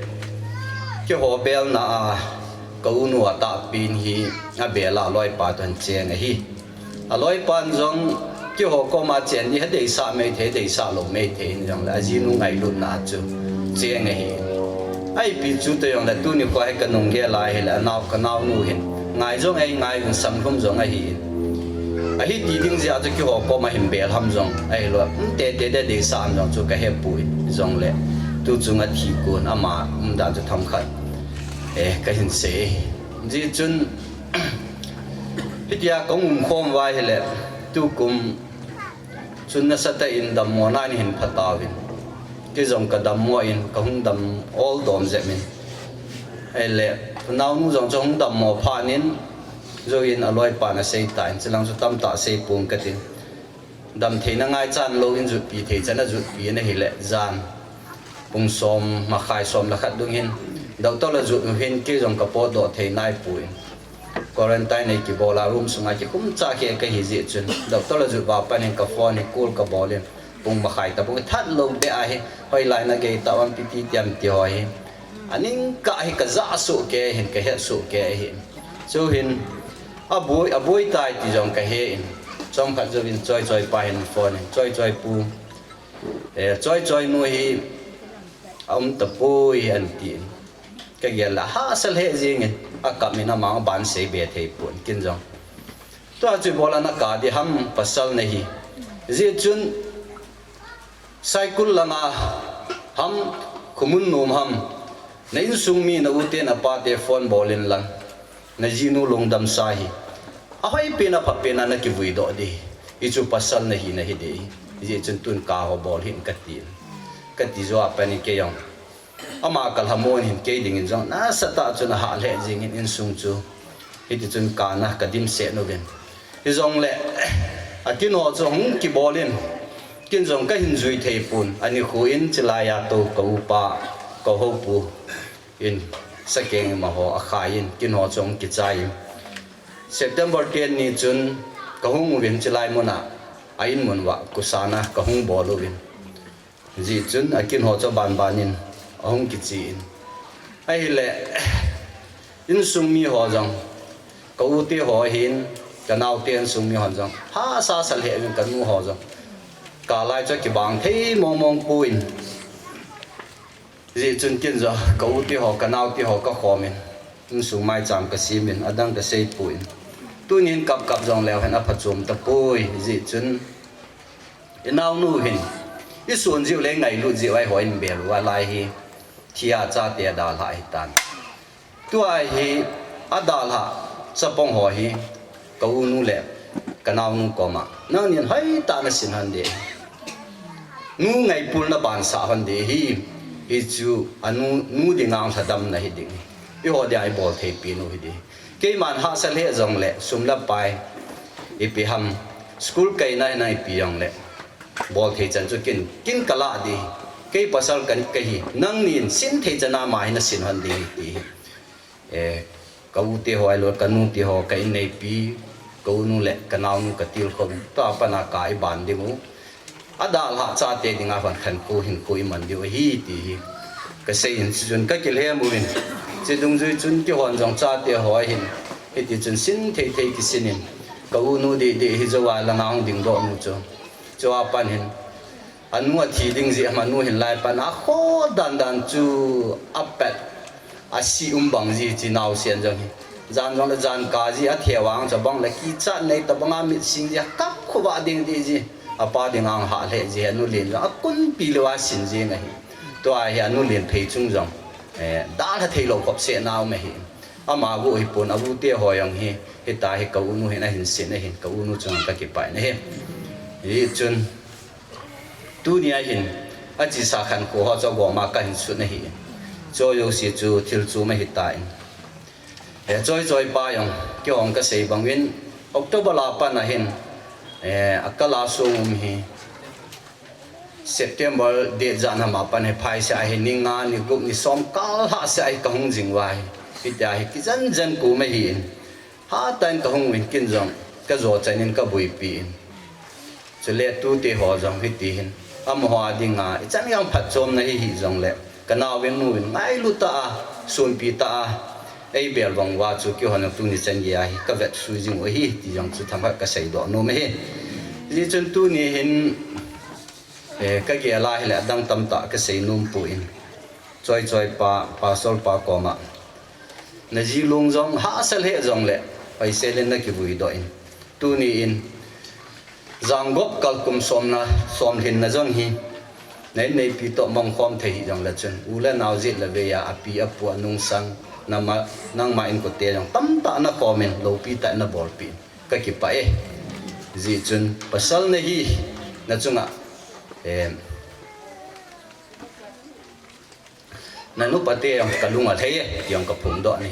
Kihou belna a ka u nu a tahpi in hi a bel a loipa toh cheng ahi. A loipan jong kihou koma chen ni ha deisah mei thei, deisah lou mei thei in jong le, a jinu ngailutna chu cheng ahi. Ai pi chu to jong le, tuni kho hi ka nung gel a hi le, a nau, ka nau nu hin ngai jong ei ngai un, sam lhum jong ahi. Ahi ti ding jeh a chu kihou koma hin bel ham jong ahi lou. Um te te de deisah ham jong chu ka he poi jong le. Tu chunga thi kon ama um dan chu themkhat, eh, ka hin sei. Hijeh chun Hitia ka hung um khom uva ahile, tukum chun nasatah in dammo nan hin pha tauvin. Kei jong ka dammo in, ka hung dam ol dom jep in. Ahile, naonu jong chu hung dammo phat in, Zo in a loipan a sei tan, chulang chu tamtah sei pong ka tin. Dam theina ngaichan lou in jutpi thei chan a jutpi in ahile jan. Pung som, makhai som le khat dung hin. Doctor la jut u hin kei jong ka potdoh thei nai poi. Quarantine nei kibol a room sunga kikhum cha khe ka hi jeh chun. Doctor la jut uva pat in ka phone hi call ka bol in. Pung makhai ta pung that lou beh ahi. Hoilai na gei ta uvem pi ti tiam ti ho hi. A ning kah hi ka ja soh kei hin ka het soh kei hin. Chu hin a boi, a boi tai ti jong ka he in. Chomkhat jouvin Choi Choi pa hin phone in. Choi Choi pu. Eh, Choi Choi nu hi a um tapoi an ti in. Ka gel a hahsa lheh jeng in. A kap in amang ban sei be thei pon kin jong. Tua chu bol a na kap di ham pasal na hi. Jeh chun Saikul langa ham, Khomun nom ham, na insung mi na u te na pa te phone bol in lang, na jinu lungdam sa hi. A hoi pen a pha pen a na kivui doh di. Hichu pasal na hi na hi di. Hijeh chun tun kap ho bol hih in ka ti. Ka ti jou a pat in kei jong. Ama ka lhamon hin kei ding in jong nasatah chun a hah lheh jeng in insung chu. Hiti chun kap na ka dimset uvin. Hijong le, a kin ho chu hung kibol in, kin jong ka hin jui thei pon, a nikho in chilai a tou ka upa, ka houpu in sakeng ima ho a khai in, kin ho chu hung kichai in. September ten ni chun ka hung uvin chilai mun a, a in mun uva, kusan a ka hung bol uvin. Hijeh chun a kin ho chu banban in a hung kichi in. Ahile, insung mi ho jong, ka u te ho hin, ka nao te insung mi ho jong, hahsa sa lheh in ka nu ho jong. Kap lai chu kibang thei mong mong pon. Hijeh chun kin jong, ka u te ho, ka nao te ho ka khom in. Insung maicham ka sem in, adang ka sei pon. Tunin kap kap jong leu hen a phachom tapoi. Hijeh chun, I naonu hin, i sun jiu le ngailut jiu a i hoi in bel u a lai hi, thia chate a dalha hi tan. Tua hi, a dalha chapang ho hi, ka u nu le, ka naonu koma. Nangnin hoi ta na sin hon de. Nu ngaipul na ban sa hon de hi, hi chu a nu, nu ding ang lhadam na hi ding. I ho dia i bol thei pi nu hi di. Keiman hahsa lheh jong le, sum le pai, ipi ham, school kaina hina ipi jong le, bol thei chan chu kin, kin ka lah di, kei pasal kan ka hi, nangnin sin thei chan a ma hi na sin hon di ti hi. Eh, ka u te ho ahilou, ka nu te ho, ka in neipi, ka u nu le, ka naonu ka tilkhou, tua pat a kap i ban ding u. A dalha chate dinga hon khankho hinkho i man diu ahi ti hi ka sei in, chun ka kilhem uvin. Chi dungjui chun kihon jong chate ho hin, hiti chun sin thei thei kisin in, ka u nu di di hi jou a langa hung dingdoh nu chu. Chu a pat hin, a nu a thi ding jeh a, a nu hin lai pat a kho dan dan chu a pet. A si um bang ji chi naosen jong hi. Jan jong le jan kap ji a thei vang chu bang le kichat nei tabang a mit sing ji a kap khovah ding di ji. A pa ding ang hah lheh ji a nu len jong a kunpi lou a sin jeng ahi. Tua hi a nu len phei chung jong. Eh, dalha thei lou khop seh na um ahi. Ama gu hi pon a u te ho jong hi. Hita hi ka u nu hin a hin sin ahin ka u nu chung ka kipah in ahi. Hi chun Tunia hin, achesa khankho ho chu agoma kahin sut ahi. Chujouse chu thil chom ahitan. Eh, Choichoi pa jong, kihong kasei bangin, October a pat ahin, eh, akal a song um hi, September date ja na ma pat hi phaisea hi ni nga, ni gup, ni som kal hahsea hi kahung jing uva hi. Hitia hi kijen jen kum ahin. Hatah in kahung uvin kin jong, kajo chan in kabuipi in. Chule tute ho jong hiti hin. Amaho a dinga, ichan jong phatchomna hi hih jongle. Kanaovin nuin ngailu tah a, sunpi tah a. Eibel vang uva chu kihon tuni chan geiya hi, kavet sui jing u ahi, ti jong chu themkhat kasei doh nom ahi. Hijeh chun tuni hin, eh, kagel a hile adang tamtah kasei nom poi. Choichoi pa, Pastor pa koma. Naji lung jong, hahsa lheh jongle, paisel in nakivui doh in. Tuni in, Jangop kalkum somna, somlhinna jong hi, nei neipi toh mongkhom thei hih jongle chun, u le nao jet le veiya, api apu anungsang, nama, nangma inkote jong, tamtah nakhom in, loupi tah nabolpi in, kakipah e. Hijeh chun, pasal nahi, nachunga, eh, Nanupa te jong kalung alhai e, ti jong kaphongdoh ahi.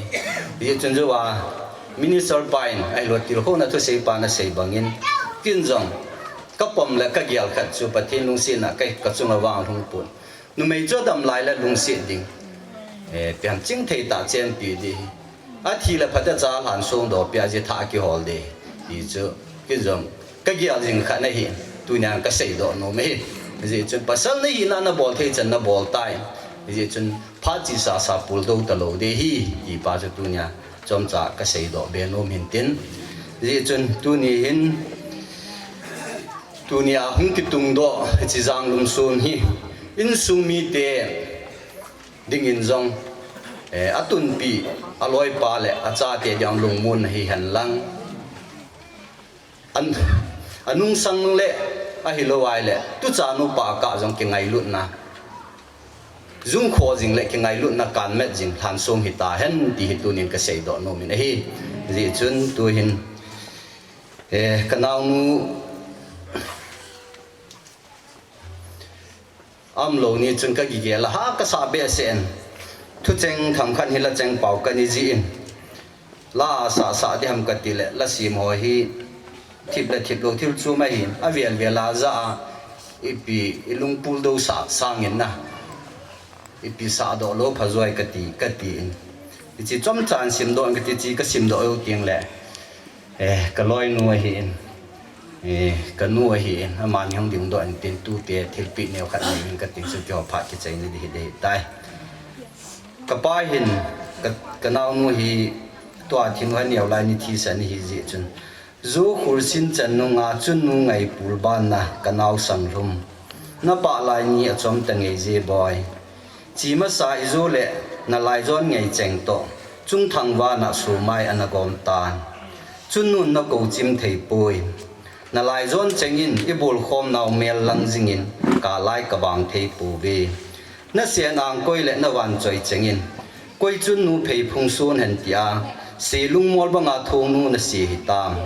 Hijeh chun jouva, minister pa in, ahilou tilkhouna thusei pa nasei bangin, kin jong, kapom le kagel khat chu Pathen lungsetna ka, kachunga vang lhung pon. Numei chu adam lai le lungset ding. Eh, pian chingthei tah chenpi ding. Athi le phatecha lhan songdoh pia jeh thah kihol ding. Ti chu, kin jong, kagel jing khat nahi, tunia kasei doh nom ahi. Hijeh chun pasal nahina nabol thei chan nabol tan. Hijeh chun phat chesa sa puldou talou ding ahi, ti pa chu tunia chomcha kasei doh be nom hin tin. Hijeh chun tuni hin, tunia hung kitungdoh, hiche Janglum sun hi, insung mite, dingin jong, eh, atunpi, aloipa le achate ding lungmonna hihen lang. An, anungsang le, ahilou ahile, tuchan upa kah jong kingailutna. Jungkho jing le kingailutna kanmet jing lhansong hitahen ti hi tunin kasei doh nom in ahi. Hijeh chun tuhin, eh, kanaonu Aumlou ni chun kagigel a ha kasah behseh in. Thucheng themkhat hi lacheng pao kanei jin. La sah sah ding ham kati le, la sem ho hi thip le thip lou thil chu ahin. Avel vel a ja a, ipi, ilung puldou sah sangin na. Ipi sahdoh lou pha joi kati, kati in. Hiche chomchan simdoh in kati, hiche kasimdoh u teng le. Eh, kaloinu ahin, eh, kanu ahin, amani hung dingdoh in tin tute thilpeh neo khat nei in kating chu kihou phat kichai ni ding hi ding tai. Kapa hin, ka, kanaonu hi tua thinu hi neo lai ni thisan ahi jeh chun. Ju khursin chan nunga chun nu ngaipul banna kanao sang lhum. Napah lai ni achom ta ngei je boi. Chi masa ijo le nalaijon ngei cheng toh, chungthang vana sumai ana gom tan. Chun nun nakou chim thei poi. Nalaijon cheng in ibulkhom nau mel lang jingin kalai kabang thei pouve. Nasen angkoi le navanchoi cheng in, koi chun nu pheiphung sun hen tia, selung mol banga thong nu nase hitam.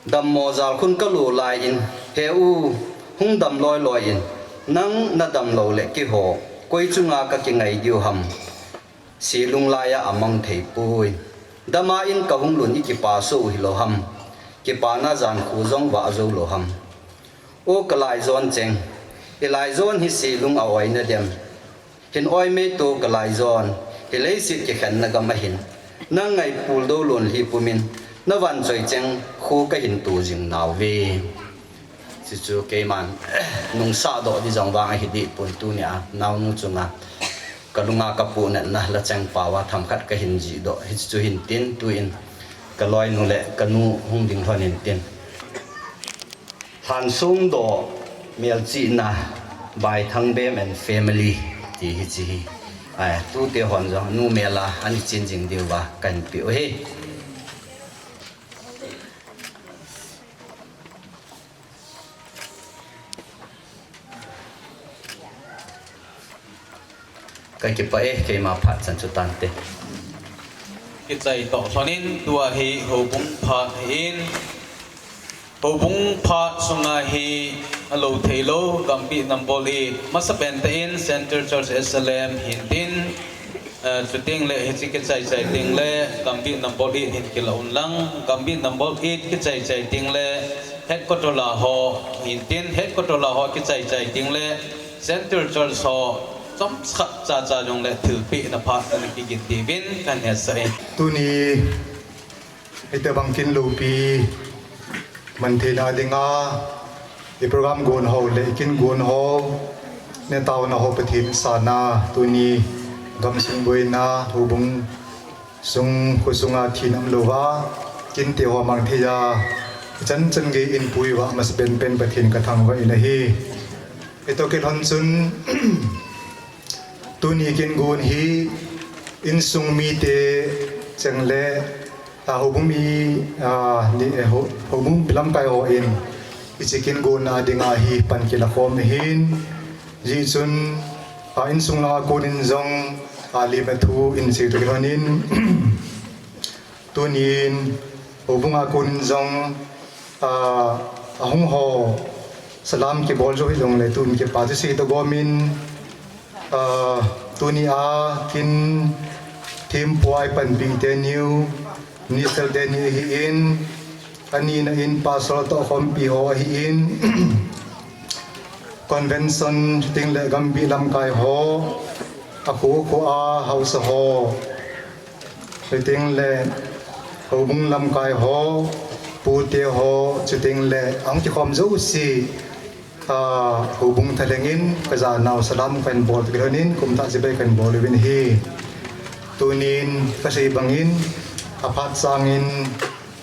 Dammo jalkhun kalu lai in, he u, hung dam loi loi in, nang nadam lou le keiho, koi chunga kakingai diu ham. Selung laiya amang thei poi. Dama in kahung lun ikipa sou hilou ham. Kipana jan khu jong vah jou lou ham. O kalaijon cheng. Ilaijon hi selung a oi nadem. Hin oi mei to kalaijon, hi leiset kikhenna gam ahin. Nang ngaipul dou lon lhi pumin, navanchoi cheng khu kahin tu jing nauve. Chuchu keiman, nungsahdoh di jong vang ahi deh pon tunia, naonu chunga. Kalunga kapuhnatna, lacheng paova themkhat kahin jihdoh. Hichu hin tin, tuin, kaloinu le kanu hung ding lhon in tin. Lhansong doh melchihna by Thangbem and family ti hiche hi. Ai, tute hon jong numei la ani chin jing diuva kahin peh u ahi. Kakipah e, keima phat chan chu tante. Kichai toh lhonin tua hi houbung phat ahin. Houbung phat sunga hi Alo theilou, Gambih number eight. Masapen tah in Central Church S L M hintin, eh, chuting le hiche kichai chai ding le Gambih number eight hin kila un lang, Gambih number eight kichai chai ding le headquarter la ho hintin, headquarter la ho kichai chai ding le Central Church ho chomkhat cha cha jong le thilpeh na phat na kigin tivin kan hetsah e. Tuni Hitobang kin loupi man theina dinga, i program gon ho le i kin gon ho, netaona ho Pathen sana, tuni gamsung boina, houbung sung, khosunga thina umlouva, kinte ho mang theiya, i chan chan gei in puiva, masapen pen Pathen ka thangvah in ahi. Hitoh kilhon chun, tuni kin gon hi insung mite cheng le, a, houbung mi, a, ni, eh, ho-, houbung lamkai hon hiche kin gonna dinga hi pan kila khom ahin, hijeh chun, a, insung langa konin jong, a, lim le thu in sei toh kilhon in, tunin houbunga konin jong, a, ahung ho salam kibol jou hijongle tun kipa thu sei toh gomin, a, tunia kin thempu a i panpi teni u, Minister teni ahin, anina in Pastor toh khompi ho ahin, Convention chuting le Gambih lamkai ho, akho kho a haosa ho, chuting le houbung lamkai ho, pute ho, chuting le ahung kikhom jouse, a, houbung thalheng in ka janau salam kahin bol toh kilhon in, kumthah chibai kahin bol uvin ahi. Tunin kasei bangin, aphat sangin,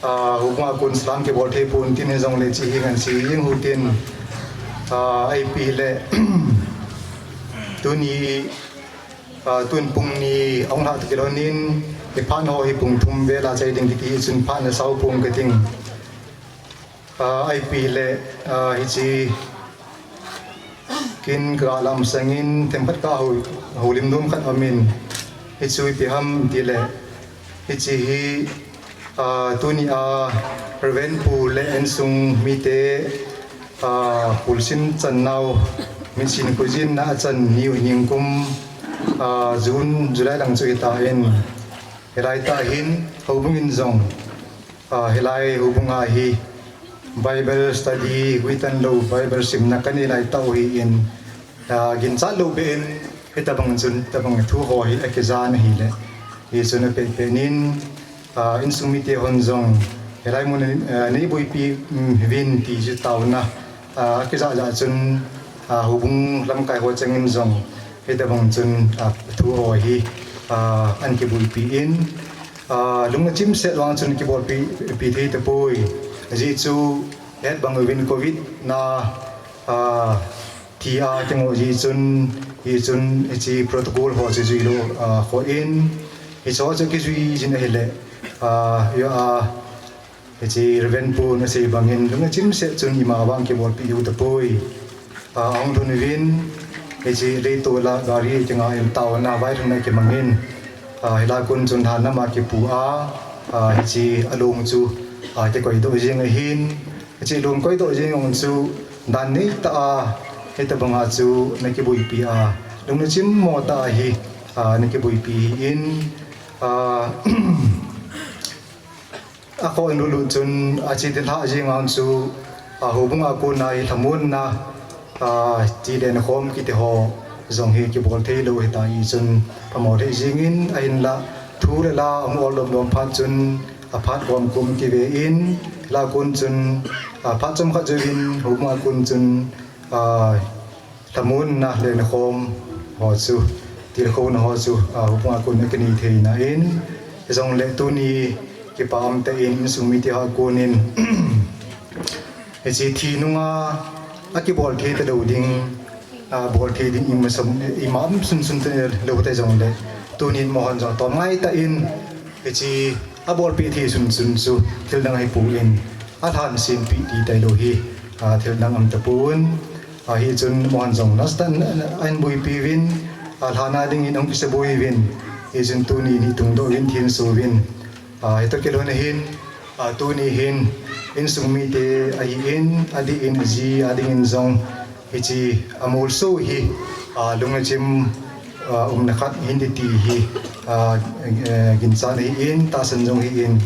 a, houbunga kon salam kibol thei pon tin hijongle hiche hi ngan sei jing u hitin, a, ipi hile, tuni, a, tun pung ni ahung lhah toh kilhon in, i phat ho hi pung thum vel a chai ding kiti hi chun phat na sao pong kating. A, ipi hile, a, hiche kin ka lam sangin themkhat ka hou, houlim nom khat aumin, hichu ipi ham tile, hiche hi, a, tunia Reverend Pu le insung mite, a, pulsin channau, mitsin khojinna achan niu ningkum, a, June, July lang chu hitan, hilai tah hin houbung in jong, a, hilai houbunga hi Bible study, guitan lou Bible simna kanei lai tah u ahin, a, ginchat lou beh in, hitobang chun, tobang thu ho hi akijan ahile, hichun apeh peh in, a, insung mite hon jong, hilai mun, a, nei boipi, um, uvin ti chu taona, a, akija ja chun, a, houbung lamkai ho chengin jong, hitobang chun, a, thu ho hi, a, ahin kiboipi in, a, lungna chimset vang chun kibolpi, pi thei tapoi. Ajeh chu, het bang uvin covid na, a, thi a kingoh jeh chun, hichun hiche protocol ho chu jui lou, a, khoh in, hiche ho chu kijui jin ahile, a, hiche Reverend Pu in asei bangin, lungna chimset chun ima vang kibolpi u tapoi. A, ahung lhun uvin, hiche leitol a gari kinga in taona vailhunna kimangin, a, hilai a kon chun lhan lama kipu a, a, hiche along chu, a, kikoidoh jeng ahin, hiche along koidoh jeng jong chu dan neitah a, hitobanga chu nakiboipi a, lungna chimmo tah a hi, a, nakiboipi ahin, a, akhoh in lutlut chun ache thilha jeng a chu, a, houbunga kona hi lhamonna, a, ti lenkhom kiti ho jong hi kibol theilou hita hichun phamo thei jengin ahinla thu le la ahung ol lom lom phat chun aphat gom kum kive in, la kon chun, a, phat chomkhat jouvin houbunga kon chun, a, lhamonna lenkhom ho chu, tilkhouna ho chu, a, houbunga kon akinei theina in, hijongle tuni kipa umtah in insung mite ho a konin, hiche thi nunga akibol thei talou ding, a, bol thei ding ima um sunsun talou hijongle, tunin amahon jong tomngai tah in, hiche abolpeh thei sunsun chu thildang ahipon, alhan senpeh thei talou hi, a, thildang um tapon, a, hichun amahon jong nasatah in ahin boipi uvin, a, lhan a dingin ahung kisaboi uvin, hichun tuni ni tungdoh uvin thinso uvin, a, hitoh kilhon ahin, A, tuni hin insung mite ahin, adih in aji ading in jong hiche amolso hi, a, lungnachim, a, umna khat hin ti hi, a, eh, ginchat ahin, tahsan jong ahin,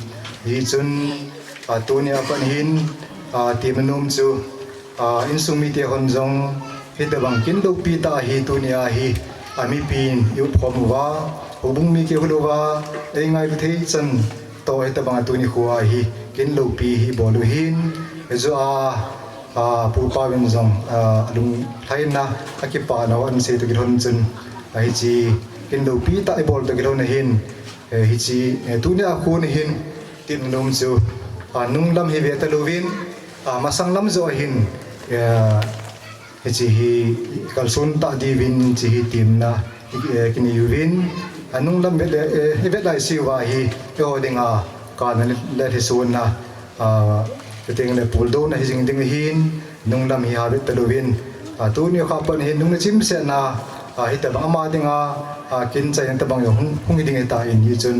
hichun, a, tuni a pat hin, a, ti manom chu, a, insung mite hon jong hitabang kin loupi tah hi tuni a hi, a, mipin i upkhom uva, houbung mi kihol uva, ei ngailu thei chan toh hitabang a tuni khoa hi kin loupi hi bol u hin, hichu a, a, pu pa vin jong, a, alunglhaina, akipana ho ahin sei toh kilhon chun, a, hiche kin loupi tah i bol toh kilhon ahin, eh, hiche, eh, tuni a khun hin, ti manom chu, a, nunglam hi ve talouvin, a, masang lam joh hin, eh, hiche hi kalson tah diuvin hiche hi temna, eh, kinei uvin, a, nunglam vet le, eh, i vet laise uva hi, eiho dinga kana le, le lhisonna, a, chuteng le puldouna hi jing ding ahin, nunglam hi ha vet talouvin, a, tuni kho a pat hin nungna chimsetna, a, hitabang ama dinga, a, kin chaina tabang jong hung, hung hi ding ahitan, hichun,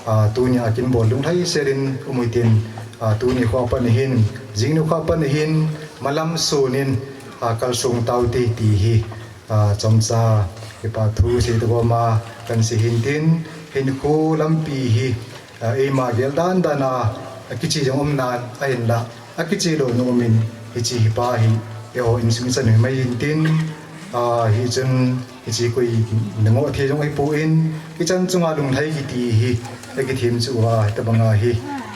a, tuni a kin bol lunglhai sel in um u hitin, a, tuni kho a pat hin, jing nikho a pat hin, malam sun in, a, kalsong taute ti hi, a, chomcha kipa thu sei toh gom a kan sei hin tin, hinkho lampi hi, a, eima gel dan dan a, a, kiche jong um nan ahinlah, a, kiche lou nu um in, hiche hi pa hi, eiho insung ichan u hi mai hin tin, a, hichun, hiche koi na ngoh thei jong ahipon, ichan chunga lunglhai kiti hi, a, kithem chu uva, hitabang a hi,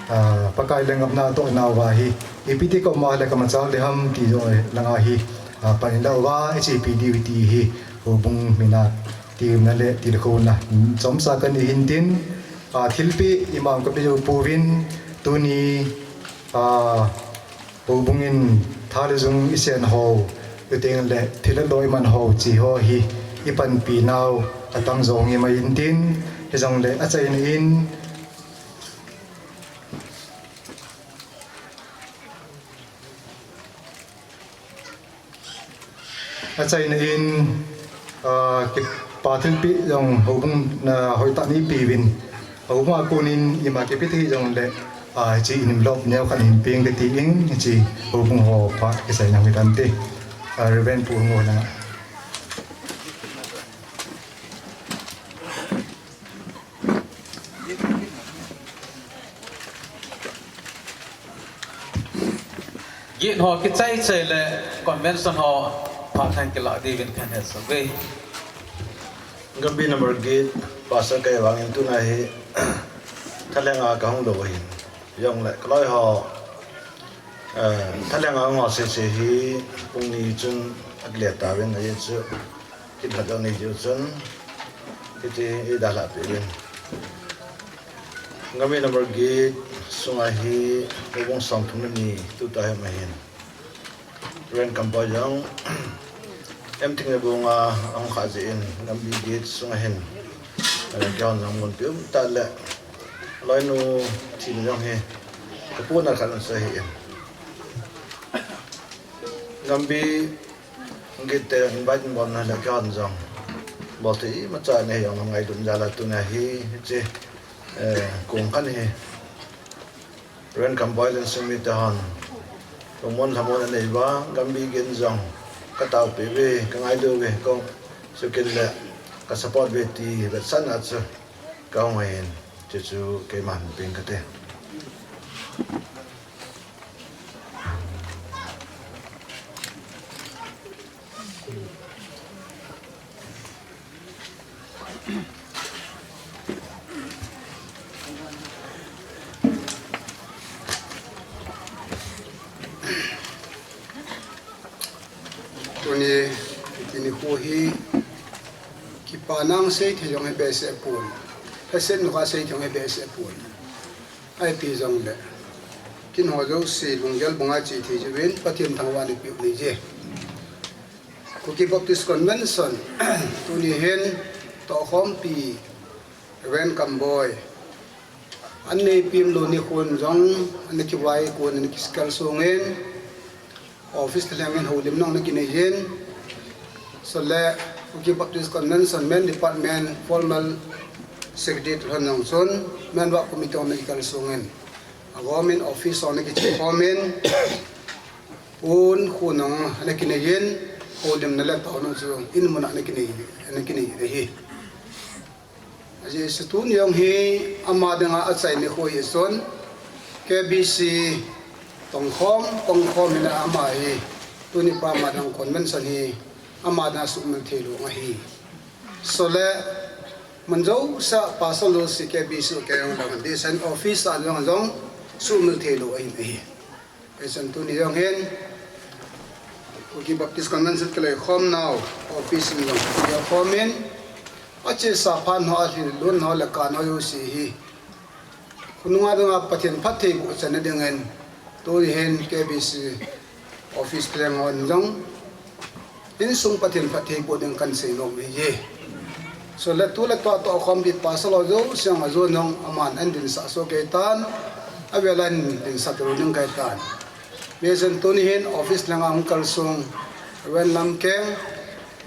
a, Pakai le ngapna tohna uva hi, ipi ti ka um a le ka machal ding ham ti jong, eh, langa hi, a, pan in la uva, ichepi diu ti hi, houbung mina, temna le tilkhouna, chomcha kanei hin tin, a, thilpeh ima ka pe jou pouvin, tuni, a, houbung in tha le jung i sen ho, chuteng le thil le lo i man ho, hiche ho hi i panpi nau atam jo hi mai hin tin, hijongle achaina in, achaina in, a, kipa thilpeh jong houbung, a, hoitah nei pe uvin, houbung a kon in ima kipe thei jongle, a, hiche in envelope neo khat hin peng kati in, hiche houbung ho phat kiseina hung hitante. A, Reverend Pu Ngol a. Gate ho kichai chai le convention ho phat thang kilah diuvin kahin hetsah uve. Gambih number eight, Pastor kahi vangin tuna hi thalheng a kahung lou ahin. Jongle kaloi ho, eh, thalheng a hung ho sese hi pung ni chun akile tauvin, ajeh chu kin khat jong nei jiu chun, hiti hi eidalhah peh uvin. Gambih number eight sunga hi houbung somthum le ni tuta hi um ahin. Reverend Kamboi jong M Thing le Bung a ahung khah jeh in Gambih eight sunga hin, eh, keihon jong mun pi um tah le, loinu thina jong hi kapuna khat um sa hi in. Gambih Gate te invite bolna le keihon jong bol thei imacha nei jong ngaidam jal a tuna hi, hiche, eh, kong khat hi Reverend Kamboi le insung mite hon lungmon lhamon anei uva, Gambih Gate jong ka taopeh uve, ka ngailu uve, ka sukit le ka support uve ti vetsahna chu ka hung ahin, chuchu keiman peng kate. Tuni, tuni nikho hi, kipana sei thei jong hi behseh pon. Lhasetna kha sei thei jong hi behseh pon. Ahi ti jongle, kin ho jouse lunggel banga che thei jeh uvin Pathen thangvahna peh u nei je. Kuki Baptist Convention, tuni hin tohkhompi Reverend Kamboi, an neipeh lou nikho in jong, an kivai kon, an kiskal songin, office thalheng in houlimna hung kinei jin, chule Kuki Baptist Convention Men Department Formal Secretary hon jong chun, Men Work Committee hon kikal songin, Government office ho ana kiche khomin, un khonung ana kineiyin, holimna le taonung chu in muna ana kinei, ana kinei ahi. Ajeh chu tuni jong hi ama dinga achaina nikho ahi chun, K B C tongkhom, tongkhom hina ama hi, tuni pa ama dinga convention hi, ama dinga suhmil thei lou ahi. Chule, mun jousea pastor jouse K B C kei jong lang, deacon office a jong jong suhmil thei lou ahi, ahi. Hijeh chun tuni jong hin, Kuki Baptist Convention kiloikhom nau, office in jong, kiloikhomin, achesa phat ho, alhin lhun ho le kan ho jouse hi, khonunga dinga Pathen phattheiboh channa dingin, tuni hin K B C office leng hon jong, insung Pathen phattheiboh ding kahin seinom ahiye. Chule tu le tua tohkhompi pastor ho jouse jong ajon jong aman ahin dinsah soh kei tan, avel a ahin dinsah lou ding ahi tan. Hijeh chun tuni hin office langa hung kalsong Reverend Lamkeng,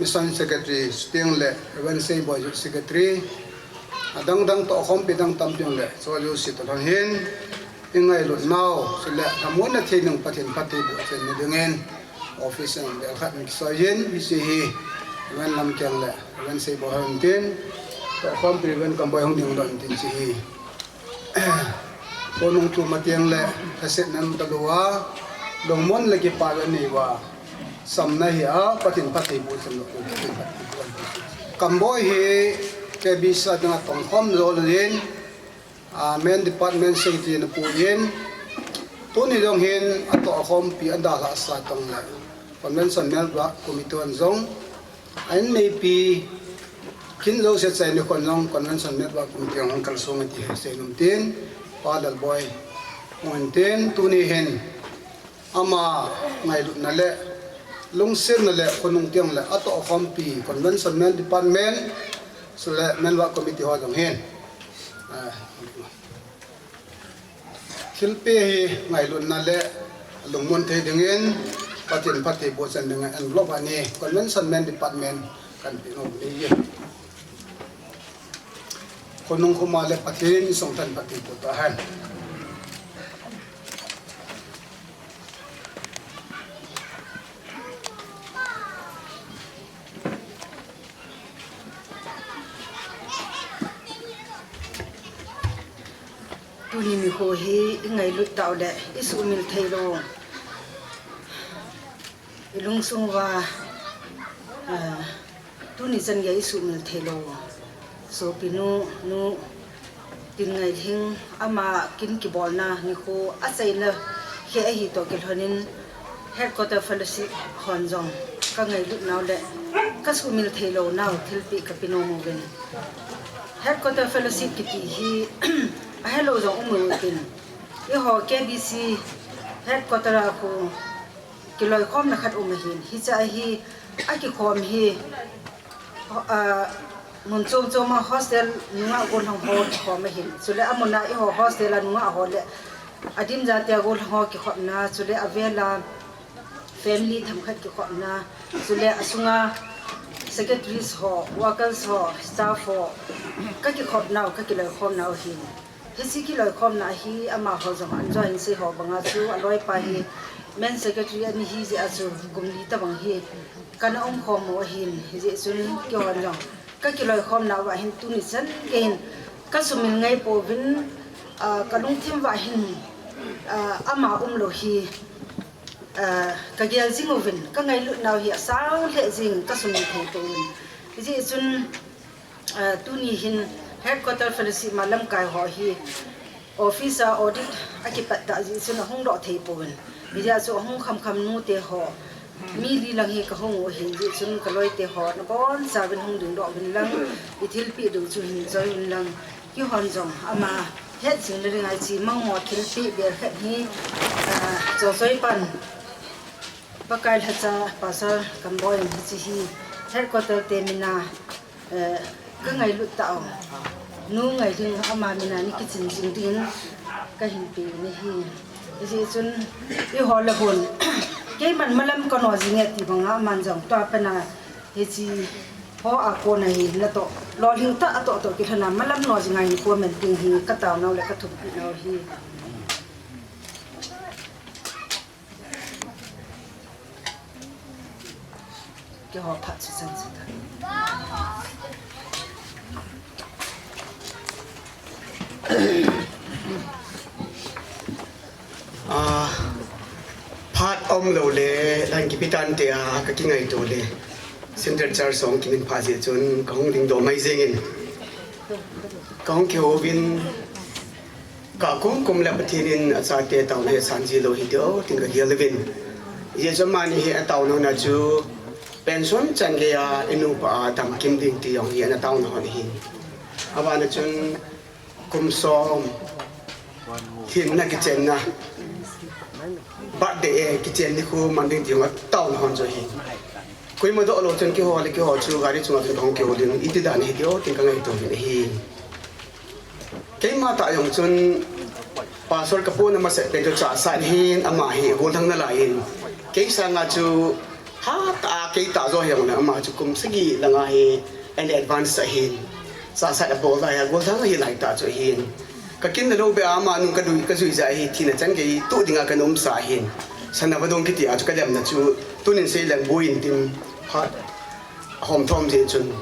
Mission Secretary, chuteng le Reverend Seiboi, Youth Secretary, adang dang tohkhompi dang tampi le, chu jouse toh lhon hin, ingailutnau, chule lhamonna thei ding Pathen phattheiboh channa dingin, office in bel khat in kisoi in, hiche hi, Reverend Lamkeng le Reverend Seiboi hon tin, tohkhompi Reverend Kamboi hung ding doh in tin hiche hi. Khonung thum a teng le, lhasetna um talou a, lungmon le kipa le neiva, chamna hi a, Pathen phattheiboh channa, Pathen phattheiboh. Kamboi hi K B C a dinga tongkhom jol in, a, main department secretary ana pu in, tuni jong hin atohkhompi adalhah sa tong le, Convention Melba Committee hon jong, ahin neipi, kin jouse achaina nikho jong Convention Melba Committee hung kalsong ati hi seinom tin, Pa Lalboi hung in tin, tuni hin, ama ngailutna le, lungsetna le, khonung teng le, atohkhompi, Convention Main Department, chule Melba Committee ho jong hin. Ah, thilpeh hi ngailutna le lungmon thei dingin, Pathen phattheiboh chan dingin envelope ani Convention Main Department kahin pe nom ahi. Khonung khoma le Pathen insung tah in phattheiboh tahen. Tuni nikho hi ingailut tau le isuhmil thei lou, ilungsung uva, ah, tuni chan gei isuhmil thei lou sopinu, nu Tinngailhing ama kin kibolna nikho achaina nikho ahi toh kilhonin Headquarter Fellowship hon jong kangailutnau le kasuhmil thei lounau thilpeh kape nom uvin. Headquarter Fellowship kiti hi ahelou jong um utin, eiho K B C Headquarter a khu kiloikhomna khat um ahin, hiche a hi akikhom hi, ah, mun chom chom a hostel nungah gollhang ho kikhom ahin. Chule amun a eiho hostel a nungah ho le adim jatia gollhang ho kikhopna, chule avel a family themkhat kikhopna, chule asunga secretaries ho, workers ho, staff ho, kakikhopnau, kakiloikhomnau ahin. Hiche kiloikhomna hi amaho jong ahin join sei ho banga chu aloipa hi main secretary ana hi jeh a chu kum li tobang hi kana umkhom u ahin, hijeh chun keihon jong kakiloikhomna uva hin tuni chan gei hin kasuhmil ngai pouvin, ah, kalungthim uva hin, ah, ama umlou hi, ah, kagel jing uvin, kangailutnau hi asang lheh jeng, kasuhmil thei pouvin. Hijeh chun, ah, tuni hin Headquarter Fellowship ma lamkai ho hi office a audit akipat tah jeh chun ahung doh thei pouvin. Hijeh chun ahung khamkham nute ho, mi li lang hi kahung u ahin, hijeh chun kaloite ho nabonchauvin hung dingdoh uvin lang, ithilpeh diu chu hin choi uvin lang, keihon jong ama het jing nading a hiche mangmo thilpeh bel khat hi, ah, Chochoi pan Pakai lhacha Pastor Kamboi in hiche hi Headquarter te mina, eh, kangailut tah u, Nu Ngailhing ama mina nei kichin jing dingin kahin pe u ahi. Hijeh chun eiho le hon, keiman malam kano jinge ti banga aman jong tua pana hiche ho a kona hi natoh lolhing tah a toh toh kilhona malam no jinga hin comment ding hi kataonau le kathumpeh nau ahi. Keiho phat chu chan chu ta. Ah, phat umlou le, lang kipi tante a, ka kingaito le. Central Church song kimin pha jeh chun, ka hung dingdoh mai jengin. Ka hung kihouvin, ka kum kum le Pathen in achate taona hi asan ji lou hi tiu, tin ka gel uvin. Hijeh chun amani hi ataona na chu, pension chan gei a, i nupa a damkim ding ti jong hi ana taona hon ahi. Abana chun kum som, hinna kichenna, birthday, eh, kichen nikho man ding ti jong ataona hon chu ahi. Koima doh lou chun keiho le keiho chu gari chunga chun ka hung kihou ding, iti dan hi tiu, tin ka ngaito uvin ahi. Keima tah jong chun, Pastor ka pona masa pen chu Chahsat hin ama hi gollhang nalai in. Kei sanga chu hatah a kei tah jo hijongle ama chu kum sagi langa hi an advance ahin. Chahsat abol lai a gollhang ahi lai tah chu ahin. Ka kin na lou beh a ama nung ka dui, ka jui jeh hi thina chan gei toh dinga ka nomsa ahin. Sana vadung kiti a chu ka demna chu tunin sei leng boi in tin phat ahom thom jeh chun.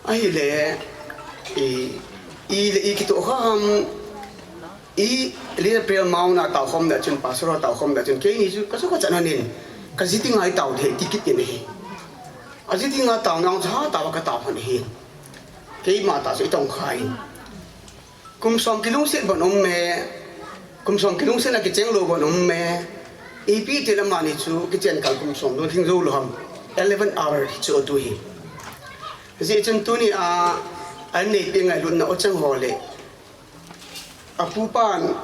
Ahile, i, i le i kitoh kha ham, i le April Mount a taokhom na chun, Pastor ho taokhom na chun, keini chu ka chu ka chan anin, ka ji dinga i tao thei ti kit in ahi. A ji dinga taona chu hatah a ka tao hon ahi. Keima tah chu i tong kha in. Kum som kilungset bon um e, kum som kilungset na kicheng lou bon um e, ipi ti le amani chu kichen kal kum som lou thing jou lou ham, eleven hour chu atu hi. Hijeh chun tuni a, an neipi ngailutna o chang ho le, apupan,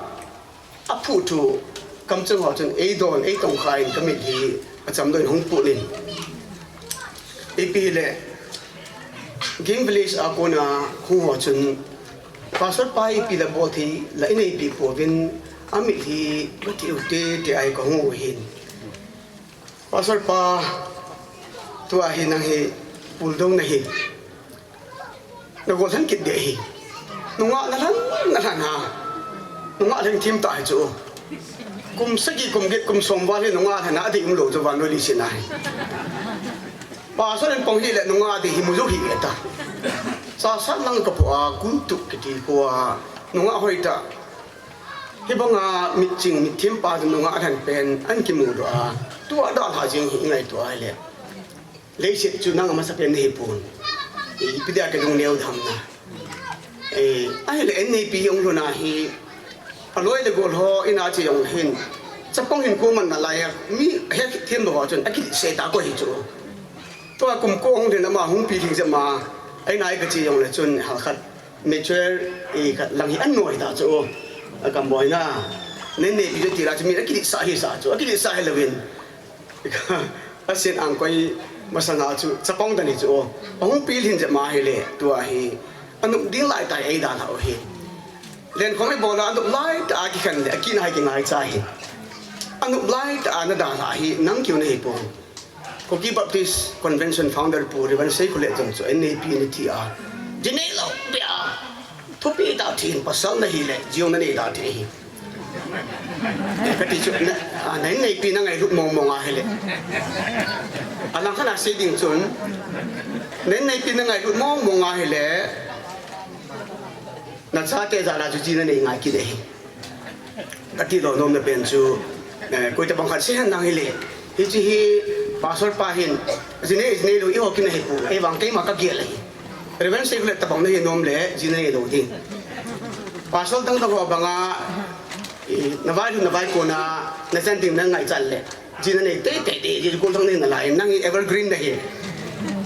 aphu thu, kamcheng ho chun eidon, eitong kha in ka mit hi, acham lou in hung put in. Ipi le, Ging village a kona hung ho chun, Pastor pa ipi la bol thei la i neipi pouvin, amit hi ka ti u te te ahi ka hung u hin. Pastor pa, tua hi nang hi puldou na hi. Na gollhang kit ding ahi. Nungah na lhan, na lhan ha. Nungah lhing thim ta hi chu. Kum sagi, kum get, kum som val hi nungah lhan a dei umlou chu vannoi leiset a hi. Pastor in pang hile nungah dei hi mu jou hi e ta. Chahsat lang ka po a, Guntuk kiti ko a, nungah hoi ta. Hibanga mitching, mitthim pa chu nungah lhan pen, an kimu doh a. Tua dalha jing hi i ngaito a hile. Leiset chu nang amasapen nahi pon. Ipi dia ka lungneo dam na. Eh, ahile an neipi hung lhun a hi. Aloi le gol ho in a che jong hin. Chapang hin ko man nalai a. Mi he thim lo chun. Akiletsah ta ko hi chu. Tua kum ko hung lhin ama hung pi lhing jep ma. Ai nai ka che jong le chun hal khat. Mature i khat lang hi an noi ta chu. Akam boi na. Nen neipi chu ti la chu mi akiletsah hi sa chu. Akiletsah hi louvin. Asin ang koi masanga chu chapang dan hi chu o. Ahung pi lhin jep ma hile tua hi. Anop ding lai tai ei dalha u hi. Lenkhom i bol a anop lai ta a kikhen le akina hi kingaicha hi. Anop lai ta a na dalha hi nang kiu nahi pon. Kuki Baptist Convention founder pu Reverend Seikholet jong chu an neipi na ti a. Ji nei lou beh a. Thupi ta thin pasal nahi le, jio na nei ta thei hi. Eh, ka ti chu, na, a, na in neipi na ngailut mong mong a hile. Alang khat a sei ding chun, na in neipi na ngailut mong mong a hile, na chate jal a chu ji na nei ngai kit e hi. Ka ti lou nom na pen chu, eh, koi tabang khat sei hen lang hile. Hiche hi, pastor pa hin, ji nei, ji nei lou, eiho kin ahi pu, ahivang keima ka gel ahi. Reverend Seikholet tabang nahi nom le, ji nei lou ding. Pastor dang dang ho banga, i, na vai lhun na vai kon a, na chan ding na ngaichat le. Ji na nei tei tei tei, ji gollhang nei nalai, nang hi evergreen nahi.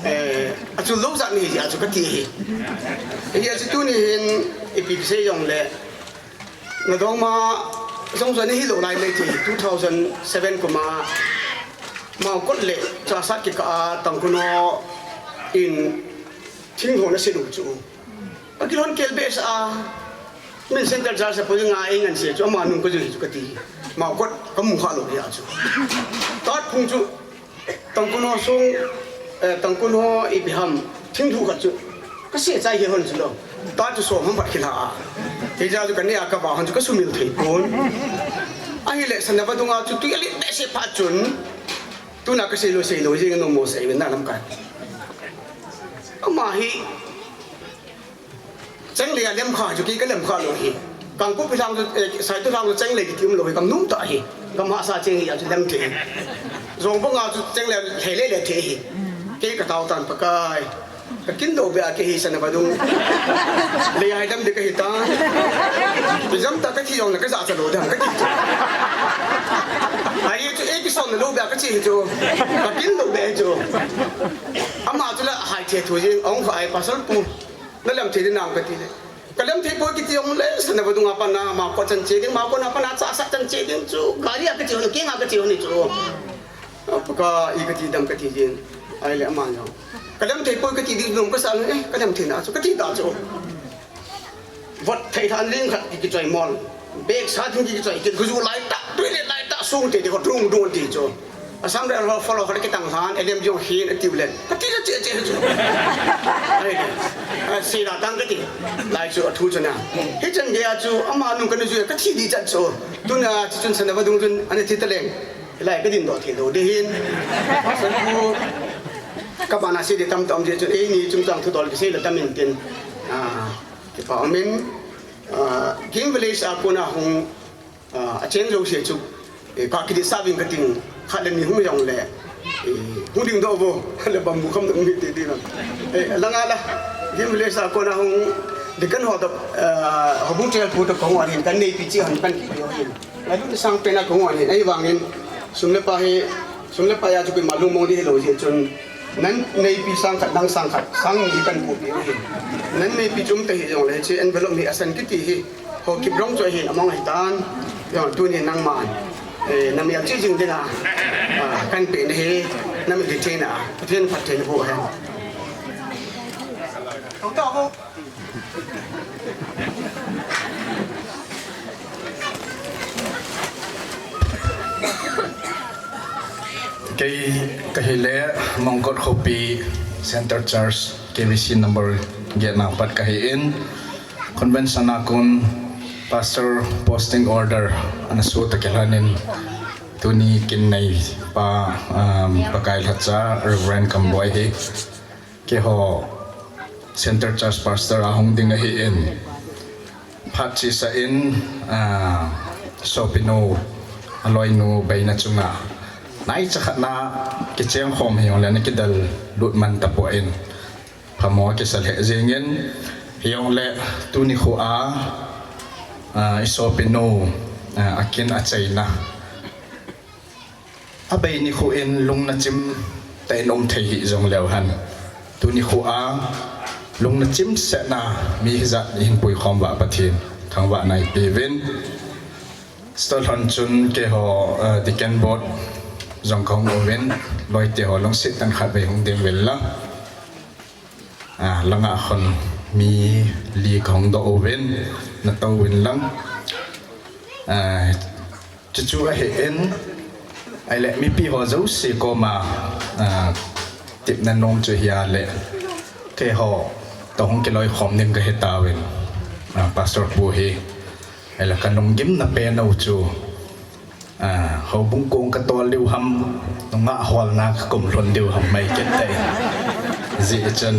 Eh, achul lou jat nahi, ji a chu ka ti hi. Hi a chu tuni hin, ipi sei jong le, Na dongma, jong jong hi lou lai mai ti, two thousand seven kum a, Maokot le Chassad kikah a Tangkhul ho in thinglhon aset u chu. Akilhon kel behseh a, min Central Church a poi nga ei ngan se chu, ama nung ka ju hi chu ka ti. Maokot ka mu kha lou hi a chu. Tat phung chu, Tangkhul ho sung, eh, Tangkhul ho ipi ham, thingthu khat chu. Ka se chai hi hon chu lo. Ta chu som ham phat khila a. Hijeh chu ka ne a ka va hon chu ka sumil thei pon. Ahile sana vadung a chu tui alit behseh phat chun. Tuna kasei lou, sei lou jing nom mo sei na lam ka. Ama hi Cheng le a lem kha chu kei ka lem kha lou hi. Kangpokpi lang chu, eh, Saitu lang chu cheng le kiti um lou hi, kam num ta hi. Kam ha sa cheng hi a chu lem thei. Jong banga chu cheng le thei le le thei hi. Kei ka tao tan Pakai. Ka kin do be a kei hi sana vadung. Le ai dam de ka hi ta. Bi jam ta ka thi jong le ka ja cha lou dam ka ti. Ai chu e ki son lou be a ka chi hi chu. Ka kin do be chu. Ama chu la hai the thu jing ong kha ai pasal pu. Na lem thei di nam ka ti le. Ka lem thei poi kiti jong le, sana vadung a pat na, ma ko chan che ding, ma ko na pat na cha sa chan che ding chu, gari a ka che hon, keng a ka che hon chu. Apa ka i ka ti dam ka ti jin. Ai le ama jong. Ka lem thei poi ka ti ding nom ka sa le, eh, ka lem thei na chu, ka ti ta chu. Vot thei than ling khat ki, ki choi mol. Bek sa thing ki, ki choi, ki, ku ju lai ta, tui le lai ta, sung te, te ko trung dun ti chu. Assam Rifles ho follow ho le kitang han, L M G jong hin, a tiu le. Ka ti la che che chu. Ai, a, sei la tang ka ti. Lai chu a thu chu na. Hi chan gei a chu, ama nung ka na ju ka thi di chat chu. Tuna chu chun sana vadung chun, ana thi ta leng. Lai ka din do thi do de hin. San pu. Ka ba na sei de tam tam je chu, ei ni chung chang thu dol ki sei la tam in tin. A, kipa um in, a, Gim village a kona hung Ah, a chen jouse chu, eh, ka kiti sa ving ka ting, khat le ni hung jong le, eh, hung ding do vo, le bam bu kham ding ti ti na. Eh, langa la, Gim village a kona hung, deacon ho to, ah, ho bung chel pu to kong wa hin kan nei pi chi han kan ki yo hin. Ngai lu sang pe na kong wa hin, ai vang in, sum le pa hi, sum le pa ya chu ki ma lung mong di lo ji chun, Nan neipi sang khat, nang sang khat, sang ni kan pu pi u hin. Nan neipi chum te hi jong le, hiche envelope hi asan kiti hi. Ho kip rong chu ahin among ahi tan. Jong tuni nangman. Eh, na mial chi jing ding a. Ah, kan pe na hi, na mi di thei na. Pathen phatthei na bu hen. Kei ka hi le Mongkot Khopi Center Church K B C number get na pat ka hi in convention a kon pastor posting order ana su ta ke lanin tuni kin nei pa, um, Pakai lhacha Reverend Kamboi hi Keiho Center Church Pastor a hung ding ahi in. Phat chesa in, ah, sopinu, aloinu, beina chunga. Naicha khat na kicheng khom hi jongle na kidal lut man tapon. Phamo kisa lheh jingin, hi jongle tuni khu a, ah, i sopinu, ah, akin achaina. Abei nikho in lungna chim tah in um thei hi jong leu hen. Tuni kho a lungna chim sena mi hijat in pui khom uva Pathen thangvahna i peuvin. Chutobang chun keiho, eh, Deacon Board jong kahung uvin, loite ho lungset tah in khatvei hung ding uvin lang. Ah, langa khun mi li kahung doh uvin, natou uvin lang. Ah, chuchu ahin, ahile mipi ho jouse koma, ah, tepna nom chu hia le, keiho toh hung kiloikhom ding kahi tauvin, ah, Pastor Pu hi, ahile kanung gimna pen u chu, Ah, houbung kong katol diu ham, nungah holna kakum lhon diu ham mai kit tai. Hijeh chun,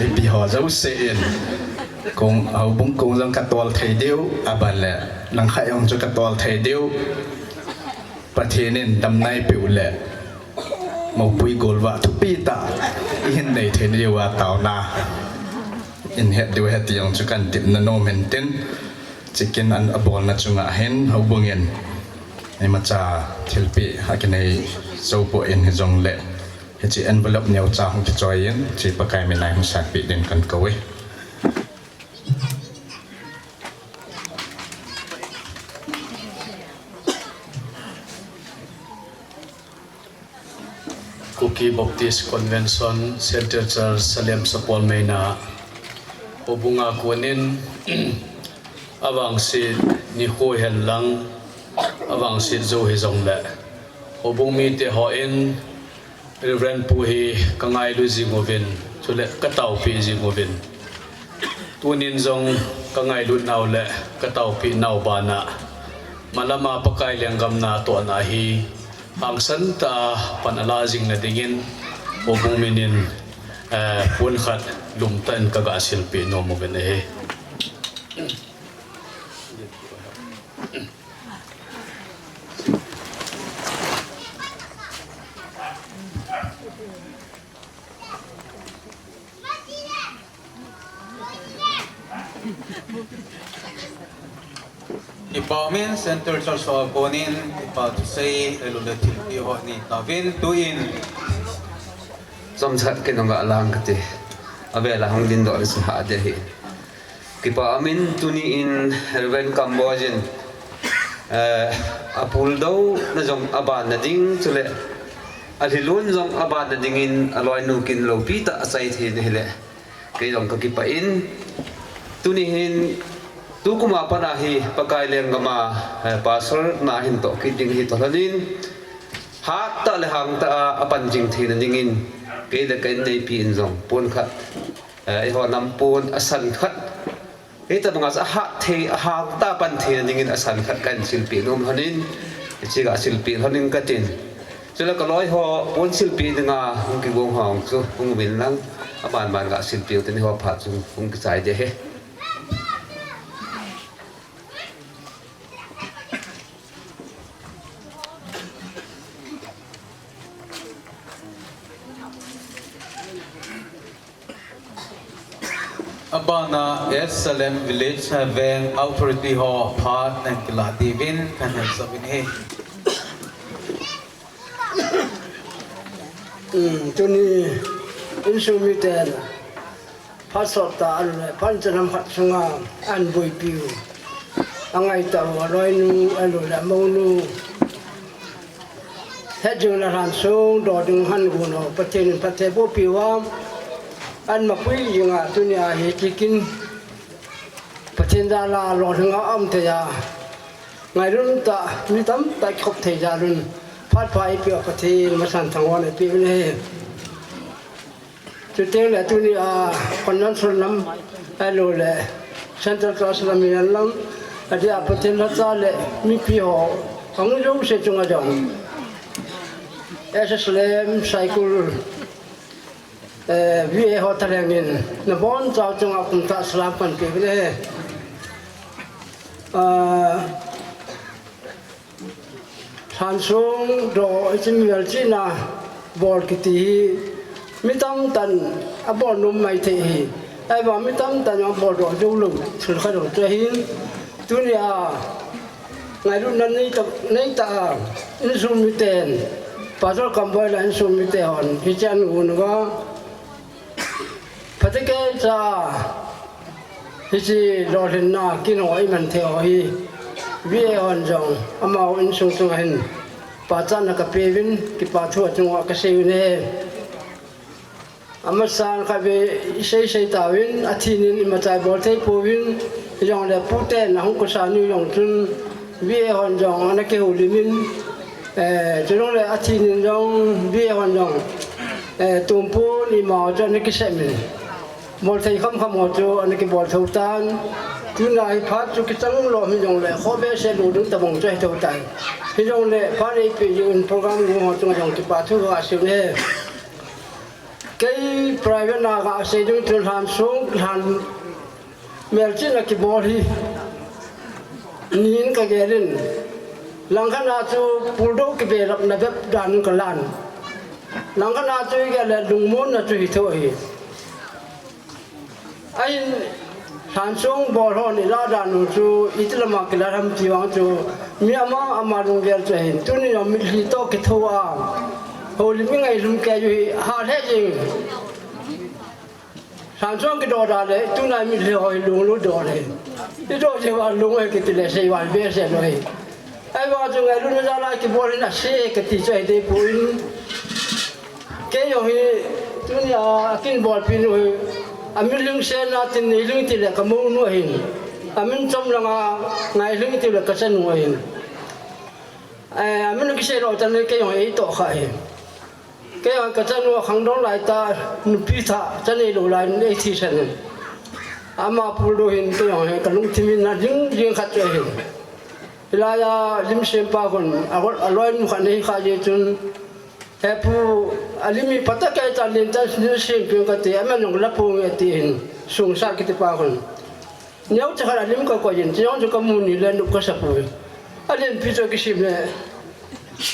mipi ho jouse in, kong, houbung kong jong katol thei diu, aban le, langkhat jong chu katol thei diu. Pathen in damna eipeh u le, moupui golvah thupi tah, ihin nei thei diu a taona. Ihet diu ahi ti jong chu kan tepna nom in tin, chukin an abolna chunga hin houbung in imacha thilpeh akinei jou poi hijongle, hiche envelope neocha hung kichoi in, hiche Pakai mina hung sanpeh din kan kou e. Kuki Baptist Convention Central Church Salem Sapormeina houbung a konin avangset nikho hen lang avangset jou hijongle houbung mite hon Reverend Pu hi kangailu jing uvin chule kataopi jing uvin tunin jong kangailut nau le kataopi nau bana malama Pakai lenggam natohna hi Hangsan tah a pan ala jing na dingin, houbung minin, eh, pon khat lum tah in ka ga silpeh nom uvin ahi. Kipa umin Central Church ho a konin, kipa thusei, ahilouleh thilpeh ho nei tauvin, tuin. Chomkhat kei nunga lang kati. Avel a hung dingdoh ni sa ha de hi. Kipa umin tuni in Reverend Kamboi in, eh, apuldouna jong aban na ding chule alhilun jong aban na dingin aloinu kin loupi tah a achai thei na hile. Kei jong ka kipah in, tuni hin, tukum a pat a hi Pakai lenggam a, eh, pastor na hin toh kit ding hi toh lhonin, hat tah le hang tah a, apan jing thei na dingin, kei le ka inneipi in jong pon khat, eh, eiho nam pon asan khat, kei tabang a chu ahat thei, ahang tah a pan thei na dingin asan khat ka hin silpeh nom lhonin, hiche ga silpeh lhonin katin. Chule ka loi ho, pon silpeh dinga hung kigong ho chu hung uvin lang, aban ban ga silpeh u tin, eiho phat chu hung kichai ding ahi. Abana S L M Village Veng Authority ho phat nang kilah diuvin kahin hetsah uvin ahi. Um, tuni insung miten phat sot tah a le phat chan ham khat sunga ahin boipiu, angaitah u aloinu, ahilouleh amounu, hetjing le lhansong doh ding ahin gon u Pathen in phatthei bohpiu a, ahin mapui jing a tuni a hi tikin Pathen jal a lolhing a um thei a, ngailutna tah mi tamtah kikhop thei jal un, phat pha eipeh u Pathen masang thangvahna eipeh u ahi. Chuteng le tuni a convention lam, ahilouleh Central Class lam, hihen lam, adeh a Pathen lhacha le mipi ho, ahung jouse chunga jong, S S L M Saikul, eh, V A ho thalheng in nabonchau chunga kumthah salam kahin pe uvin ahi. Ah, lhansong doh, hiche melchihna bol kiti hi mi tamtah in abol nom maithei ahi. Ahivang mi tamtah in abol doh joulou thil khat jong chu ahin, tuni a ngailutna neitah, neitah a insung miten, Pastor Kamboi le insung mite hon hiche ahin gon uva, phatechan hiche lolhinna kin ho iman thei ho hi V A hon jong amaho insung chunga hin pachatna kapeuvin, kipa thu achunga kasei uvin ahi. Amasan khatvei isei sei tauvin, athi nin imacha ibol thei pouvin, hijongle puten ahung kosa niu jong chun V A hon jong ana kihoulimin, eh, chujongle athi nin jong V A hon jong, eh, tumpun ima ho chu ana kisemin, bol thei khamkham ho chu ana kibol thou tan. Tuna hi phat chu kichang lom hijongle, kho behseh lou ding tabang chu ahi thou tan. Hijongle phat eipeh jeh un program gong ho chunga jong kipa thu kasei uve. Kei private a kasei ding chu lhansong, lhan melchihna kibol hi ni in kagelin, langkhat a chu puldoh kibelapna bep dan in kalan, langkhat a chu igel le lungmonna chu hithou ahi. Ahin lhansong bol hon ilah dan u chu iti lama kilah ham ti vang chu mi ama ama lunggel chu ahin, tuni jong mitlhi toh kithou a houlim ingailhun kei u hi hat lheh jeng. Lhansong kidoh da le tuna mitlhi ho hi lunglut doh le, idoh jeh uva lung ahi kiti le sei val behseh lou ahi. Ahivang chu ngailutna jal a kibol hin ase kati chu ahi dehpoi. Kei jong hi tunia kin bolpi nu hi amin lhingsetna tin neilhing tile kamounu ahin, amin chom langa ngailhing tile kachanu ahin. Eh, amin kisei lou tan kei jong eitoh kha ahi. Kei jong kachanu akhangdong laitah nupi thah chanei lou lai in eithisan in, ama puldoh hin kei jong hi kalungthim in nading ding khat chu ahin. Hilai a lim sempa khun a, a loinu khat nei kha jeh chun, "He pu, a lim hi phatecha len ta lim sem peng kati, aman jong la ponge," atin, Sungsat kitipa khun. Neocha khat a lim kakoi in, chujong chu kamu ni le nop kasa poi. Alenpi chu kisem le,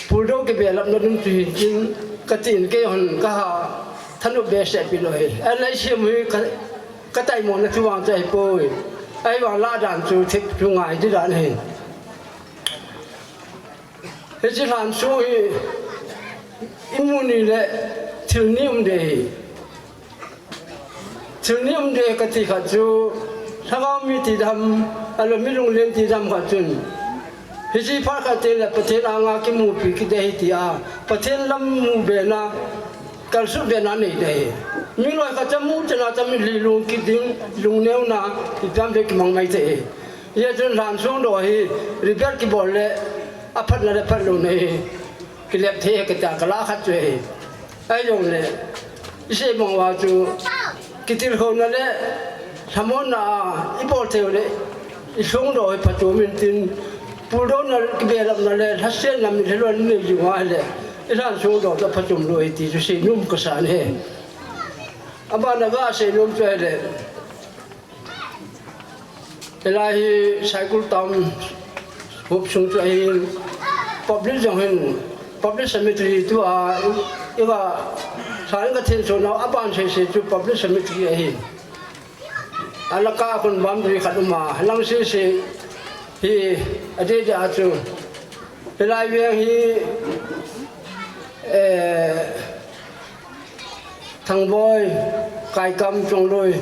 puldo kibelapna ding chu hitin, katin keihon kaha thanop behseh pi lou hi. Alai sem hi ka, kataimona chu vang chu ahipoi. Ahivang lah dan chu thip chu ngai di dan ahi. Hiche lhansong hi imu ni le thil ni um ding ahi. Thil ni um ding kati khat chu, lhagao mi tidam, ahilou le mi lunglen tidam khat chun, hiche phat khat teng le Pathen anga kimupi kit ding ahi tia, Pathen lam mu bena, kalsut bena nei ding ahi. Mi loi khat chu amu chana chu mitlhi lung kit ding, lungneona, ipi ham vei kimang mai thei ahi. Hijeh chun lhansong doh hi, repeat kibol le, aphatna le phatlouna hi, kilep thei ahi kati a kalah khat chu ahi. Ahijongle, isei bang uva chu, kitilkhouna le, lhamonna a, ibol thei u le, ilhung doh hi phachom intin, puldouna, kibelapna le, lhasetna mitlhi loi nei jing uva ahile, ilhansong doh chu aphachom lou ahi ti chu seinom kasan ahi. Abana gasei nom chu ahile, hilai hi Saikul Town huop sung chu ahin, public jong hin, public cemetery tua, i, iva, sa in kathenso nau, aban seisei chu public cemetery ahin. Alaka khun boundary khat uma, lang seisei hi, adeh deh a chu. Hilai veng hi, eh, Thangboi, Kaikam, Chongloi,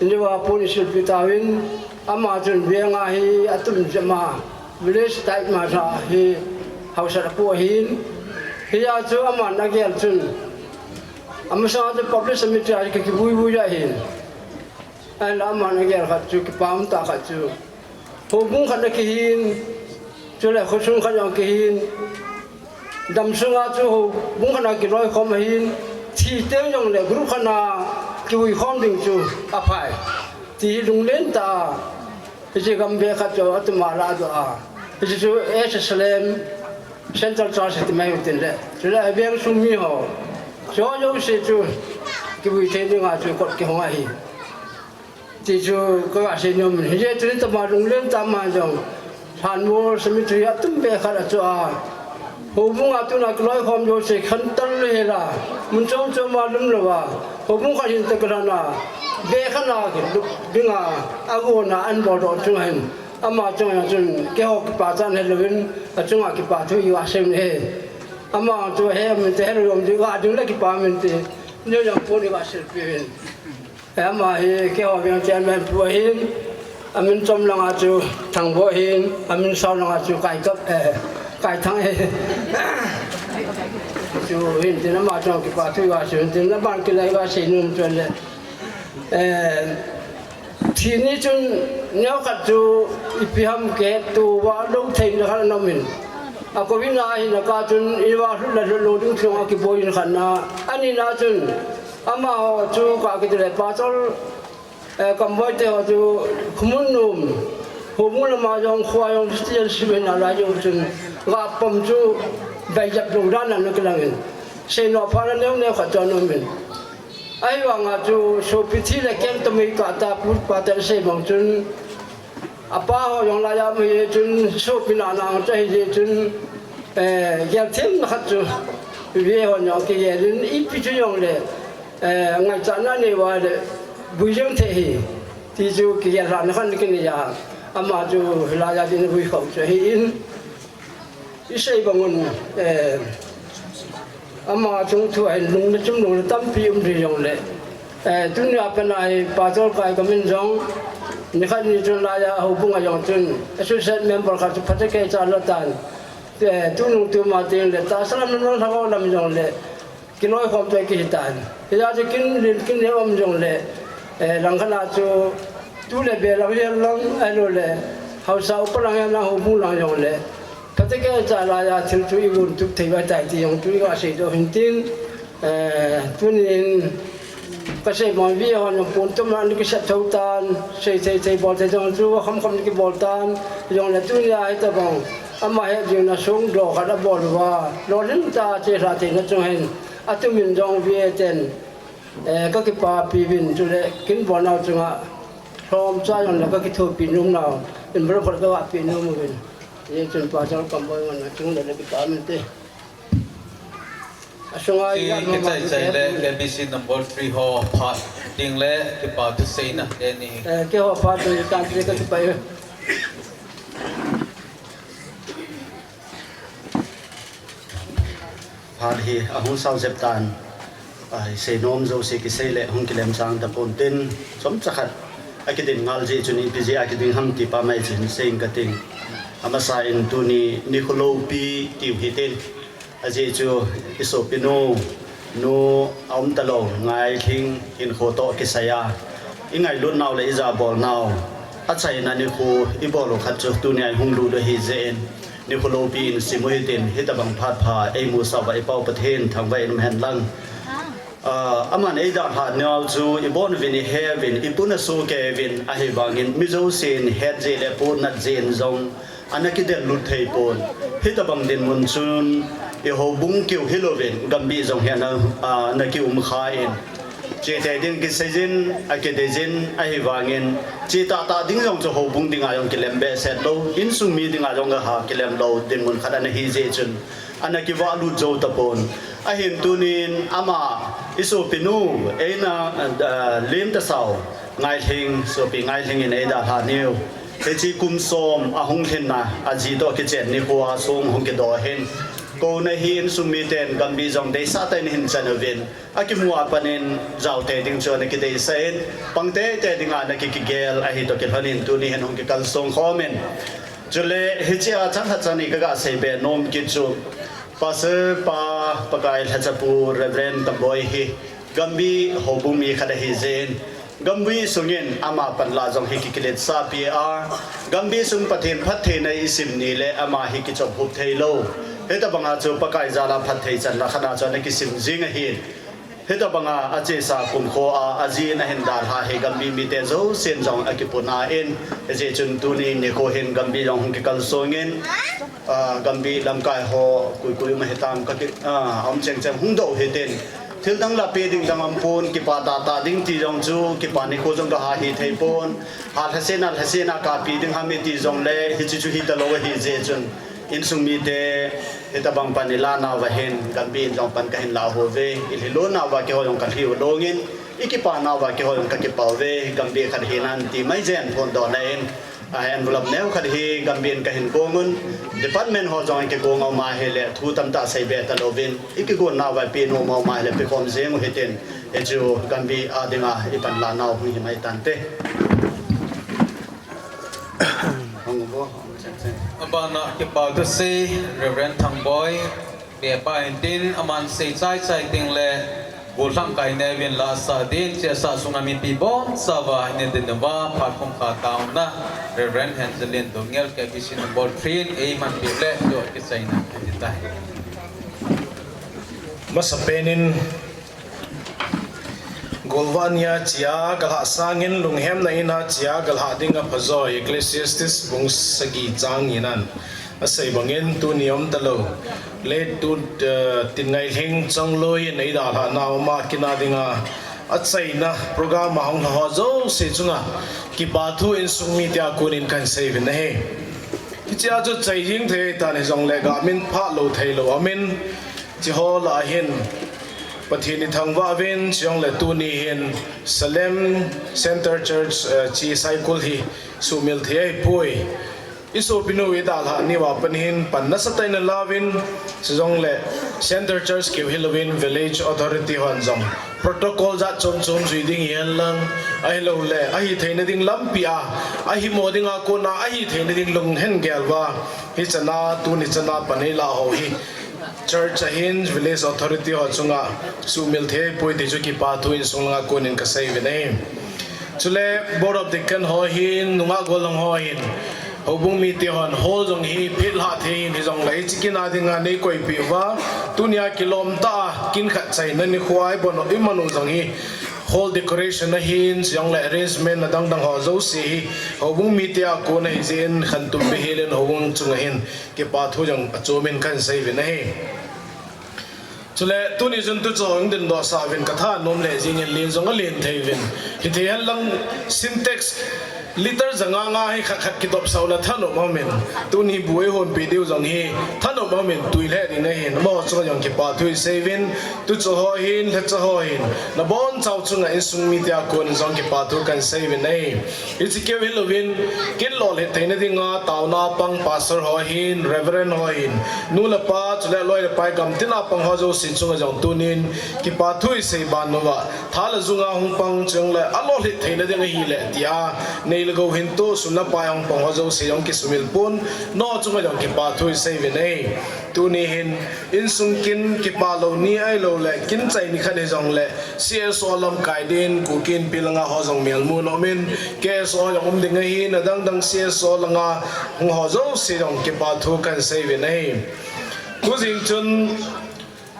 iniva pon isilpi tauvin, ama chun venga hi atum jep ma, village type ma sa hi haosa apoh ahin, hia chu aman agel chun, amasa chu public cemetery a kikivui vui ahin, ahinla aman agel khat chu kipa umtah khat chu, houbung khat akihin, chule khosung khat jong akihin, damsunga chu houbung khat a kiloikhom ahin, thi teng jongle group khat a kivuikhom ding chu aphai. Ti hi lunglen tah a, hiche gambeh khat chu atum a ladoh a. Hiche chu S S L M, Central Church ti mai u tin le. Chule aveng sung mi ho. Chu jouse chu kivui thei dinga chu kot kihong ahi. Ti chu kaga seinom in, hijeh chun itama lunglen tah ma jong, Lhanmol cemetery a tum beh khat a chu a, houbung a tuna kiloikhom jouse khantel le hela, mun chom chom a lum louva, houbung khat hin tah kilhon a, beh khat a kilup dinga, agona anbol doh chung ahin, ama chunga chun keiho kipachan helouvin, achunga kipa thu iga sei u ahi. Ama chu he min te helou jong ding, ga ding le kipa min te, neo jong pon iga silpi uvin. Ama hi keiho veng chairman pu ahin, amin chom langa chu Thangboi ahin, amin sao langa chu Kaikap, eh, Kaithang ahi. Chu hintin ama chunga kipa thu iga sei u hintin, aban kit a iga seinom chu le, eh, thi ni chun neokhat chu ipi ham kihetto uva lou theina khat ana um in. Akouvin ahin, aka chun iva lhut le lhut lou ding thil jong akiboi in khat na. Anina chun amaho chu ka kiti le Pastor, eh, Kamboi te ho chu khomun nom, houbung lama jong, khoa jong Christian civil na lai jong chun, ga pom chu bai jep lou dan ana kilang in. Seinom phat a neo neo khat chu ana um in. Ahivanga chu sopi thi le keng toh mei kah ta pu pa te sei bang chun, apa ho jong laiya um ahi chun, sopi nana jong chu ahi jeh chun, eh, gelthemna khat chu, ve hon jong kigel in, ipi chu jongle, eh, ngaichatna nei uva le, bui jeng thei ahi, ti chu kigel lhahna khat kinei a, ama chu hilaiya din vui khom chu ahin, isei bang un, eh, ama chung thu a hin lungna chim lungna tampi um di jongle, eh, tunia pat a hi Pastor Kaikam in jong, nikhat ni chun laiya houbung a jong chun, associate member khat chu phatecha cha la tan, eh, tunung tuma teng le, tahsa lam le lhagao lam jongle, kiloikhom toh kihi tan. Hijeh chun kin lin kin neo um jongle, eh, langkhat a chu tu le be lang hihen lang, ahilou le, haosa upa lang hihen lang, houbung lang jongle, phatecha laiya thil chu igon tup thei uva tai ti jong chu iga seidoh u hintin, eh, tunin, Kasei bang vi hon jong pon tum na ni kisat tho tan, sei sei sei bol te jong chu kham kham ni kibol tan, jong le tunia hitabang ama he jing na sung do khat abol uva, lolhin ta che hla te na chung hin, atumin jong vi ten, eh, kakipapi uvin chule kin bol nau chunga, lhom cha jong le kakithopi nom nau, in bro khat kavapi nom uvin. Ye chun pa chang kam boi ngan na chung le le kipa min te. Asunga Ki, ya no ma kichai chai le, K B C number three ho phat ding le, kipa thu seina, te ni. Eh, keiho phat ding tan te ka kipa e. Phat hi ahung sao jep tan. Ai, seinom jouse kisei le, hung kilem chang tapon tin, chomcha khat akidim ngal jeh chun ipi jeh a kidim ham ti pamai chun sei ing kating. Amasa in tuni nikho loupi tiu hitin. Ajeh chu i sopinu, nu aum talou, Ngailhing hinkho toh kisai a, i ngailut nau le i jabol nau, achaina nikho i bol u khat chu tunia i hung lut u ahi jeh in, nikho loupi in sim u hitin, hitabang phat pha eimusah uva i Pau Pathen thangvah in um hen lang. Ah, aman eidalhah nau chu i bon uvin, i he uvin, i puna sohkei uvin, ahivangin mi jousen het jeh le pohnat jeh in jong ana kidel lut thei pon. Hitabang dinmun chun i houbung keu hilouvin, Gambih jong hi ana, ah, ana kium kha in. Chete ding kisei jin, akidei jin, ahivangin, che tahtah ding jong chu houbung dinga jong kilem behseh lou, insung mi dinga jong aha kilem lou dinmun khat ana hi jeh chun, ana kivah lut jou tapon. Ahin tunin ama i sopinu, eina, ah, Lemtasau, Ngailhing, sopi Ngailhing in eidalhah niu. Hiche kum som ahung lhinna, aji toh kichen nikho a song hung kidoh hin. Kouna hi insung miten Gambih jong deisah tah in ahin chan uvin. Akimu a panin jaote ding chu ana kideisah in, pang teitei dinga ana ki, kigel ahi toh kilhonin tuni hin hung kikalsong khomin. Chule hichea chang khat chang ni kaga seibe nom kit chu, Pastor pa Pakai lhachapu Reverend Tamboi hi Gambih houbung mi khat ahi jeh in, Gambih sungin ama panla jong hi kikiletsahpi a, Gambih sung Pathen phattheina i sim ni le ama hi kichop hup theilou. Hitabanga chu Pakai jala phatthei channa khat a chu ana kisim jing ahi. Hitabanga achesa kumkho a, ajin ahin dalha hi Gambih mite jousen jong akipuna in, hijeh chun tuni nikho hin Gambih jong hung kikalsong in, ah, Gambih lamkai ho, koi koi um hitam kaki, ah, um cheng cheng hung doh hitin. Thil dang la pe ding dang umpon, kipa tahtah ding ti jong chu, kipa nikho jong kaha hithei pon. Ha lhasetna, lhasetna kapi ding ham iti jongle, hiche chu hitalou ahi jeh chun. Insung mite, hitabang pan ilah nauva hin, Gambih in jong pan kahin lah uve, ilhi lon nauva keiho jong kalhi u longin, ikipa nauva keiho jong kakipa uve, Gambih khat hinan ti mai jen phondohna in, ah, envelope neo khat hi Gambih in kahin gong un, department ho jong kigong um ahile, thu tamtah seibe talouvin, ikigon nauva pe nom um ahile, pekhom jeng u hitin, hichu Gambih a dinga ipan lah nau hung hi mai tante. Abana kipa thusei Reverend Thangboi, pepa hintin aman sei chai chai ding le, gollhang kai neuvin la sah din, chesa sunga mipi bonchauva ina din uva, phat khum kha tauna, Reverend Henzelin Dongel K B C number three in eimanpi le, jo kichaina ati tai. Masapen in Golvah nia chia galhah sangin lunghemna ina chia galhah dinga phajoi, Ecclesiastes bung sagi chang ninan asei bangin tuni um talou. Late tu, eh, Tin Ngailhing Chongloi in eidalhah nau ama kina dinga achaina program a hung lha ho jouse chunga kipa thu insung mite a konin kahin sei uvin ahi. Hichea chu chai jing thei tan hijongle gamin phah lou theilou amin. Hiche ho lah a hin Pathen ithangvah uvin, chujongle tuni hin Salem Center Church, eh, hiche Saikul hi suhmil thei ahipoi. Isopinu idalhah niuva pat hin pan nasatah in alauvin, chujongle Center Church keu hilouvin Village Authority hon jong protocol jat chom chom jui ding ihen lang, ahilouleh ahitheina ding lampi a, ahimo dinga kona ahitheina ding lunghen gel uva, hichana tuni chana pan eilah ho hi Church a hin Village Authority ho chunga suhmil thei poi ti chu kipa thu insung langa konin kasei uvin ahi. Chule Board of Deacon ho hin, nungah gollhang ho hin, houbung mite hon hall jong hi phet lhah thei hin hijongle hiche kina dinga neikoipeh uva, tunia kilom tah a kin khat chaina nikho a ibon u, iman u jong hi Hall decoration ahin, chuleh arrangement adang dang ho jouse hi houbung mite a kon ahi jeh in khantouna beh hel in houbung chunga hin kipa thu jong achomin kahin sei uvin ahi. Chuleh tuni chun tuchah hung dingdoh sah uvin katha nom lheh jingin len jong alen thei uvin. Hithei henlang Sintex liter ja nga nga hi khat khat kidop sah uleh thanop um in. Tuni bu eihonpi diu jong hi thanop um in tui lheh ding ahin. Amaho chunga jong kipa thu isei uvin. Tuchah ho hin, lhacha ho hin. Nabonchauva chunga insung mite a kon jong kipa thu kahin sei uvin ahi. Hiche keu hilouvin, kin lolhing theina dinga taona pang pastor ho hin, reverend ho hin, nu le pa, chuleh loi le pai gamtina pang ho jouse chunga jong tunin, kipa thu isei ban uva, tha le junga hung pang chuleh, alolhing theina ding ahileh, tia, nei le gou hin tu, sum le pai hung pang ho jouse jong kisumil pon, nangho chunga jong kipa thu isei uvin ahi. Tuni hin, insung kin kipa lou ni ahilou leh, kin chai ni khat hijongleh, C S O lamkai din, Kuki Inpi langa ho jong melmu nom in, K S O jong um ding ahin, adang dang C S O langa hung ho jouse jong kipa thu kahin sei uvin ahi. Tujing chun,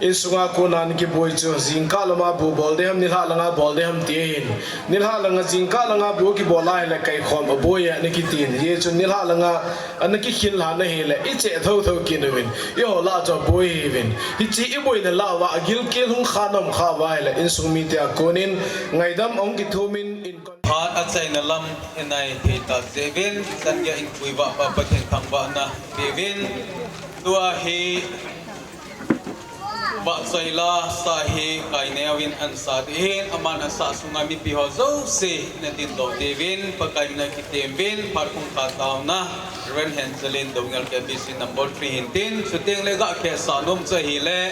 insunga kona ana kiboi chu, jingkah lama bu bol ding ham, nilhah langa bol ding ham ti ahin. Nilhah langa jingkah langa bu kibol a ahileh kaikhom aboi ana kitin. Hichun nilhah langa ana kikhin lhah na ahileh, icheh thotho kit uvin. Eiho lah chu aboi ahiuvin. Hiche iboina lah uva, agilkel hung kha nom kha uva ahileh, insung mite a konin, ngaidam ahung kithumin, in kon- Phat achaina lam inai thei tah jeh uvin, chan geiya inpuiva pa Pathen thangvahna peuvin. Tua hi Vahchoila sa hi Kaineo in asah ding ahin, aman asah sunga mipi ho jouse ina dingdoh diuvin, Pakai mina kitem uvin, phat khung khat taona, Reverend Henselin Doungel K B C number three hintin, chuteng le gakhetsah nom chu ahileh,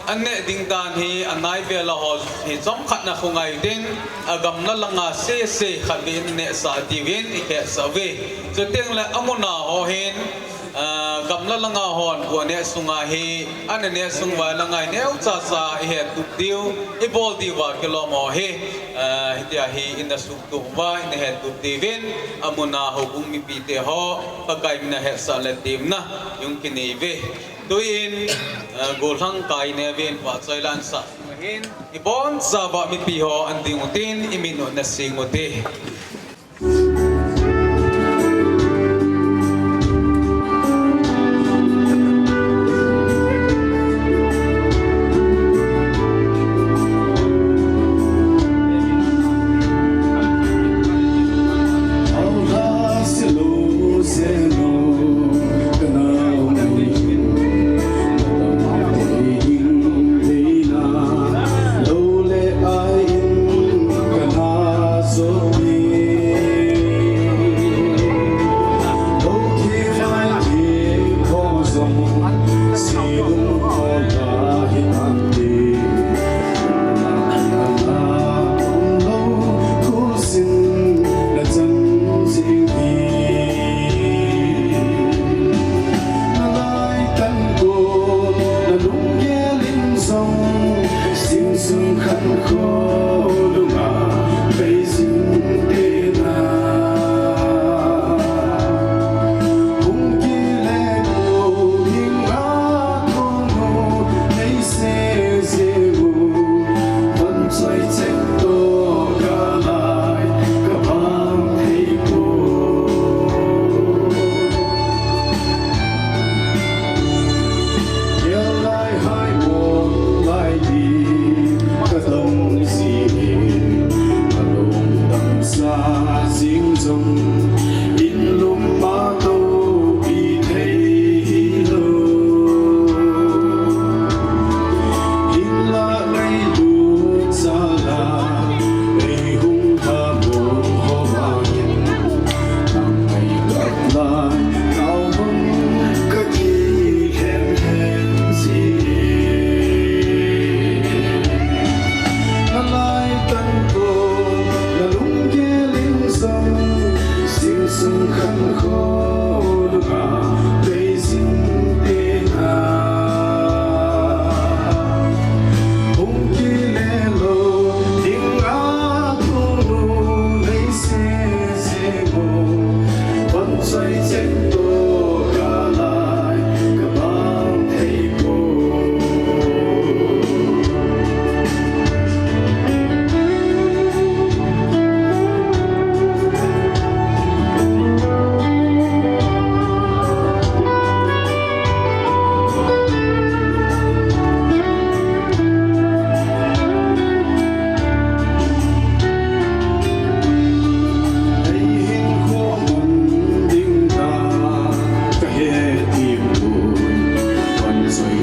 aneh ding dan hi anai vel a ho hi chomkhat na khongai tin, agamla langa sese khatvei in nehsah diuvin, ikhetsah uve. Chuteng le amuna ho hin, Ah, gamla langa hon bu aneh sunga hi, ana neh sung uva langa hi neocha cha ihet tup diu, ibol diuva kilom ho hi, ah, hitia hi ina suktup uva, ina het tup diuvin, amuna houbung mipite ho, Pakai mina hetsah le temna, hung kinei uve. Tuin, ah, gollhang Kaineo in Vahchoila asah sunga hin, ibonchauva mipi ho ana ding utin, imit u ana sing ute.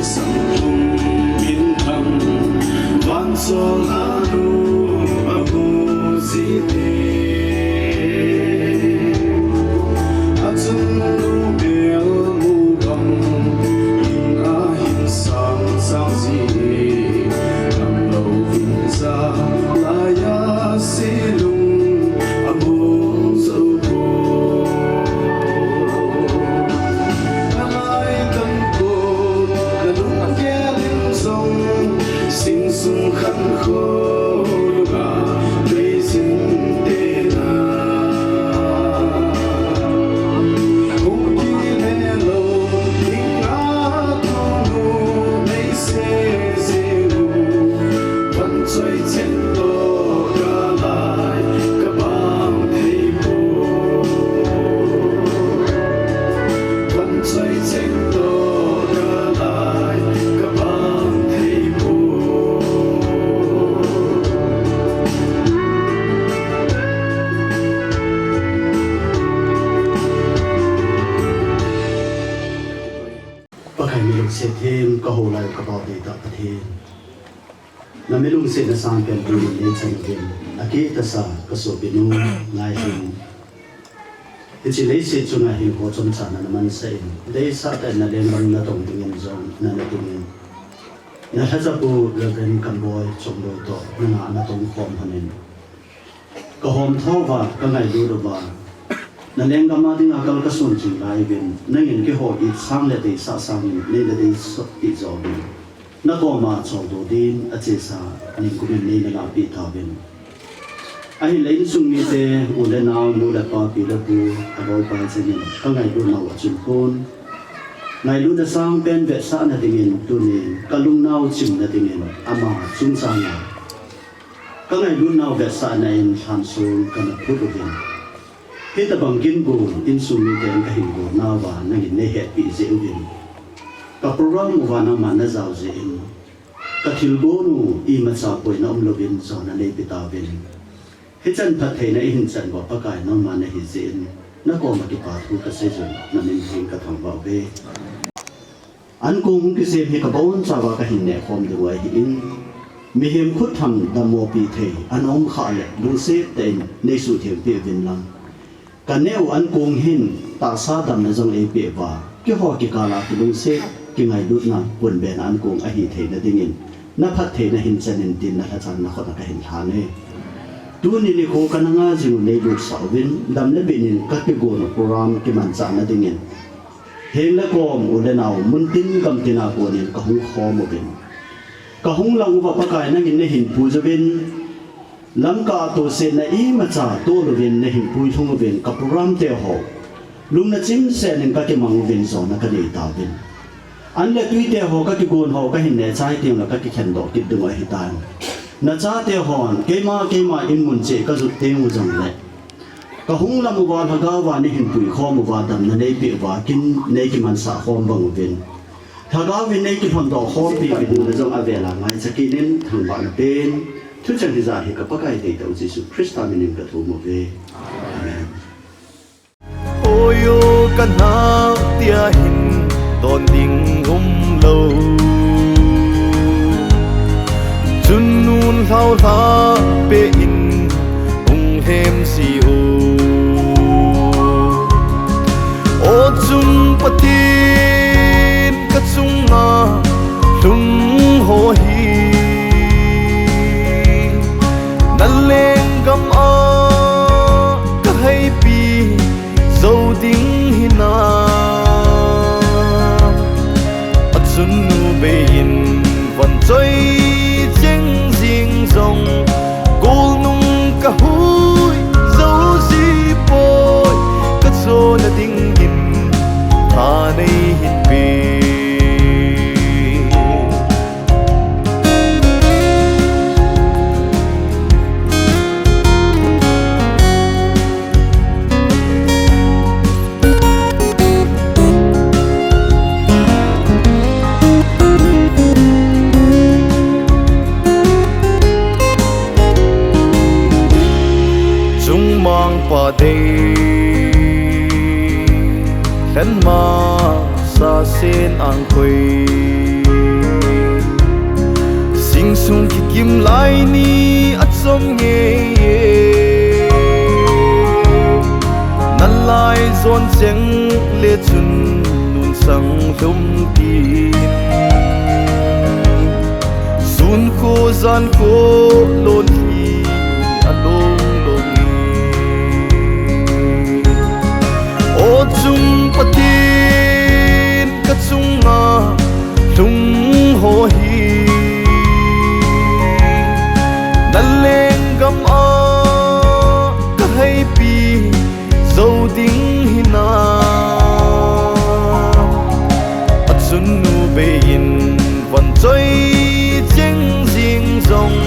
Sang lung min thang, van song a lu a mu si te. A chun nu mel mu bang, in a hin sang sang si, lam lo vin sa, lai a si lung a mu zo ko. Alai kan ko, na lung a kia lim zong, sing sung khan ko, lu ga, bei sing te na. Hung ki le lo, ling a tu nu, nei se se nu. Van choi chen to ka lai ka bang thei po. Van choi chen to ka lai ka bang thei po. Pakai mi lungset them ka ho lai ka bau dei ta Pathen. Na mi lungsetna sangpen tu nei chan uvin, a kitasa ka sopinu Ngaihing. Hiche leiset chunga hin ho chomcha na na mansah in, deisah tah in na lenggam na tong dingin jong na na dingin. Na lhacha pu Reverend Kamboi Chongboi toh na na na tong khom hon in. Ka hom tho uva, ka ngailut uva. Na lenggam a dinga kal ka sun ching lai uvin, nangin keiho it sang le deisah sangin nei na deisah pi jo uvin. Na koma chol do din a chesa ning kumin nei na lapi ta uvin. Ahin le insung mite, u le nau, nu le pa, pi le pu, a bau pa chengin, ka ngailut nau a chun pon. Ngailut na sangpen vetsahna dingin, tunin, ka lungnau chimna dingin, ama chungchanga. Ka ngailut nau vetsahna in lhansong ka na phut uvin. Hitabang kin gon, insung miten ka hin gon nauva nangin nei hetpi jeh uvin. Ka program uva nangman na jao jeh in. Ka thilgon u imacha poina umlouvin jona nei pe tauvin. Hichan phattheina i hin chan uva Pakai nangman na hi jeh in. Na koma kipa thu ka sei jun, na min theng ka thangvah uve. Ankong hung kisem hi ka bonchauva ka hin neh khom diu ahi in, mihem khut thang dammo pi thei, ana um khah le, lungset tah in nei suhtheng peh uvin lang. Ka neh u ankong hin, tahsa damna jong ei peh uva, keiho kikal a kilungset, kingailutna, punbena ankong ahi theina dingin, na phattheina hin chan in tin na lhachan na khut a ka hin lhan e. Tuni nikho ka na nga jing u nei lutsah uvin, dam le bit in ka kigon u program kimanchah na dingin, Heng le kom, u le nao, mun tin gam tin a konin ka hung khom uvin. Ka hung lang uva Pakai nangin na hin pui jouvin, Lamka a tosetna imacha tol uvin na hin puilhung uvin ka program te ho. Lungna chimsel in ka kimang uvin jona ka nei tauvin. An le tui te ho ka kigon ho ka hin neh chai teng le ka kikhen doh kit ding u ahi tan. Na chate hon, keima, keima in mun cheh ka jot teng u jong le. Ka hung lam uva, Lhagao va nei hin pui khom uva, damna nei peh uva, kin nei kimansah khom bang uvin. Lhagao vin nei kilhon doh khom peh uvin, na jong avel a ngaicha kit in, thangvahna pen, thucheng hijat hi ka Pakai deitah u Jesu Christa min in ka thum uve. Amen. Oi o ka nau tia hin don ding um lou. Chun nun lhau lha pe in hung lhem si o. O chun Pathen ka chunga lhung ho hi na lenggam a ka heipi zo ding hinam. A chun nu bei in van choi cheng jing jong kol nung ka hui zo ji poi, ka chona ding in tha nei hin pe. Chungmang pa dei, lhen ma sa sen ang koi. Kimlai ni achom ngei e, nalai jon cheng le chun nunsang lhum tin, sun kho jan kho lon hi along long e. O chung Pathen, ka chunga lhung ho hi na lenggam a ka heipi jou ding hinam. Achun nu bei in von choi cheng jing jong